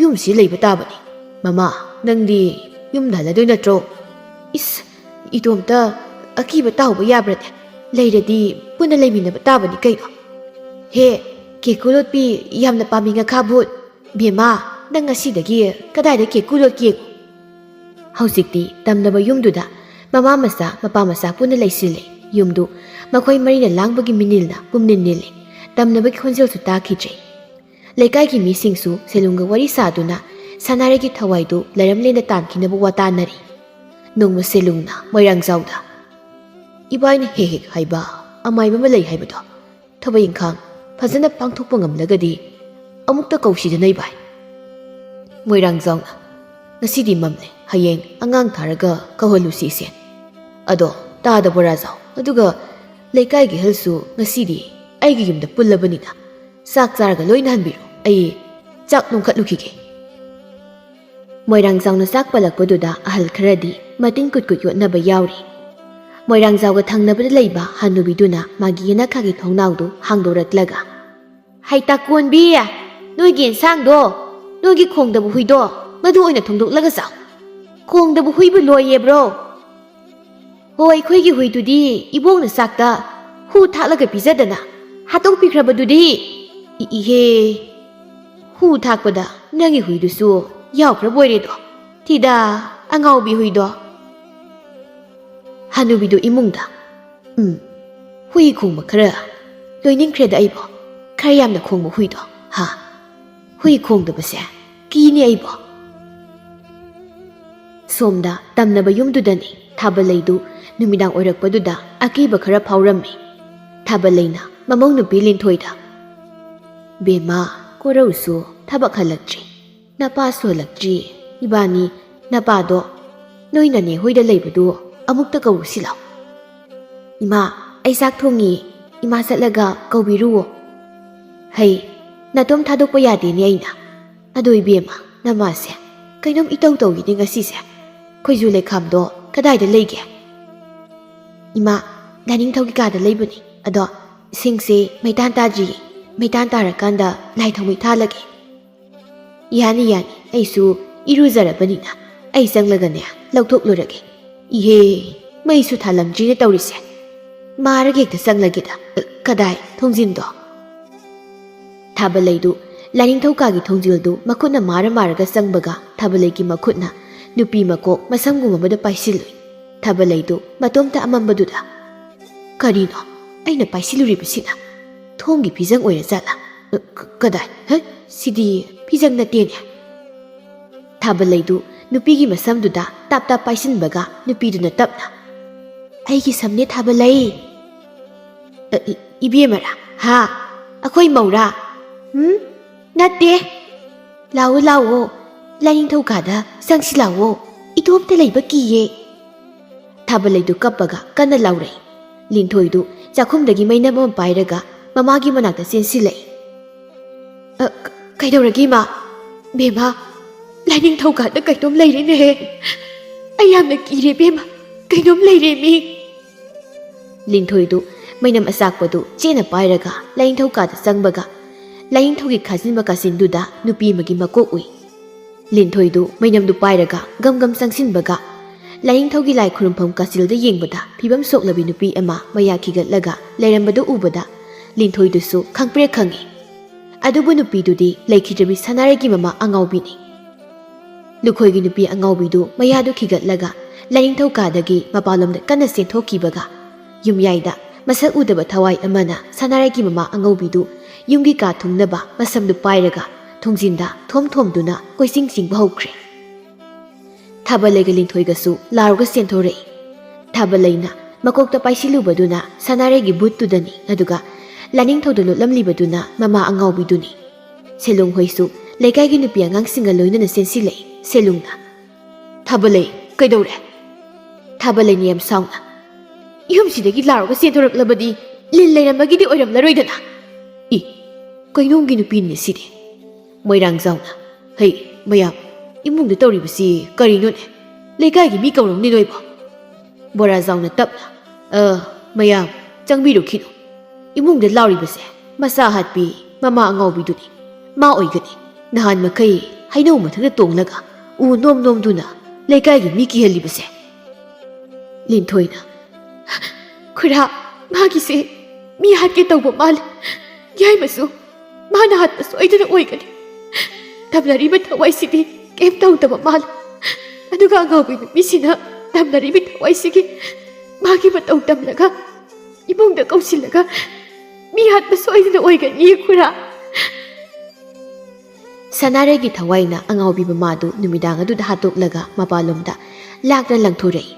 ꯌꯨꯝꯁꯤ ꯂꯩꯕ ꯇꯥꯕꯅꯤ꯫ ꯃꯃꯥ, ꯅꯪꯗꯤ ꯌꯨꯝꯗ ꯍꯜꯂꯗꯣꯏ ꯅꯠꯇ꯭ꯔꯣ?" "ꯏꯁ, ꯏꯇꯣꯝꯇ ꯑꯀꯤꯕ ꯇꯥꯍꯧꯕ ꯌꯥꯕ꯭ꯔꯅꯦ? ꯂꯩꯔꯗꯤ ꯄꯨꯟꯅ ꯂꯩꯃꯤꯟꯅꯕ ꯇꯥꯕꯅꯤ ꯀꯩꯅꯣ꯫ ꯍꯦ, ꯀꯦꯀꯨ ꯂꯣꯠꯄꯤ, ꯌꯥꯝꯅ ꯄꯥꯝꯃꯤ ꯉꯈꯥ ꯚꯨꯠ꯫ ꯕꯦꯝꯃ, ꯅꯪ ꯉꯁꯤꯗꯒꯤ ꯀꯗꯥꯏꯗ ꯀꯦꯀꯨ ꯂꯣꯠꯀꯦ ꯌꯦꯡꯉꯨ꯫" ꯍꯧꯖꯤꯛꯇꯤ ꯇꯝꯅꯕ ꯌꯨꯝꯗꯨꯗ ꯃꯃꯥ ꯃꯆꯥ, ꯃꯄꯥ ꯃꯆꯥ ꯄꯨꯟꯅ ꯂꯩꯁꯤꯜꯂꯦ꯫ ꯌꯨꯝꯗꯨ ꯃꯈꯣꯏ ꯃꯔꯤꯅ ꯂꯥꯡꯕꯒꯤ ꯃꯤꯅꯤꯜꯅ ꯄꯨꯝꯅꯤꯜ ꯅꯤꯜꯂꯦ꯫ ꯇꯝꯅꯕꯒꯤ ꯈꯣꯟꯖꯦꯜꯁꯨ ꯇꯥꯈꯤꯗ꯭ꯔꯦ꯫ ꯂꯩꯀꯥꯏꯒꯤ ꯃꯤꯁꯤꯡꯁꯨ ꯁꯦꯂꯨꯡꯒ ꯋꯥꯔꯤ ꯁꯥꯗꯨꯅ ꯁꯅꯥꯔꯩꯒꯤ ꯊꯋꯥꯏꯗꯨ ꯂꯩꯔꯝꯂꯦꯟꯗ ꯇꯥꯟꯈꯤꯅꯕ ꯋꯥ ꯇꯥꯅꯔꯤ꯫ ꯅꯣꯡꯃ ꯁꯦꯂꯨꯡꯅ ꯃꯣꯏꯔꯥꯡꯖꯥꯎꯗ, "ꯏꯕꯥꯏꯅ ꯍꯦꯛ ꯍꯦꯛ ꯍꯥꯏꯕ ꯑꯃꯥꯏꯕ ꯑꯃ ꯂꯩ ꯍꯥꯏꯕꯗꯣ, ꯊꯕꯛ ꯏꯪꯈꯥꯡ ꯐꯖꯅ ꯄꯥꯡꯊꯣꯛꯄ ꯉꯝꯂꯒꯗꯤ ꯑꯃꯨꯛꯇ ꯀꯧꯁꯤꯗꯅ ꯏꯕꯥꯏ꯫" ꯃꯣꯏꯔꯥꯡꯖꯥꯎꯅ, "ꯉꯁꯤꯗꯤ ꯃꯝꯂꯦ, ꯍꯌꯦꯡ ꯑꯉꯥꯡ ꯊꯥꯔꯒ ꯀꯧꯍꯜꯂꯨꯁꯤ ꯏꯆꯦ꯫ ꯑꯗꯣ ꯇꯥꯗꯕꯣ ꯔꯥꯖꯥꯎ? ꯑꯗꯨꯒ ꯂꯩꯀꯥꯏꯒꯤ ꯑꯍꯜꯁꯨ ꯉꯁꯤꯗꯤ ꯑꯩꯒꯤ ꯌꯨꯝꯗ ꯄꯨꯜꯂꯕꯅꯤꯅ ꯆꯥꯛ ꯆꯥꯔꯒ ꯂꯣꯏꯅ ꯍꯟꯕꯤꯔꯣ꯫ ꯑꯩ ꯆꯥꯛ ꯅꯣꯡꯈꯠꯂꯨꯈꯤꯒꯦ꯫" ꯃꯣꯏꯔꯥꯡꯖꯥꯎꯅ ꯆꯥꯛ ꯄꯜꯂꯛꯄꯗꯨꯗ ꯑꯍꯜ ꯈꯔꯗꯤ ꯃꯇꯤꯟ ꯀꯨꯠ ꯀꯨꯠ ꯌꯣꯠꯅꯕ ꯌꯥꯎꯔꯤ꯫ ꯃꯣꯏꯔꯥꯡꯖꯥꯎꯒ ꯊꯪꯅꯕꯗ ꯂꯩꯕ ꯍꯅꯨꯕꯤꯗꯨꯅ ꯃꯥꯒꯤ ꯌꯦꯅꯈꯥꯒꯤ ꯊꯣꯡꯅꯥꯎꯗꯨ ꯍꯥꯡꯗꯣꯔꯛꯂꯒ, "ꯍꯩ ꯇꯥꯀꯣꯟꯕꯤ, ꯅꯣꯏꯒꯤ ꯏꯟꯁꯥꯡꯗꯣ ꯅꯣꯏꯒꯤ ꯈꯣꯡꯗꯕ ꯍꯨꯏꯗꯣ ꯃꯗꯨ ꯑꯣꯏꯅ ꯊꯣꯡꯗꯣꯛꯂꯒ ꯆꯥꯎ꯫ ꯈꯣꯡꯗꯕ ꯍꯨꯏꯕꯨ ꯂꯣꯏꯌꯦꯕ꯭ꯔꯣ?" "ꯍꯣ, ꯑꯩꯈꯣꯏꯒꯤ ꯍꯨꯏꯗꯨꯗꯤ ꯏꯕꯣꯛꯅ ꯆꯥꯛꯇ ꯍꯨ ꯊꯥꯛꯂꯒ ꯄꯤꯖꯗꯅ ꯍꯥꯠꯇꯣꯛꯄꯤꯈ꯭ꯔꯕꯗꯨꯗꯤ꯫" "ꯏ ꯏꯍꯦ, ꯍꯨ ꯊꯥꯛꯄꯗ ꯅꯪꯒꯤ ꯍꯨꯏꯗꯨꯁꯨ ꯌꯥꯎꯈ꯭ꯔꯕ ꯑꯣꯏꯔꯦꯗꯣ꯫ ꯊꯤꯗ, ꯑꯉꯥꯎꯕꯤ ꯍꯨꯏꯗꯣ꯫" ꯍꯅꯨꯕꯤꯗꯨ ꯏꯃꯨꯡꯗ, "ꯎꯝ, ꯍꯨꯏ ꯈꯣꯡꯕ ꯈꯔ ꯂꯣꯏꯅꯤꯡꯈ꯭ꯔꯦꯗ ꯑꯩꯕꯣ꯫ ꯈꯔ ꯌꯥꯝꯅ ꯈꯣꯡꯕ ꯍꯨꯏꯗꯣ, ꯍꯥ? ꯍꯨꯏ ꯈꯣꯡꯗꯕꯁꯦ ꯀꯤꯅꯦ ꯑꯩꯕꯣ꯫" ꯁꯣꯝꯗ ꯇꯝꯅꯕ ꯌꯨꯝꯗꯨꯗꯅꯤ ꯊꯥꯕꯜꯂꯩꯗꯨ ꯅꯨꯃꯤꯗꯥꯡ ꯑꯣꯏꯔꯛꯄꯗꯨꯗ ꯑꯀꯤꯕ ꯈꯔ ꯐꯥꯎꯔꯝꯃꯤ꯫ ꯊꯥꯕꯜꯂꯩꯅ ꯃꯃꯧ ꯅꯨꯄꯤ ꯂꯤꯟꯊꯣꯏꯗ, "ꯕꯦꯝꯃ, ꯀꯣꯔꯧꯁꯨ ꯊꯕꯛ ꯍꯜꯂꯛꯇ꯭ꯔꯤ, ꯅꯄꯥꯁꯨ ꯍꯜꯂꯛꯇ꯭ꯔꯤ꯫ ꯏꯕꯥꯅꯤ ꯅꯄꯥꯗꯣ ꯅꯣꯏ ꯅꯅꯦ ꯍꯣꯏꯗ ꯂꯩꯕꯗꯨ ꯑꯃꯨꯛꯇ ꯀꯧꯔꯨꯁꯤ ꯂꯥꯎ꯫" "ꯏꯃꯥ, ꯑꯩ ꯆꯥꯛ ꯊꯣꯡꯉꯤ, ꯏꯃꯥ ꯆꯠꯂꯒ ꯀꯧꯕꯤꯔꯨꯋꯣ꯫" "ꯍꯩ, ꯅꯇꯣꯝ ꯊꯥꯗꯣꯛꯄ ꯌꯥꯗꯦꯅꯦ ꯑꯩꯅ꯫ "ꯑꯗꯣ ꯏꯕꯦꯝꯃ, ꯅꯃꯥꯁꯦ ꯀꯩꯅꯣꯝ ꯏꯇꯧ ꯇꯧꯏꯅꯦ ꯉꯁꯤꯁꯦ꯫ ꯈꯣꯏꯖꯨ ꯂꯩꯈꯥꯝꯗꯣ ꯀꯗꯥꯏꯗ ꯂꯩꯒꯦ?" "ꯏꯃꯥ, ꯂꯥꯏꯅꯤꯡꯊꯧꯒꯤ ꯀꯥꯗ ꯂꯩꯕꯅꯤ꯫ ꯑꯗꯣ ꯏꯁꯤꯡꯁꯦ ꯃꯩꯇꯥꯟ ꯇꯥꯗ꯭ꯔꯤꯌꯦ꯫ ꯃꯩꯇꯥꯟ ꯇꯥꯔꯀꯥꯟꯗ ꯂꯥꯏ ꯊꯥꯎꯃꯩ ꯊꯥꯜꯂꯒꯦ꯫" "ꯌꯥꯅꯤ, ꯌꯥꯅꯤ, ꯑꯩꯁꯨ ꯏꯔꯨꯖꯔꯕꯅꯤꯅ ꯑꯩ ꯆꯪꯂꯒꯅꯦ ꯂꯧꯊꯣꯛꯂꯨꯔꯒꯦ꯫" "ꯏꯍꯦ, ꯃꯩꯁꯨ ꯊꯥꯜꯂꯝꯗ꯭ꯔꯤꯅ ꯇꯧꯔꯤꯁꯦ꯫ ꯃꯥꯔꯒ ꯍꯦꯛꯇ ꯆꯪꯂꯒꯦꯗ꯫ ꯀꯗꯥꯏ ꯊꯣꯡꯖꯤꯟꯗꯣ?" ꯊꯥꯕꯂꯩꯗꯨ ꯂꯥꯏꯅꯤꯡꯊꯧ ꯀꯥꯒꯤ ꯊꯣꯡꯖꯤꯜꯗꯨ ꯃꯈꯨꯠꯅ ꯃꯥꯔ ꯃꯥꯔꯒ ꯆꯪꯕꯒ, ꯊꯥꯕꯂꯩꯒꯤ ꯃꯈꯨꯠꯅ ꯅꯨꯄꯤ ꯃꯀꯣꯛ ꯃꯁꯝꯒꯨꯝ ꯑꯃꯗ ꯄꯥꯏꯁꯤꯜꯂꯨꯏ꯫ ꯊꯥꯕꯂꯩꯗꯨ ꯃꯇꯣꯝꯇ ꯑꯃꯝꯕꯗꯨꯗ, "ꯀꯔꯤꯅꯣ ꯑꯩꯅ ꯄꯥꯏꯁꯤꯜꯂꯨꯔꯤꯕꯁꯤꯅ? ꯊꯣꯡꯒꯤ ꯐꯤꯖꯪ ꯑꯣꯏꯔ ꯖꯥꯠꯂꯥ? ꯑ, ꯀ-, ꯀꯗꯥꯏ? ꯍꯩ, ꯁꯤꯗꯤ ꯐꯤꯖꯪ ꯅꯠꯇꯦꯅꯦ!" ꯊꯥꯕꯂꯩꯗꯨ ꯅꯨꯄꯤꯒꯤ ꯃꯁꯝꯗꯨꯗ ꯇꯥꯞ ꯇꯥꯞ ꯄꯥꯏꯁꯤꯟꯕꯒ, ꯅꯨꯄꯤꯗꯨꯅ ꯇꯞꯅ, "ꯑꯩꯒꯤ ꯁꯝꯅꯦ ꯊꯥꯕꯂꯩ꯫" "ꯑ, ꯏ-, ꯏꯕꯦꯝꯃꯔꯥ? ꯍꯥ? ꯑꯩꯈꯣꯏ ꯃꯧꯔꯥ? ꯎꯝ? ꯅꯠꯇꯦ꯫ ꯂꯥꯛꯑꯣ, ꯂꯥꯛꯑꯣ꯫ ꯂꯥꯏꯅꯤꯡꯊꯧ ꯀꯥꯗ ꯆꯪꯁꯤ ꯂꯥꯛꯑꯣ꯫ ꯏꯇꯣꯝꯇ ꯂꯩꯕ ꯀꯤꯌꯦ꯫" ꯊꯥꯕꯂꯩꯗꯨ ꯀꯞꯄꯒ ꯀꯟꯅ ꯂꯥꯎꯔꯛꯏ꯫ ꯂꯤꯟꯊꯣꯏꯗꯨ ꯆꯥꯛꯈꯨꯝꯗꯒꯤ ꯃꯩꯅꯝ ꯑꯃ ꯄꯥꯏꯔꯒ ꯃꯃꯥꯒꯤ ꯃꯅꯥꯛꯇ ꯆꯦꯟꯁꯤꯜꯂꯛꯏ꯫ "ꯑ, ꯀ-, ꯀꯩꯗꯧꯔꯒꯦ, ꯏꯃꯥ?" "ꯕꯦꯝꯃ, ꯂꯥꯏꯅꯤꯡꯊꯧ ꯀꯥꯗ ꯀꯩꯅꯣꯝ ꯂꯩꯔꯦꯅꯦꯍꯦ꯫ ꯑꯩ ꯌꯥꯝꯅ ꯀꯤꯔꯦ, ꯕꯦꯝꯃ꯫ ꯀꯩꯅꯣꯝ ꯂꯩꯔꯦꯃꯤ꯫" ꯂꯤꯟꯊꯣꯏꯗꯨ ꯃꯩꯅꯝ ꯑꯆꯥꯛꯄꯗꯨ ꯆꯦꯠꯅ ꯄꯥꯏꯔꯒ ꯂꯥꯏꯅꯤꯡꯊꯧ ꯀꯥꯗ ꯆꯪꯕꯒ, ꯂꯥꯏꯅꯤꯡꯊꯧꯒꯤ ꯈꯥꯖꯤꯟꯕ ꯀꯥꯆꯤꯟꯗꯨꯗ ꯅꯨꯄꯤ ꯑꯃꯒꯤ ꯃꯀꯣꯛ ꯎꯏ꯫ ꯂꯤꯟꯊꯣꯏꯗꯨ ꯃꯩꯅꯝꯗꯨ ꯄꯥꯏꯔꯒ ꯒꯝ ꯒꯝ ꯆꯪꯁꯤꯟꯕꯒ, ꯂꯥꯏꯅꯤꯡꯊꯧꯒꯤ ꯂꯥꯏ ꯈꯨꯔꯨꯝꯐꯝ ꯀꯥꯆꯤꯜꯗ ꯌꯦꯡꯕꯗ ꯐꯤꯕꯝ ꯁꯣꯛꯂꯕꯤ ꯅꯨꯄꯤ ꯑꯃ ꯃꯌꯥ ꯈꯤꯒꯠꯂꯒ ꯂꯩꯔꯝꯕꯗꯨ ꯎꯕꯗ, ꯂꯤꯟꯊꯣꯏꯗꯨꯁꯨ ꯈꯪꯄ꯭ꯔꯦꯛ ꯈꯪꯉꯤ꯫ ꯑꯗꯨꯕꯨ ꯅꯨꯄꯤꯗꯨꯗꯤ ꯂꯩꯈꯤꯗ꯭ꯔꯕꯤ ꯁꯅꯥꯔꯩꯒꯤ ꯃꯃꯥ ꯑꯉꯥꯎꯕꯤꯅꯤ꯫ ꯂꯨꯈꯣꯏꯒꯤ ꯅꯨꯄꯤ ꯑꯉꯥꯎꯕꯤꯗꯨ ꯃꯌꯥꯗꯨ ꯈꯤꯒꯠꯂꯒ ꯂꯥꯏꯅꯤꯡꯊꯧ ꯀꯥꯗꯒꯤ ꯃꯄꯥꯟꯂꯣꯝꯗ ꯀꯟꯅ ꯆꯦꯟꯊꯣꯛꯈꯤꯕꯒ, ꯌꯨꯝꯌꯥꯏꯗ ꯃꯁꯛ ꯎꯗꯕ ꯊꯋꯥꯏ ꯑꯃꯅ ꯁꯅꯥꯔꯩꯒꯤ ꯃꯃꯥ ꯑꯉꯧꯕꯤꯗꯨ ꯌꯨꯝꯒꯤ ꯀꯥ ꯊꯨꯡꯅꯕ ꯃꯁꯝꯗꯨ ꯄꯥꯏꯔꯒ ꯊꯣꯡꯖꯤꯟꯗ ꯊꯣꯝ ꯊꯣꯝꯗꯨꯅ ꯀꯣꯏꯆꯤꯡ ꯆꯤꯡꯕ ꯍꯧꯈ꯭ꯔꯦ꯫ ꯊꯥꯕꯂꯩꯒ ꯂꯤꯟꯊꯣꯏꯒꯁꯨ ꯂꯥꯎꯔꯒ ꯆꯦꯟꯊꯣꯔꯛꯏ꯫ ꯊꯥꯕꯂꯩꯅ ꯃꯀꯣꯛꯇ ꯄꯥꯏꯁꯤꯜꯂꯨꯕꯗꯨꯅ ꯁꯅꯥꯔꯩꯒꯤ ꯚꯨꯠꯇꯨꯗꯅꯤ, ꯑꯗꯨꯒ ꯂꯥꯏꯅꯤꯡꯊꯧꯗ ꯂꯣꯠꯂꯝꯂꯤꯕꯗꯨꯅ ꯃꯃꯥ ꯑꯉꯥꯎꯕꯤꯗꯨꯅꯤ꯫ ꯁꯦꯂꯨꯡ ꯍꯣꯏꯁꯨ ꯂꯩꯀꯥꯏꯒꯤ ꯅꯨꯄꯤ ꯑꯉꯥꯡꯁꯤꯡꯒ ꯂꯣꯏꯅꯅ ꯆꯦꯟꯁꯤꯜꯂꯛꯏ꯫ ꯁꯦꯂꯨꯡꯅ, "ꯊꯥꯕꯂꯩ, ꯀꯩꯗꯧꯔꯦ?" ꯊꯥꯕꯂꯩꯅ ꯌꯥꯝ ꯁꯥꯎꯅ, "ꯌꯨꯝꯁꯤꯗꯒꯤ ꯂꯥꯎꯔꯒ ꯆꯦꯟꯊꯣꯔꯛꯂꯕꯗꯤ ꯂꯤꯟ ꯂꯩꯔꯝꯕꯒꯤꯗꯤ ꯑꯣꯏꯔꯝꯂꯔꯣꯏꯗꯅ?" "ꯏ, ꯀꯩꯅꯣꯝꯒꯤ ꯅꯨꯄꯤꯅꯤ ꯁꯤꯗꯤ꯫" ꯃꯣꯏꯔꯥꯡꯖꯥꯎꯅ, "ꯍꯩ, ꯃꯌꯥꯝ, ꯏꯃꯨꯡꯗ ꯇꯧꯔꯤꯕꯁꯤ ꯀꯔꯤꯅꯣꯅꯦ? ꯂꯩꯀꯥꯏꯒꯤ ꯃꯤ ꯀꯧꯔꯝꯅꯤ ꯅꯣꯏꯕꯣ?" ꯕꯣꯔꯥꯖꯥꯎꯅ ꯇꯞꯅ, "ꯑ, ꯃꯌꯥꯝ, ꯆꯪꯕꯤꯔꯨꯈꯤꯅꯨ꯫ ꯏꯃꯨꯡꯗ ꯂꯥꯎꯔꯤꯕꯁꯦ ꯃꯆꯥ ꯍꯥꯠꯄꯤ ꯃꯃꯥ ꯑꯉꯥꯎꯕꯤꯗꯨꯅꯤ꯫ ꯃꯥ ꯑꯣꯏꯒꯅꯤ ꯅꯍꯥꯟ ꯃꯈꯩ ꯍꯩꯅꯧ ꯃꯊꯛꯇ ꯇꯣꯡꯂꯒ ꯎ ꯅꯣꯝ ꯅꯣꯝꯗꯨꯅ ꯂꯩꯀꯥꯏꯒꯤ ꯃꯤ ꯀꯤꯍꯜꯂꯤꯕꯁꯦ꯫" ꯂꯤꯟꯊꯣꯏꯅ, "ꯈꯨꯔꯥ, ꯃꯥꯒꯤꯁꯦ ꯃꯤ ꯍꯥꯠꯀꯦ ꯇꯧꯕ ꯃꯥꯜꯂꯦ꯫ ꯌꯥꯏꯃꯁꯨ ꯃꯥꯅ ꯍꯥꯠꯄ ꯁꯣꯏꯗꯅ ꯑꯣꯏꯒꯅꯤ꯫ ꯇꯝꯅꯔꯤꯕ ꯊꯋꯥꯏꯁꯤꯗꯤ ꯀꯩꯝ ꯇꯧꯗꯕ ꯃꯥꯜꯂꯦ꯫ ꯑꯗꯨꯒ ꯑꯉꯥꯎꯕꯤ ꯅꯨꯄꯤꯁꯤꯅ ꯇꯝꯅꯔꯤꯕ ꯊꯋꯥꯏꯁꯤꯒꯤ ꯃꯥꯒꯤ ꯃꯇꯧ ꯇꯝꯂꯒ ꯏꯃꯨꯡꯗ ꯀꯧꯁꯤꯜꯂꯒ ꯃꯤ ꯍꯥꯠꯄ ꯁꯣꯏꯗꯅ ꯑꯣꯏꯒꯅꯤ, ꯈꯨꯔꯥ꯫" ꯁꯅꯥꯔꯩꯒꯤ ꯊꯋꯥꯏꯅ ꯑꯉꯥꯎꯕꯤ ꯃꯃꯥꯗꯨ ꯅꯨꯃꯤꯗꯥꯡ ꯑꯗꯨꯗ ꯍꯥꯠꯇꯣꯛꯂꯒ ꯃꯄꯥꯟꯂꯣꯝꯗ ꯂꯥꯛꯅ ꯂꯪꯊꯣꯔꯛꯏ꯫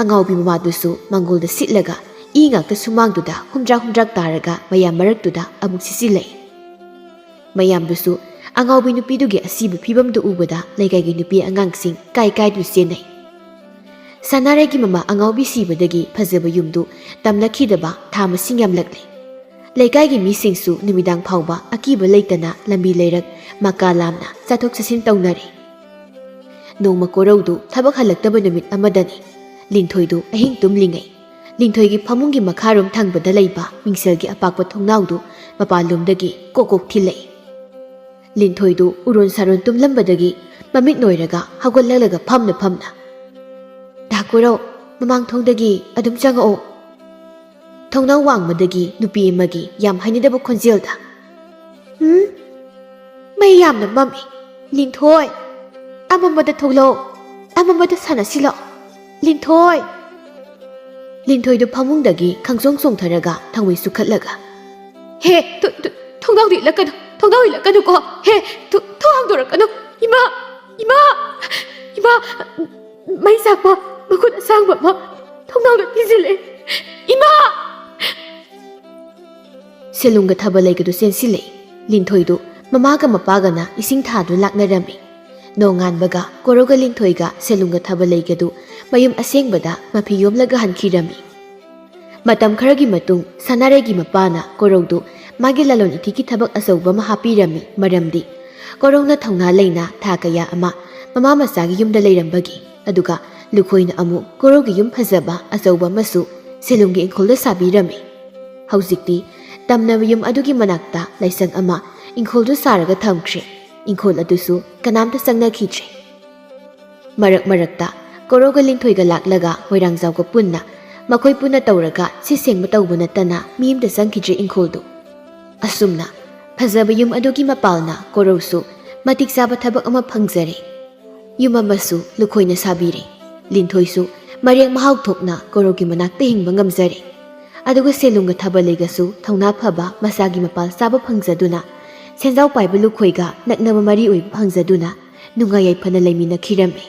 ꯑꯉꯥꯎꯕꯤ ꯃꯃꯥꯗꯨꯁꯨ ꯃꯪꯒꯣꯜꯗ ꯁꯤꯠꯂꯒ ꯏ ꯉꯥꯛꯇ ꯁꯨꯃꯥꯡꯗꯨꯗ ꯍꯨꯝꯗ꯭ꯔꯥꯛ ꯍꯨꯝꯗ꯭ꯔꯥꯛ ꯇꯥꯔꯒ ꯃꯌꯥꯝ ꯃꯔꯛꯇꯨꯗ ꯑꯃꯨꯛ ꯁꯤꯠꯆꯤꯜꯂꯛꯏ꯫ ꯃꯌꯥꯝꯗꯨꯁꯨ ꯑꯉꯥꯎꯕꯤ ꯅꯨꯄꯤꯗꯨꯒꯤ ꯑꯁꯤꯕ ꯐꯤꯕꯝꯗꯨ ꯎꯕꯗ ꯂꯩꯀꯥꯏꯒꯤ ꯅꯨꯄꯤ ꯑꯉꯥꯡꯁꯤꯡ ꯀꯥꯏ ꯀꯥꯏꯗꯨꯅ ꯆꯦꯟꯅꯩ꯫ ꯁꯅꯥꯔꯩꯒꯤ ꯃꯃꯥ ꯑꯉꯥꯎꯕꯤ ꯁꯤꯕꯗꯒꯤ ꯐꯖꯕ ꯌꯨꯝꯗꯨ ꯇꯝꯂꯛꯈꯤꯗꯕ ꯊꯥ ꯃꯁꯤꯡ ꯌꯥꯝꯂꯛꯂꯦ꯫ ꯂꯩꯀꯥꯏꯒꯤ ꯃꯤꯁꯤꯡꯁꯨ ꯅꯨꯃꯤꯗꯥꯡ ꯐꯥꯎꯕ ꯑꯀꯤꯕ ꯂꯩꯇꯅ ꯂꯝꯕꯤ ꯂꯩꯔꯛ ꯃꯀꯥ ꯂꯥꯝꯅ ꯆꯠꯊꯣꯛ ꯆꯠꯁꯤꯟ ꯇꯧꯅꯔꯦ꯫ ꯅꯣꯡꯃ ꯀꯣꯔꯧꯗꯨ ꯊꯕꯛ ꯍꯜꯂꯛꯇꯕ ꯅꯨꯃꯤꯠ ꯑꯃꯗꯅꯤ꯫ ꯂꯤꯟꯊꯣꯏꯗꯨ ꯑꯍꯤꯡ ꯇꯨꯝꯂꯤꯉꯩ ꯂꯤꯟꯊꯣꯏꯒꯤ ꯐꯃꯨꯡꯒꯤ ꯃꯈꯥꯔꯣꯝ ꯊꯪꯕꯗ ꯂꯩꯕ ꯃꯤꯡꯁꯦꯜꯒꯤ ꯑꯄꯥꯛꯄ ꯊꯣꯡꯅꯥꯎꯗꯨ ꯃꯄꯥꯟꯂꯣꯝꯗꯒꯤ ꯀꯣꯛ ꯀꯣꯛ ꯊꯤꯜꯂꯛꯏ꯫ ꯂꯤꯟꯊꯣꯏꯗꯨ ꯎꯔꯣꯟ ꯁꯥꯔꯣꯟ ꯇꯨꯝꯂꯝꯕꯗꯒꯤ ꯃꯃꯤꯠ ꯅꯣꯏꯔꯒ ꯍꯧꯒꯠꯂꯛꯂꯒ ꯐꯝꯅ ꯐꯝꯅ, "ꯗꯥ ꯀꯣꯔꯧ, ꯃꯃꯥꯡ ꯊꯣꯡꯗꯒꯤ ꯑꯗꯨꯝ ꯆꯪꯉꯛꯑꯣ꯫" ꯊꯣꯡꯅꯥꯎ ꯋꯥꯡꯃꯗꯒꯤ ꯅꯨꯄꯤ ꯑꯃꯒꯤ ꯌꯥꯝ ꯍꯩꯅꯗꯕ ꯈꯣꯟꯖꯦꯜꯗ, "ꯎꯝ? ꯃꯩ ꯌꯥꯝꯅ ꯃꯝꯃꯤ꯫ ꯂꯤꯟꯊꯣꯏ, ꯑꯃꯝꯕꯗ ꯊꯣꯛꯂꯛꯑꯣ꯫ ꯑꯃꯝꯕꯗ ꯁꯥꯟꯅꯁꯤ ꯂꯥꯛꯑꯣ꯫ ꯂꯤꯟꯊꯣꯏ!" ꯂꯤꯟꯊꯣꯏꯗꯨ ꯐꯃꯨꯡꯗꯒꯤ ꯈꯪꯆꯣꯡ ꯆꯣꯡꯊꯔꯒ ꯊꯥꯡꯋꯩ ꯆꯨꯈꯠꯂꯒ, "ꯍꯦ, ꯊꯣ-, ꯊꯣ-, ꯊꯣꯡꯅꯥꯎꯗ ꯏꯜꯂꯛꯀꯅꯨ, ꯊꯣꯡꯅꯥꯎ ꯏꯜꯂꯛꯀꯅꯨꯀꯣ꯫ ꯍꯦ, ꯊꯣ-, ꯊꯣꯡ ꯍꯥꯡꯗꯣꯔꯛꯀꯅꯨ꯫ ꯏꯃꯥ, ꯏꯃꯥ, ꯏꯃꯥ, ꯃꯩ ꯆꯥꯛꯄ ꯃꯈꯨꯠ ꯑꯁꯥꯡꯕ ꯑꯃ ꯊꯣꯡꯅꯥꯎꯗ ꯊꯤꯖꯤꯜꯂꯦ꯫ ꯏꯃꯥ!" ꯁꯦꯂꯨꯡꯒ ꯊꯥꯕꯜꯂꯩꯒꯗꯨ ꯆꯦꯟꯁꯤꯜꯂꯛꯏ꯫ ꯂꯤꯟꯊꯣꯏꯗꯨ ꯃꯃꯥꯒ ꯃꯄꯥꯒꯅ ꯏꯁꯤꯡ ꯊꯥꯗꯨꯅ ꯂꯥꯛꯅꯔꯝꯃꯤ꯫ ꯅꯣꯡꯉꯥꯟꯕꯒ ꯀꯣꯔꯧꯒ ꯂꯤꯟꯊꯣꯏꯒ ꯁꯦꯂꯨꯡꯒ ꯊꯥꯕꯜꯂꯩꯒꯗꯨ ꯃꯌꯨꯝ ꯑꯁꯦꯡꯕꯗ ꯃꯐꯤ ꯌꯣꯝꯂꯒ ꯍꯟꯈꯤꯔꯝꯃꯤ꯫ ꯃꯇꯝ ꯈꯔꯒꯤ ꯃꯇꯨꯡ ꯁꯅꯥꯔꯩꯒꯤ ꯃꯄꯥꯅ ꯀꯣꯔꯧꯗꯨ ꯃꯥꯒꯤ ꯂꯂꯣꯟ ꯏꯇꯤꯛꯀꯤ ꯊꯕꯛ ꯑꯆꯧꯕ ꯑꯃ ꯍꯥꯞꯄꯤꯔꯝꯃꯤ, ꯃꯔꯝꯗꯤ ꯀꯣꯔꯧꯅ ꯊꯧꯅꯥ ꯂꯩꯅ ꯊꯥ ꯀꯌꯥ ꯑꯃ ꯃꯃꯥ ꯃꯆꯥꯒꯤ ꯌꯨꯝꯗ ꯂꯩꯔꯝꯕꯒꯤ, ꯑꯗꯨꯒ ꯂꯨꯈꯣꯏꯅ ꯑꯃꯨꯛ ꯀꯣꯔꯧꯒꯤ ꯌꯨꯝ ꯐꯖꯕ ꯑꯆꯧꯕ ꯑꯃꯁꯨ ꯁꯦꯂꯨꯡꯒꯤ ꯏꯪꯈꯣꯜꯗ ꯁꯥꯕꯤꯔꯝꯃꯤ꯫ ꯍꯧꯖꯤꯛꯇꯤ ꯇꯝꯅꯕ ꯌꯨꯝ ꯑꯗꯨꯒꯤ ꯃꯅꯥꯛꯇ ꯂꯥꯏꯁꯪ ꯑꯃ ꯏꯪꯈꯣꯜꯗꯨ ꯁꯥꯔꯒ ꯊꯝꯈ꯭ꯔꯦ꯫ ꯏꯪꯈꯣꯜ ꯑꯗꯨꯁꯨ ꯀꯅꯥꯝꯇ ꯆꯪꯅꯈꯤꯗ꯭ꯔꯦ꯫ ꯃꯔꯛ ꯃꯔꯛꯇ ꯀꯣꯔꯧꯒ ꯂꯤꯟꯊꯣꯏꯒ ꯂꯥꯛꯂꯒ ꯃꯣꯏꯔꯥꯡꯖꯥꯎꯒ ꯄꯨꯟꯅ, ꯃꯈꯣꯏ ꯄꯨꯟꯅ ꯇꯧꯔꯒ ꯁꯤ ꯁꯦꯡꯕ ꯇꯧꯕ ꯅꯠꯇꯅ ꯃꯤ ꯑꯃꯇ ꯆꯪꯈꯤꯗ꯭ꯔꯦ ꯏꯪꯈꯣꯜꯗꯨ꯫ ꯑꯁꯨꯝꯅ ꯐꯖꯕ ꯌꯨꯝ ꯑꯗꯨꯒꯤ ꯃꯄꯥꯜꯅ ꯀꯣꯔꯧꯁꯨ ꯃꯇꯤꯛ ꯆꯥꯕ ꯊꯕꯛ ꯑꯃ ꯐꯪꯖꯔꯦ꯫ ꯌꯨꯝ ꯑꯃꯁꯨ ꯂꯨꯈꯣꯏꯅ ꯁꯥꯕꯤꯔꯦ꯫ ꯂꯤꯟꯊꯣꯏꯁꯨ ꯃꯔꯦꯛ ꯃꯍꯥꯎ ꯊꯣꯛꯅ ꯀꯣꯔꯧꯒꯤ ꯃꯅꯥꯛꯇ ꯍꯤꯡꯕ ꯉꯝꯖꯔꯦ꯫ ꯑꯗꯨꯒ ꯁꯦꯂꯨꯡꯒ ꯊꯥꯕꯜꯂꯩꯒꯁꯨ ꯊꯧꯅꯥ ꯐꯕ ꯃꯆꯥꯒꯤ ꯃꯄꯥꯜ ꯆꯥꯕ ꯐꯪꯖꯗꯨꯅ, ꯁꯦꯟꯖꯥꯎ ꯄꯥꯏꯕ ꯂꯨꯈꯣꯏꯒ ꯅꯛꯅꯕ ꯃꯔꯤ ꯑꯣꯏꯕ ꯐꯪꯖꯗꯨꯅ ꯅꯨꯡꯉꯥꯏ ꯌꯥꯏꯐꯅ ꯂꯩꯃꯤꯟꯅꯈꯤꯔꯝꯃꯤ꯫